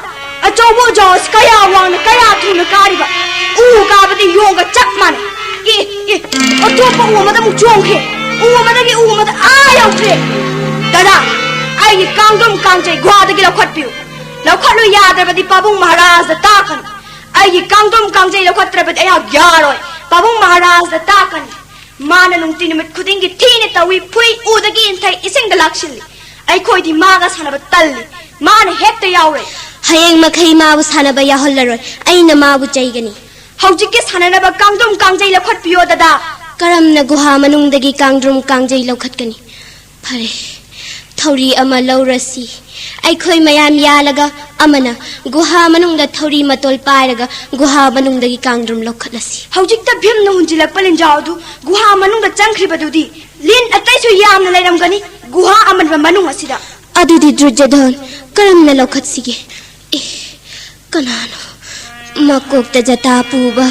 ꯑꯆꯧꯕ ꯎꯖꯥꯎ ꯑꯁꯤ ꯀꯌꯥ ꯋꯥꯡꯅ, ꯀꯌꯥ ꯊꯨꯅ ꯀꯥꯔꯤꯕ! ꯎ ꯀꯥꯕꯗꯤ ꯌꯣꯡꯒ ꯆꯞ ꯃꯥꯟꯅꯩ꯫ ꯏ, ꯏ, ꯑꯇꯣꯞꯄ ꯎ ꯑꯃꯗ ꯑꯃꯨꯛ ꯆꯣꯡꯈ꯭ꯔꯦ, ꯎ ꯑꯃꯗꯒꯤ ꯎ ꯑꯃꯗ ꯑꯥ ꯌꯧꯈ꯭ꯔꯦ꯫ ꯗꯥꯗꯥ, ꯑꯩꯒꯤ ꯀꯥꯡꯗ꯭ꯔꯨꯝ ꯀꯥꯡꯖꯩ ꯒꯨꯍꯥꯗꯒꯤ ꯂꯧꯈꯠꯄꯤꯌꯨ꯫ ꯂꯧꯈꯠꯂꯨ ꯌꯥꯗ꯭ꯔꯕꯗꯤ ꯄꯥꯕꯨꯡ ꯃꯍꯥꯔꯥꯖꯗ ꯇꯥꯛꯀꯅꯤ꯫ ꯑꯩꯒꯤ ꯀꯥꯡꯗ꯭ꯔꯨꯝ ꯀꯥꯡꯖꯩ ꯂꯧꯈꯠꯇ꯭ꯔꯕꯗꯤ ꯑꯩꯍꯥꯛ ꯌꯥꯔꯣꯏ꯫ ꯄꯥꯕꯨꯡ ꯃꯍꯥꯔꯥꯖꯗ ꯇꯥꯛꯀꯅꯤ꯫ ꯃꯥꯅ ꯅꯨꯡꯇꯤ ꯅꯨꯃꯤꯠ ꯈꯨꯗꯤꯡꯒꯤ ꯊꯤꯅ ꯇꯧꯏ, ꯐꯨꯏ, ꯎꯗꯒꯤ ꯏꯟꯊꯩ, ꯏꯁꯤꯡꯗ ꯂꯥꯛꯁꯤꯜꯂꯤ꯫ ꯑꯩꯈꯣꯏꯗꯤ ꯃꯥꯒ ꯁꯥꯟꯅꯕ ꯇꯜꯂꯤ꯫ ꯃꯥꯅ ꯍꯦꯛꯇ ꯌꯥꯎꯔꯦ꯫ ꯍꯌꯦꯡ ꯃꯈꯩ ꯃꯥꯕꯨ ꯁꯥꯟꯅꯕ ꯌꯥꯎꯍꯜꯂꯔꯣꯏ꯫ ꯑꯩꯅ ꯃꯥꯕꯨ ꯆꯩꯒꯅꯤ꯫ ꯍꯧꯖꯤꯛꯀꯤ ꯁꯥꯟꯅꯅꯕ ꯀꯥꯡꯗ꯭ꯔꯨꯝ ꯀꯥꯡꯖꯩ ꯂꯧꯈꯠꯄꯤꯌꯣ, ꯗꯥꯗꯥ꯫ ꯀꯔꯝꯅ ꯒꯨꯍꯥ ꯃꯅꯨꯡꯗꯒꯤ ꯀꯥꯡꯗ꯭ꯔꯨꯝ ꯀꯥꯡꯖꯩ ꯂꯧꯈꯠꯀꯅꯤ? ꯐꯔꯦ, ꯊꯧꯔꯤ ꯑꯃ ꯂꯧꯔꯁꯤ꯫ ꯑꯩꯈꯣꯏ ꯃꯌꯥꯝ ꯌꯥꯜꯂꯒ ꯑꯃꯅ ꯒꯨꯍꯥ ꯃꯅꯨꯡꯗ ꯊꯧꯔꯤ ꯃꯇꯣꯜ ꯄꯥꯏꯔꯒ ꯒꯨꯍꯥ ꯃꯅꯨꯡꯗꯒꯤ ꯀꯥꯡꯗ꯭ꯔꯨꯝ ꯂꯧꯈꯠꯂꯁꯤ꯫ ꯍꯧꯖꯤꯛꯇ ꯚꯤꯝꯅ ꯍꯨꯟꯖꯤꯜꯂꯛꯄ ꯂꯤꯟꯖꯥꯎ ꯑꯗꯨ ꯒꯨꯍꯥ ꯃꯅꯨꯡꯗ ꯆꯪꯈ꯭ꯔꯤꯕꯗꯨꯗꯤ ꯂꯤꯟ ꯑꯇꯩꯁꯨ ꯌꯥꯝꯅ ꯂꯩꯔꯝꯒꯅꯤ ꯒꯨꯍꯥ ꯑꯃꯟꯕ ꯃꯅꯨꯡ ꯑꯁꯤꯗ꯫ ꯑꯗꯨꯗꯤ ꯗꯨꯔꯖꯣꯙꯟ, ꯀꯔꯝꯅ ꯂꯧꯈꯠꯁꯤꯒꯦ? ꯑꯦ, ꯀꯅꯥꯅꯣ? ꯃꯀꯣꯛꯇ ꯖꯇꯥ ꯄꯨꯕ,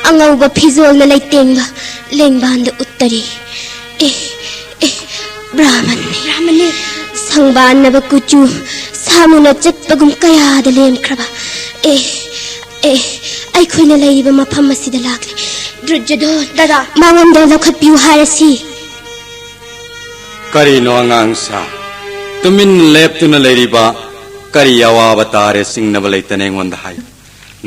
ꯑꯉꯧꯕ ꯐꯤꯖꯣꯜꯅ ꯂꯩꯇꯦꯡꯕ, ꯂꯦꯡꯕꯥꯟꯗ ꯎꯠꯇꯔꯤ꯫ ꯑꯦ, ꯑꯦ, ꯕ꯭ꯔꯥꯍꯃꯟꯅꯤ꯫ ꯕ꯭ꯔꯥꯍꯃꯟꯅꯤ꯫ ꯁꯪꯕꯥꯟꯅꯕ ꯀꯨꯆꯨ, ꯁꯥꯃꯨꯅ ꯆꯠꯄꯒꯨꯝ ꯀꯌꯥꯗ ꯂꯦꯝꯈ꯭ꯔꯕ꯫ ꯑꯦ, ꯑꯦ, ꯑꯩꯈꯣꯏꯅ ꯂꯩꯔꯤꯕ ꯃꯐꯝ ꯑꯁꯤꯗ ꯂꯥꯛꯂꯦ꯫ ꯗꯨꯔꯖꯣꯙꯟ, ꯗꯥꯗꯥ꯫ ꯃꯉꯣꯟꯗ ꯂꯧꯈꯠꯄꯤꯌꯨ ꯍꯥꯏꯔꯁꯤ꯫ ꯀꯔꯤꯅꯣ ꯑꯉꯥꯡꯁꯥ? ꯇꯨꯃꯤꯟ ꯂꯦꯞꯇꯨꯅ ꯂꯩꯔꯤꯕ ꯀꯔꯤ ꯑꯋꯥꯕ ꯇꯥꯔꯦ? ꯆꯤꯡꯅꯕ ꯂꯩꯇꯅ ꯑꯩꯉꯣꯟꯗ ꯍꯥꯏꯌꯨ꯫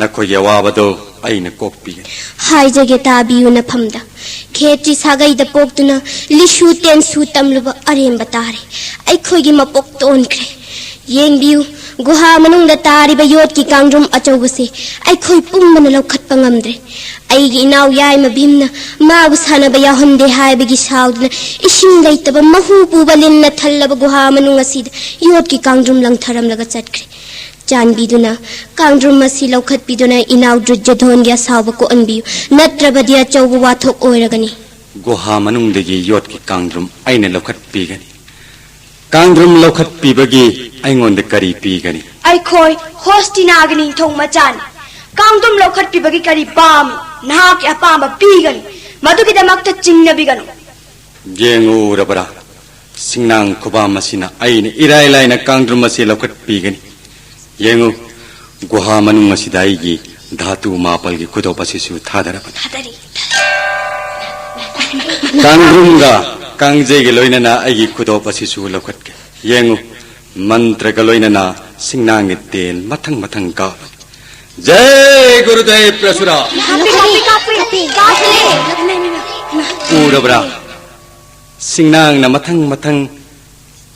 ꯅꯈꯣꯏꯒꯤ ꯑꯋꯥꯕꯗꯣ ꯑꯩꯅ ꯀꯣꯛꯄꯤꯒꯅꯤ꯫ ꯍꯥꯏꯖꯒꯦ, ꯇꯥꯕꯤꯌꯨ ꯅꯐꯝꯗ꯫ ꯈꯦꯇ꯭ꯔꯤ ꯁꯥꯒꯩꯗ ꯄꯣꯛꯇꯨꯅ ꯂꯤꯁꯨ ꯇꯦꯟꯁꯨ ꯇꯝꯂꯨꯕ ꯑꯔꯦꯝꯕ ꯇꯥꯔꯦ꯫ ꯑꯩꯈꯣꯏꯒꯤ ꯃꯄꯣꯛ ꯇꯣꯟꯈ꯭ꯔꯦ꯫ ꯌꯦꯡꯕꯤꯌꯨ, ꯒꯨꯍꯥ ꯃꯅꯨꯡꯗ ꯇꯥꯔꯤꯕ ꯌꯣꯠꯀꯤ ꯀꯥꯡꯗ꯭ꯔꯨꯝ ꯑꯆꯧꯕꯁꯦ ꯑꯩꯈꯣꯏ ꯄꯨꯝꯕꯅ ꯂꯧꯈꯠꯄ ꯉꯝꯗ꯭ꯔꯦ꯫ ꯑꯩꯒꯤ ꯏꯅꯥꯎ ꯌꯥꯏꯃ ꯚꯤꯝꯅ ꯃꯥꯕꯨ ꯁꯥꯟꯅꯕ ꯌꯥꯎꯍꯟꯗꯦ ꯍꯥꯏꯕꯒꯤ ꯁꯥꯎꯗꯨꯅ ꯏꯁꯤꯡ ꯂꯩꯇꯕ ꯃꯍꯨ ꯄꯨꯕ ꯂꯤꯟꯅ ꯊꯜꯂꯕ ꯒꯨꯍꯥ ꯃꯅꯨꯡ ꯑꯁꯤꯗ ꯌꯣꯠꯀꯤ ꯀꯥꯡꯗ꯭ꯔꯨꯝ ꯂꯪꯊꯔꯝꯂꯒ ꯆꯠꯈ꯭ꯔꯦ꯫ ꯆꯥꯟꯕꯤꯗꯨꯅ ꯀꯥꯡꯗ꯭ꯔꯨꯝ ꯑꯁꯤ ꯂꯧꯈꯠꯄꯤꯗꯨꯅ ꯏꯅꯥꯎ ꯗꯨꯔꯖꯣꯙꯣꯟꯒꯤ ꯑꯁꯥꯎꯕ ꯀꯣꯛꯍꯟꯕꯤꯌꯨ, ꯅꯠꯇ꯭ꯔꯕꯗꯤ ꯑꯆꯧꯕ ꯋꯥꯊꯣꯛ ꯑꯣꯏꯔꯒꯅꯤ꯫ ꯒꯨꯍꯥ ꯃꯅꯨꯡꯗꯒꯤ ꯌꯣꯠꯀꯤ ꯀꯥꯡꯗ꯭ꯔꯨꯝ ꯑꯩꯅ ꯂꯧꯈꯠꯄꯤꯒꯅꯤ꯫ ꯀꯥꯡꯗ꯭ꯔꯨꯝ ꯂꯧꯈꯠꯄꯤꯕꯒꯤ ꯑꯩꯉꯣꯟꯗ ꯀꯔꯤ ꯄꯤꯒꯅꯤ? ꯑꯩꯈꯣꯏ ꯍꯣꯁꯇꯤꯅꯥꯒꯤ ꯅꯤꯡꯊꯧ ꯃꯆꯥꯅꯤ꯫ ꯀꯥꯡꯗ꯭ꯔꯨꯝ ꯂꯧꯈꯠꯄꯤꯕꯒꯤ ꯀꯔꯤ ꯄꯥꯝꯃꯤ? ꯅꯍꯥꯛꯀꯤ ꯑꯄꯥꯝꯕ ꯄꯤꯒꯅꯤ꯫ ꯃꯗꯨꯒꯤꯗꯃꯛꯇ ꯆꯤꯡꯅꯕꯤꯒꯅꯨ꯫ ꯌꯦꯡꯉꯨ ꯎꯔꯕ꯭ꯔꯥ? ꯁꯤꯡꯅꯥꯡ ꯈꯨꯕꯥꯝ ꯑꯁꯤꯅ ꯑꯩꯅ ꯏꯔꯥꯏ ꯂꯥꯏꯅ ꯀꯥꯡꯗ꯭ꯔꯨꯝ ꯑꯁꯤ ꯂꯧꯈꯠꯄꯤꯒꯅꯤ꯫ ꯌꯦꯡꯉꯨ, ꯒꯨꯍꯥ ꯃꯅꯨꯡ ꯑꯁꯤꯗ ꯑꯩꯒꯤ ꯙꯥꯇꯨ ꯃꯥꯄꯜꯒꯤ ꯈꯨꯗꯣꯞ ꯑꯁꯤꯁꯨ ꯊꯥꯗꯔꯕꯅꯤ꯫ ꯊꯥꯗꯔꯤ꯫ ꯀꯥꯡꯗ꯭ꯔꯨꯝꯒ ꯀꯥꯡꯖꯩꯒ ꯂꯣꯏꯅꯅ ꯑꯩꯒꯤ ꯈꯨꯗꯣꯞ ꯑꯁꯤꯁꯨ ꯂꯧꯈꯠꯀꯦ꯫ ꯌꯦꯡꯉꯨ, ꯃꯟꯇ꯭ꯔꯒ ꯂꯣꯏꯅꯅ ꯁꯤꯡꯅꯥꯡꯒꯤ ꯇꯦꯟ ꯃꯊꯪ ꯃꯊꯪ ꯀꯥꯞꯄꯅꯤ꯫ ꯖꯩ ꯒꯨꯔꯨꯗꯦꯕ ꯄ꯭ꯔꯁꯨꯔꯥ꯫ ꯀꯥꯞꯄꯤ, ꯀꯥꯞꯄꯤ, ꯀꯥꯞꯄꯤ, ꯀꯥꯞꯄꯤ꯫ ꯎꯔꯕ꯭ꯔꯥ? ꯁꯤꯡꯅꯥꯡꯅ ꯃꯊꯪ ꯃꯊꯪ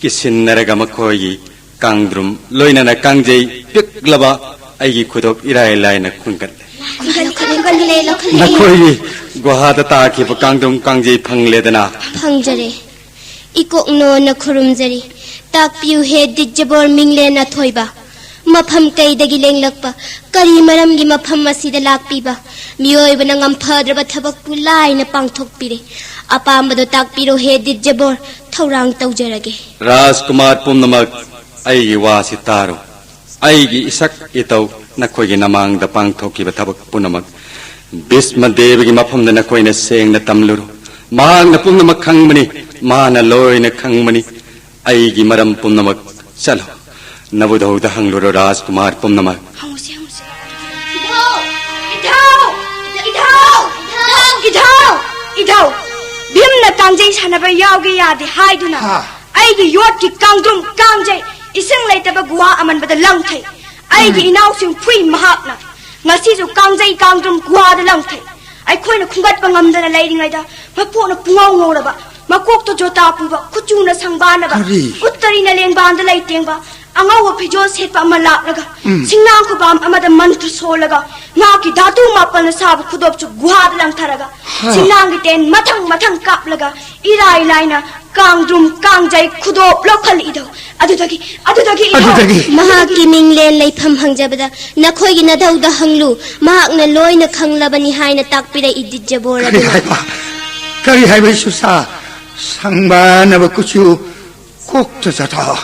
ꯀꯤꯁꯤꯟꯅꯔꯒ ꯃꯈꯣꯏꯒꯤ ꯀꯥꯡꯗ꯭ꯔꯨꯝ ꯂꯣꯏꯅꯅ ꯀꯥꯡꯖꯩ ꯄꯤꯛꯂꯕ ꯑꯩꯒꯤ ꯈꯨꯗꯣꯞ ꯏꯔꯥꯏ ꯂꯥꯏꯅ ꯈꯨꯟꯒꯠꯂꯦ꯫ ꯂꯧꯈꯠꯂꯦ, ꯂꯧꯈꯠꯂꯦ꯫ ꯅꯈꯣꯏꯒꯤ ꯒꯨꯍꯥꯗ ꯇꯥꯈꯤꯕ ꯀꯥꯡꯗ꯭ꯔꯨꯝ ꯀꯥꯡꯖꯩ ꯐꯪꯂꯦꯗꯅ꯫ ꯐꯪꯖꯔꯦ꯫ ꯏꯀꯣꯛꯅꯣꯅ ꯈꯨꯔꯨꯝꯖꯔꯤ꯫ ꯇꯥꯛꯄꯤꯌꯨ ꯍꯦ ꯗꯤꯖꯕꯣꯔ ꯃꯤꯡꯂꯦꯟ ꯑꯊꯣꯏꯕ꯫ ꯃꯐꯝ ꯀꯩꯗꯒꯤ ꯂꯦꯡꯂꯛꯄ? ꯀꯔꯤ ꯃꯔꯝꯒꯤ ꯃꯐꯝ ꯑꯁꯤꯗ ꯂꯥꯛꯄꯤꯕ? ꯃꯤꯑꯣꯏꯕꯅ ꯉꯝꯐꯗ꯭ꯔꯕ ꯊꯕꯛꯄꯨ ꯂꯥꯏꯅ ꯄꯥꯡꯊꯣꯛꯄꯤꯔꯦ꯫ ꯑꯄꯥꯝꯕꯗꯣ ꯇꯥꯛꯄꯤꯔꯣ ꯍꯦ ꯗꯤꯖꯕꯣꯔ, ꯊꯧꯔꯥꯡ ꯇꯧꯖꯔꯒꯦ꯫ ꯔꯥꯖꯀꯨꯃꯥꯔ ꯄꯨꯝꯅꯃꯛ, ꯑꯩꯒꯤ ꯋꯥꯁꯤ ꯇꯥꯔꯣ꯫ ꯑꯩꯒꯤ ꯏꯁꯛ ꯏꯇꯧ ꯅꯈꯣꯏꯒꯤ ꯅꯃꯥꯡꯗ ꯄꯥꯡꯊꯣꯛꯈꯤꯕ ꯊꯕꯛ ꯄꯨꯝꯅꯃꯛ ꯚꯤꯁꯃ ꯗꯦꯕꯒꯤ ꯃꯐꯝꯗ ꯅꯈꯣꯏꯅ ꯁꯦꯡꯅ ꯇꯝꯂꯨꯔꯣ꯫ ꯃꯍꯥꯛꯅ ꯄꯨꯝꯅꯃꯛ ꯈꯪꯕꯅꯤ, ꯃꯥꯅ ꯂꯣꯏꯅ ꯈꯪꯕꯅꯤ꯫ ꯑꯩꯒꯤ ꯃꯔꯝ ꯄꯨꯝꯅꯃꯛ ꯆꯠꯂꯣ꯫ ꯅꯕꯨꯙꯧꯗ ꯍꯪꯂꯨꯔꯣ ꯔꯥꯖꯀꯨꯃꯥꯔ ꯄꯨꯝꯅꯃꯛ꯫ ꯍꯪꯉꯨꯁꯦ, ꯍꯪꯉꯨꯁꯦ꯫ ꯏꯙꯧ! ꯏꯙꯧ! ꯏꯙꯧ! ꯏꯙꯧ! ꯏꯙꯧ! ꯚꯤꯝꯅ ꯀꯥꯡꯖꯩ ꯁꯥꯟꯅꯕ ꯌꯥꯎꯒꯦ ꯌꯥꯗꯦ ꯍꯥꯏꯗꯨꯅ ꯍꯥ꯫ ꯑꯩꯒꯤ ꯌꯣꯠꯀꯤ ꯀꯥꯡꯗ꯭ꯔꯨꯝ ꯀꯥꯡꯖꯩ ꯏꯁꯤꯡ ꯂꯩꯇꯕ ꯒꯨꯍꯥ ꯑꯃꯟꯕꯗ ꯂꯪꯊꯩ꯫ ꯑꯩꯒꯤ ꯎꯝ꯫ ꯏꯅꯥꯎꯁꯤꯡ ꯐꯨꯏ ꯃꯍꯥꯛꯅ꯫ ꯉꯁꯤꯁꯨ ꯀꯥꯡꯖꯩ ꯀꯥꯡꯗ꯭ꯔꯨꯝ ꯒꯨꯍꯥꯗ ꯂꯪꯊꯩ꯫ ꯑꯩꯈꯣꯏꯅ ꯈꯨꯝꯒꯠꯄ ꯉꯝꯗꯅ ꯂꯩꯔꯤꯉꯩꯗ ꯃꯄꯣꯛꯅ ꯄꯨꯡꯉꯧ ꯉꯧꯔꯕ, ꯃꯀꯣꯛꯇ ꯖꯣꯇꯥ ꯄꯨꯕ, ꯀꯨꯆꯨꯅ ꯁꯪꯕꯥꯅꯕ, ꯀꯔꯤ? ꯎꯠꯇꯔꯤꯅ ꯂꯦꯡꯕꯥꯟꯗ ꯂꯩꯇꯦꯡꯕ, ꯑꯉꯧꯕ ꯐꯤꯖꯣꯜ ꯁꯦꯠꯄ ꯑꯃ ꯂꯥꯛꯂꯒ, ꯎꯝ꯫ ꯁꯤꯡꯅꯥꯡ ꯈꯨꯕꯥꯝ ꯑꯃꯗ ꯃꯟꯇ꯭ꯔ ꯁꯣꯜꯂꯒ, ꯃꯍꯥꯛꯀꯤ ꯙꯥꯇꯨ ꯃꯥꯄꯜꯅ ꯁꯥꯕ ꯈꯨꯗꯣꯞꯁꯨ ꯒꯨꯍꯥꯗ ꯂꯪꯊꯔꯒ, ꯍꯥ꯫ ꯁꯤꯡꯅꯥꯡꯒꯤ ꯇꯦꯟ ꯃꯊꯪ ꯃꯊꯪ ꯀꯥꯞꯂꯒ, ꯏꯔꯥꯏ ꯂꯥꯏꯅ ꯀꯥꯡꯗ꯭ꯔꯨꯝ, ꯀꯥꯡꯖꯩ, ꯈꯨꯗꯣꯞ ꯂꯧꯈꯠꯂꯛꯏꯗꯣ꯫ ꯑꯗꯨꯗꯒꯤ, ꯑꯗꯨꯗꯒꯤ ꯏꯙꯧ꯫ ꯑꯗꯨꯗꯒꯤ꯫ ꯃꯍꯥꯛꯀꯤ ꯃꯤꯡꯂꯦꯟ ꯂꯩꯐꯝ ꯍꯪꯖꯕꯗ ꯅꯈꯣꯏꯒꯤ ꯅꯙꯧꯗ ꯍꯪꯂꯨ꯫ ꯃꯍꯥꯛꯅ ꯂꯣꯏꯅ ꯈꯪꯂꯕꯅꯤ ꯍꯥꯏꯅ ꯇꯥꯛꯄꯤꯔꯛꯏ ꯗꯤꯖꯕꯣꯔ ꯀꯔꯤ ꯑꯗꯨꯅ꯫ ꯍꯥꯏꯕ? ꯀꯔꯤ ꯍꯥꯏꯕ ꯏꯁꯨꯁꯥ? ꯁꯪꯕꯥꯅꯕ ꯀꯨꯆꯨ, ꯀꯣꯛꯇ ꯆꯠꯊ,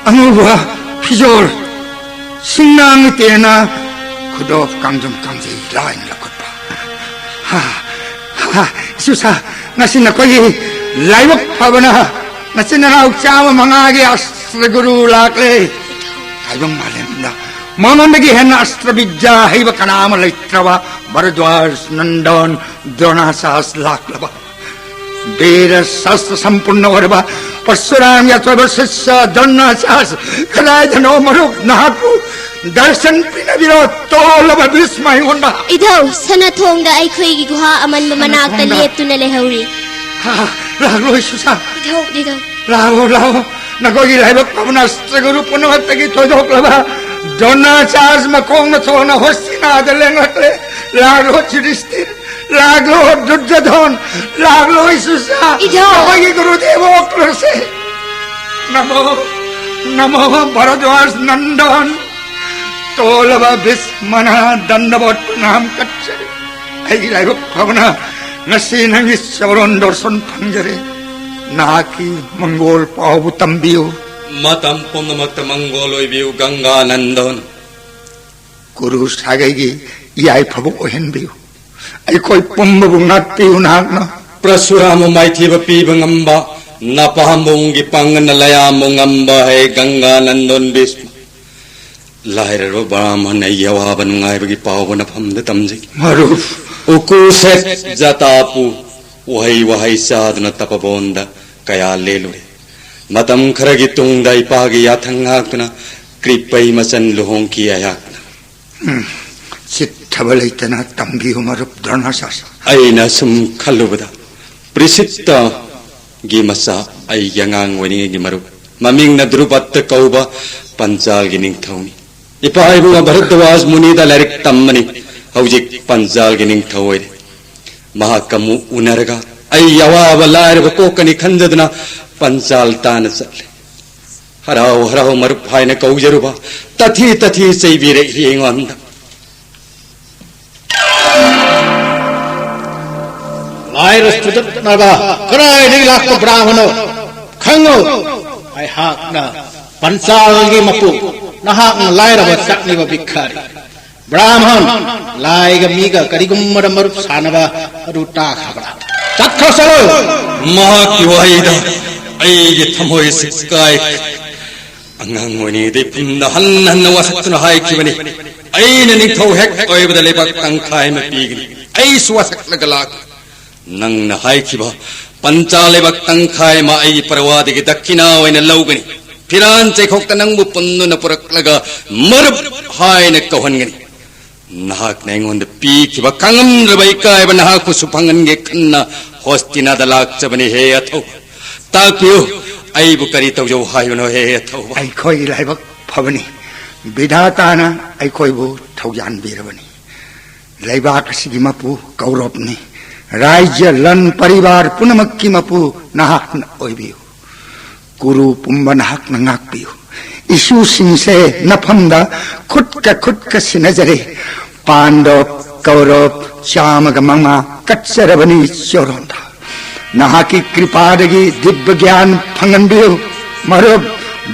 ꯑꯉꯧꯕ ꯐꯤꯖꯣꯜ, ꯁꯤꯡꯅꯥꯡ ꯇꯦꯟꯅ, ꯈꯨꯗꯣꯞ ꯀꯥꯡꯖꯨꯝ ꯀꯥꯡꯖꯩ ꯂꯥꯏꯅ ꯂꯧꯈꯠꯄ꯫ ꯍꯥ, ꯍꯥ, ꯏꯁꯨꯁꯥ, ꯉꯁꯤ ꯅꯈꯣꯏꯒꯤ ꯂꯥꯏꯕꯛ ꯐꯕꯅ ꯅꯆꯤꯟ ꯅꯅꯥꯎ ꯆꯥꯝꯃ ꯃꯉꯥꯒꯤ ꯑꯁꯇ꯭ꯔ ꯒꯨꯔꯨ ꯂꯥꯛꯂꯦ꯫ ꯇꯥꯏꯕꯪ ꯃꯥꯂꯦꯝꯗ ꯃꯉꯣꯟꯗꯒꯤ ꯍꯦꯟꯅ ꯑꯁꯇ꯭ꯔ ꯕꯤꯗ꯭ꯌꯥ ꯍꯩꯕ ꯀꯅꯥ ꯑꯃ ꯂꯩꯇ꯭ꯔꯕ ꯚꯔꯗ꯭ꯋꯥꯖ ꯅꯟꯗꯣꯟ ꯗ꯭ꯔꯣꯅꯥꯆꯥꯁ ꯂꯥꯛꯂꯕ꯫ ꯕꯤꯔ ꯁꯥꯁꯇ꯭ꯔ ꯁꯝꯄꯨꯔꯅ ꯑꯣꯏꯔꯕ ꯄꯔꯁꯨꯔꯥꯝꯒꯤ ꯑꯆꯣꯏꯕ ꯁꯤꯁ꯭ꯌ ꯗ꯭ꯔꯣꯅꯥꯆꯥꯁ, ꯀꯗꯥꯏꯗꯅꯣ ꯃꯔꯨꯞ ꯅꯍꯥꯛꯄꯨ ꯗꯔꯁꯟ ꯄꯤꯅꯕꯤꯔꯣ, ꯇꯣꯜꯂꯕ ꯚꯤꯁꯃ ꯑꯩꯉꯣꯟꯗ꯫ ꯏꯙꯧ, ꯁꯅꯥꯊꯣꯡꯗ ꯑꯩꯈꯣꯏꯒꯤ ꯒꯨꯍꯥ ꯑꯃꯟꯕ ꯃꯅꯥꯛꯇ ꯁꯅꯥꯊꯣꯡꯗ? ꯂꯦꯞꯇꯨꯅ ꯂꯩꯍꯧꯔꯤ꯫ ꯍꯥ, ꯂꯥꯛꯂꯣ ꯏꯁꯨꯁꯥ꯫ ꯏꯙꯧ, ꯏꯙꯧ꯫ ꯂꯥꯛꯑꯣ, ꯂꯥꯛꯑꯣ꯫ ꯅꯈꯣꯏꯒꯤ ꯂꯥꯏꯕꯛ ꯐꯕꯅ ꯑꯁꯇ꯭ꯔ ꯒꯨꯔꯨ ꯄꯨꯝꯅꯃꯛꯇꯒꯤ ꯊꯣꯏꯗꯣꯛꯂꯕ ꯗ꯭ꯔꯣꯅꯥꯆꯥꯔꯖ ꯃꯈꯣꯡꯅ ꯊꯣꯡꯅ ꯍꯣꯁꯇꯤꯅꯥꯗ ꯂꯦꯡꯂꯛꯂꯦ꯫ ꯂꯥꯛꯂꯣ ꯌꯨꯙꯤꯁꯇꯤꯔ, ꯂꯥꯛꯂꯣ ꯗꯨꯔꯖꯣꯙꯣꯟ, ꯂꯥꯛꯂꯣ ꯏꯁꯨꯁꯥ꯫ ꯏꯙꯧ꯫ ꯅꯈꯣꯏꯒꯤ ꯒꯨꯔꯨꯗꯦꯕ ꯑꯣꯛꯂꯨꯔꯁꯦ꯫ ꯅꯃꯣ, ꯅꯃꯣ ꯚꯔꯗ꯭ꯋꯥꯖ ꯅꯟꯗꯣꯟ꯫ ꯇꯣꯜꯂꯕ ꯚꯤꯁꯃꯅ ꯗꯟꯗꯕꯣꯠ ꯄ꯭ꯔꯅꯥꯝ ꯀꯠꯆꯔꯤ꯫ ꯑꯩꯒꯤ ꯂꯥꯏꯕꯛ ꯐꯕꯅ ꯉꯁꯤ ꯅꯪꯒꯤ ꯆꯧꯔꯣꯟ ꯗꯣꯔꯁꯣꯟ ꯐꯪꯖꯔꯦ꯫ ꯅꯍꯥꯛꯀꯤ ꯃꯪꯒꯣꯜ ꯄꯥꯎꯕꯨ ꯇꯝꯕꯤꯌꯨ꯫ ꯃꯇꯝ ꯄꯨꯝꯅꯃꯛꯇ ꯃꯪꯒꯣꯜ ꯑꯣꯏꯕꯤꯌꯨ ꯒꯪꯒꯥ ꯅꯟꯗꯣꯟ꯫ ꯀꯨꯔꯨ ꯁꯥꯒꯩꯒꯤ ꯌꯥꯏꯐꯕ ꯑꯣꯏꯍꯟꯕꯤꯌꯨ꯫ ꯑꯩꯈꯣꯏ ꯄꯨꯝꯕꯕꯨ ꯉꯥꯛꯄꯤꯌꯨ ꯅꯍꯥꯛꯅ꯫ ꯄ꯭ꯔꯁꯨꯔꯥꯃ ꯃꯥꯏꯊꯤꯕ ꯄꯤꯕ ꯉꯝꯕ, ꯅꯄꯥꯝꯕꯣꯝꯒꯤ ꯄꯥꯡꯒꯜꯅ ꯂꯌꯥꯝꯕ ꯉꯝꯕ ꯍꯦ ꯒꯪꯒꯥ ꯅꯟꯗꯣꯟ ꯚꯤꯁꯃ꯫ ꯂꯥꯏꯔꯔꯕ ꯕ꯭ꯔꯥꯍꯃꯟ ꯑꯩꯒꯤ ꯑꯋꯥꯕ ꯅꯨꯡꯉꯥꯏꯕꯒꯤ ꯄꯥꯎꯕ ꯅꯐꯝꯗ ꯇꯝꯖꯒꯦ꯫ ꯃꯔꯨꯞ꯫ ꯎꯀꯨ ꯁꯦꯠ ꯖꯇꯥꯄꯨ ꯎꯍꯩ ꯋꯥꯍꯩ ꯆꯥꯗꯨꯅ ꯇꯄꯕꯣꯟꯗ ꯀꯌꯥ ꯂꯦꯜꯂꯨꯔꯦ꯫ ꯃꯇꯝ ꯈꯔꯒꯤ ꯇꯨꯡꯗ ꯏꯄꯥꯒꯤ ꯌꯥꯊꯪ ꯉꯥꯛꯇꯨꯅ ꯀ꯭ꯔꯤꯄꯩ ꯃꯆꯟ ꯂꯨꯍꯣꯡꯈꯤ ꯑꯩꯍꯥꯛꯅ꯫ ꯎꯝ, ꯆꯤꯠꯊꯕ ꯂꯩꯇꯅ ꯇꯝꯕꯤꯌꯨ ꯃꯔꯨꯞ ꯗ꯭ꯔꯣꯅꯥꯆꯥꯔ꯫ ꯑꯩꯅ ꯁꯨꯝ ꯈꯜꯂꯨꯕꯗ ꯄ꯭ꯔꯤꯁꯤꯠꯇꯒꯤ ꯃꯆꯥ ꯑꯩꯒꯤ ꯑꯉꯥꯡ ꯑꯣꯏꯔꯤꯉꯩꯒꯤ ꯃꯔꯨꯞ ꯃꯃꯤꯡꯅ ꯙ꯭ꯔꯨꯄꯗ ꯀꯧꯕ ꯄꯟꯆꯥꯜꯒꯤ ꯅꯤꯡꯊꯧꯅꯤ꯫ ꯏꯄꯥ ꯏꯕꯨꯡ ꯚꯔꯗ꯭ꯋꯥꯖ ꯃꯨꯅꯤꯗ ꯂꯥꯏꯔꯤꯛ ꯇꯝꯕꯅꯤ꯫ ꯍꯧꯖꯤꯛ ꯄꯟꯆꯥꯜꯒꯤ ꯅꯤꯡꯊꯧ ꯑꯣꯏꯔꯦ꯫ ꯃꯍꯥꯛꯀ ꯑꯃꯨꯛ ꯎꯅꯔꯒ ꯑꯩ ꯑꯋꯥꯕ ꯂꯥꯏꯔꯕ ꯀꯣꯛꯀꯅꯤ ꯈꯟꯖꯗꯨꯅ ꯄꯟꯆꯥꯜ ꯇꯥꯅ ꯆꯠꯂꯦ꯫ ꯍꯔꯥꯎ ꯍꯔꯥꯎ ꯃꯔꯨꯞ ꯍꯥꯏꯅ ꯀꯧꯖꯔꯨꯕ ꯇꯊꯤ ꯇꯊꯤ ꯆꯩꯕꯤꯔꯛꯏ ꯑꯩꯉꯣꯟꯗ꯫ ꯂꯥꯏꯔ ꯆꯨꯗꯠꯅꯕ ꯀꯗꯥꯏꯗꯒꯤ ꯂꯥꯛꯄ ꯕ꯭ꯔꯥꯍꯃꯅꯣ? ꯈꯪꯉꯨ, ꯑꯩꯍꯥꯛꯅ ꯄꯟꯆꯥꯜꯒꯤ ꯃꯄꯨ, ꯅꯍꯥꯛꯅ ꯂꯥꯏꯔꯕ ꯆꯥꯛꯅꯤꯕ ꯚꯤꯈꯥꯔꯤ꯫ ꯕ꯭ꯔꯥꯍꯃꯟ, ꯂꯥꯏꯒ ꯃꯤꯒ ꯀꯔꯤꯒꯨꯝꯕꯗ ꯃꯔꯨꯞ ꯁꯥꯟꯅꯕ ꯑꯗꯨ ꯇꯥꯈ꯭ꯔꯕ꯭ꯔꯥ? ꯆꯠꯈ꯭ꯔꯣ, ꯆꯠꯂꯣ! ꯃꯍꯥꯛꯀꯤ ꯋꯥꯍꯩꯗ ꯑꯩꯒꯤ ꯊꯃꯣꯏꯁꯤ ꯀꯥꯏꯈ꯭ꯔꯦ꯫ ꯑꯉꯥꯡ ꯑꯣꯏꯔꯤꯉꯩꯗꯒꯤ ꯄꯨꯟꯅ ꯍꯟꯅ ꯍꯟꯅ ꯋꯥꯁꯛꯇꯨꯅ ꯍꯥꯏꯈꯤꯕꯅꯤ꯫ ꯑꯩꯅ ꯅꯤꯡꯊꯧ ꯍꯦꯛ ꯑꯣꯏꯕꯗ ꯂꯩꯕꯥꯛ ꯇꯪꯈꯥꯏ ꯑꯃ ꯄꯤꯒꯅꯤ꯫ ꯑꯩꯁꯨ ꯋꯥꯁꯛꯂꯒ ꯂꯥꯛ꯫ ꯅꯪꯅ ꯍꯥꯏꯈꯤꯕ ꯄꯟꯆꯥ ꯂꯩꯕꯥꯛ ꯇꯪꯈꯥꯏ ꯑꯃ ꯑꯩꯒꯤ ꯄꯔꯋꯥꯗꯒꯤ ꯗꯛꯈꯤꯅꯥ ꯑꯣꯏꯅ ꯂꯧꯒꯅꯤ꯫ ꯐꯤꯔꯥꯟ ꯆꯩꯈꯣꯛꯇ ꯅꯪꯕꯨ ꯄꯨꯟꯗꯨꯅ ꯄꯨꯔꯛꯂꯒ ꯃꯔꯨꯞ ꯍꯥꯏꯅ ꯀꯧꯍꯟꯒꯅꯤ꯫ ꯅꯍꯥꯛꯅ ꯑꯩꯉꯣꯟꯗ ꯄꯤꯈꯤꯕ ꯈꯪꯉꯝꯗ꯭ꯔꯕ ꯏꯀꯥꯏꯕ ꯅꯍꯥꯛꯄꯨꯁꯨ ꯐꯪꯍꯟꯒꯦ ꯈꯟꯅ ꯍꯣꯁꯇꯤꯅꯥꯗ ꯂꯥꯛꯆꯕꯅꯤ꯫ ꯍꯦ ꯑꯊꯧꯕ, ꯇꯥꯛꯄꯤꯌꯨ, ꯑꯩꯕꯨ ꯀꯔꯤ ꯇꯧꯖꯧ ꯍꯥꯏꯕꯅꯣ? ꯍꯦ ꯑꯊꯧꯕ꯫ ꯑꯩꯈꯣꯏꯒꯤ ꯂꯥꯏꯕꯛ ꯐꯕꯅꯤ, ꯕꯤꯙꯥꯇꯥꯅ ꯑꯩꯈꯣꯏꯕꯨ ꯊꯧꯖꯥꯟꯕꯤꯔꯕꯅꯤ꯫ ꯂꯩꯕꯥꯛ ꯑꯁꯤꯒꯤ ꯃꯄꯨ ꯀꯧꯔꯕꯅꯤ꯫ ꯔꯥꯏꯖ꯭ꯌ, ꯂꯟ, ꯄꯔꯤꯕꯥꯔ ꯄꯨꯝꯅꯃꯛꯀꯤ ꯃꯄꯨ ꯅꯍꯥꯛꯅ ꯑꯣꯏꯕꯤꯌꯨ꯫ ꯀꯨꯔꯨ ꯄꯨꯝꯕ ꯅꯍꯥꯛꯅ ꯉꯥꯛꯄꯤꯌꯨ꯫ ꯏꯁꯨꯁꯤꯡꯁꯦ ꯅꯐꯝꯗ ꯈꯨꯠꯀ ꯈꯨꯠꯀ ꯁꯤꯟꯅꯖꯔꯦ꯫ ꯄꯥꯟꯗꯕ ꯀꯧꯔꯕ ꯆꯥꯝꯃꯒ ꯃꯉꯥ ꯀꯠꯆꯔꯕꯅꯤ ꯆꯣꯔꯣꯟꯗ꯫ ꯅꯍꯥꯛꯀꯤ ꯀ꯭ꯔꯤꯄꯥꯗꯒꯤ ꯗꯤꯕ꯭ꯌ ꯒ꯭ꯌꯥꯟ ꯐꯪꯍꯟꯕꯤꯌꯨ꯫ ꯃꯔꯨꯞ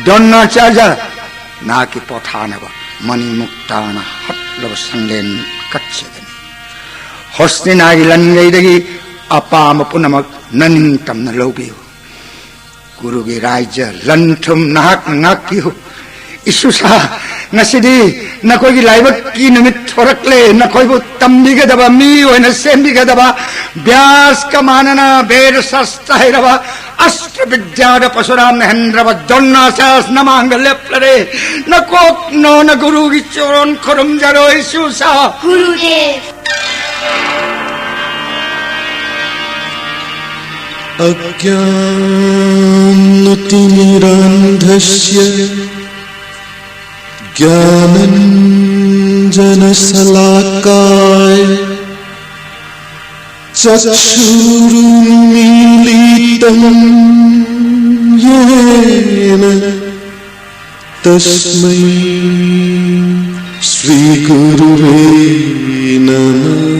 ꯗ꯭ꯔꯣꯅꯥꯆꯥꯔꯌ, ꯅꯍꯥꯛꯀꯤ ꯄꯣꯊꯥꯅꯕ ꯃꯅꯤꯃꯨꯛꯇꯥꯅ ꯍꯠꯂꯕ ꯁꯪꯂꯦꯟ ꯀꯠꯆꯒꯅꯤ꯫ ꯍꯣꯁꯇꯤꯅꯥꯒꯤ ꯂꯟꯒꯩꯗꯒꯤ ꯑꯄꯥꯝꯕ ꯄꯨꯝꯅꯃꯛ ꯅꯅꯤꯡꯇꯝꯅ ꯂꯧꯕꯤꯌꯨ꯫ ꯀꯨꯔꯨꯒꯤ ꯔꯥꯏꯖ꯭ꯌ ꯂꯟ ꯊꯨꯝ ꯅꯍꯥꯛꯅ ꯉꯥꯛꯄꯤꯌꯨ꯫ ꯏꯁꯨꯁꯥ, ꯉꯁꯤꯗꯤ ꯅꯈꯣꯏꯒꯤ ꯂꯥꯏꯕꯛꯀꯤ ꯅꯨꯃꯤꯠ ꯊꯣꯔꯛꯂꯦ꯫ ꯅꯈꯣꯏꯕꯨ ꯇꯝꯕꯤꯒꯗꯕ, ꯃꯤ ꯑꯣꯏꯅ ꯁꯦꯝꯕꯤꯒꯗꯕ ꯕ꯭ꯌꯥꯁꯀ ꯃꯥꯟꯅꯅ ꯕꯦꯗ ꯁꯥꯁꯇ꯭ꯔ ꯍꯩꯔꯕ, ꯑꯁꯇ꯭ꯔ ꯕꯤꯗ꯭ꯌꯥꯗ ꯄꯁꯨꯔꯥꯝꯅ ꯍꯦꯟꯗ꯭ꯔꯕ ꯗ꯭ꯔꯣꯅꯥꯆꯥꯔ꯭ꯌ ꯅꯃꯥꯡꯗ ꯂꯦꯞꯂꯔꯦ꯫ ꯅꯀꯣꯛ ꯅꯣꯟꯅ ꯒꯨꯔꯨꯒꯤ ꯆꯣꯔꯣꯟ ꯈꯨꯔꯨꯝꯖꯔꯣ ꯏꯁꯨꯁꯥ꯫ ꯒꯨꯔꯨꯗꯦꯕ꯫ अज्ञानतिमिरान्धस्य ज्ञानाञ्जनशलाकाय चक्षुरुन्मीलितं येन तस्मै श्रीगुरुवे नमः।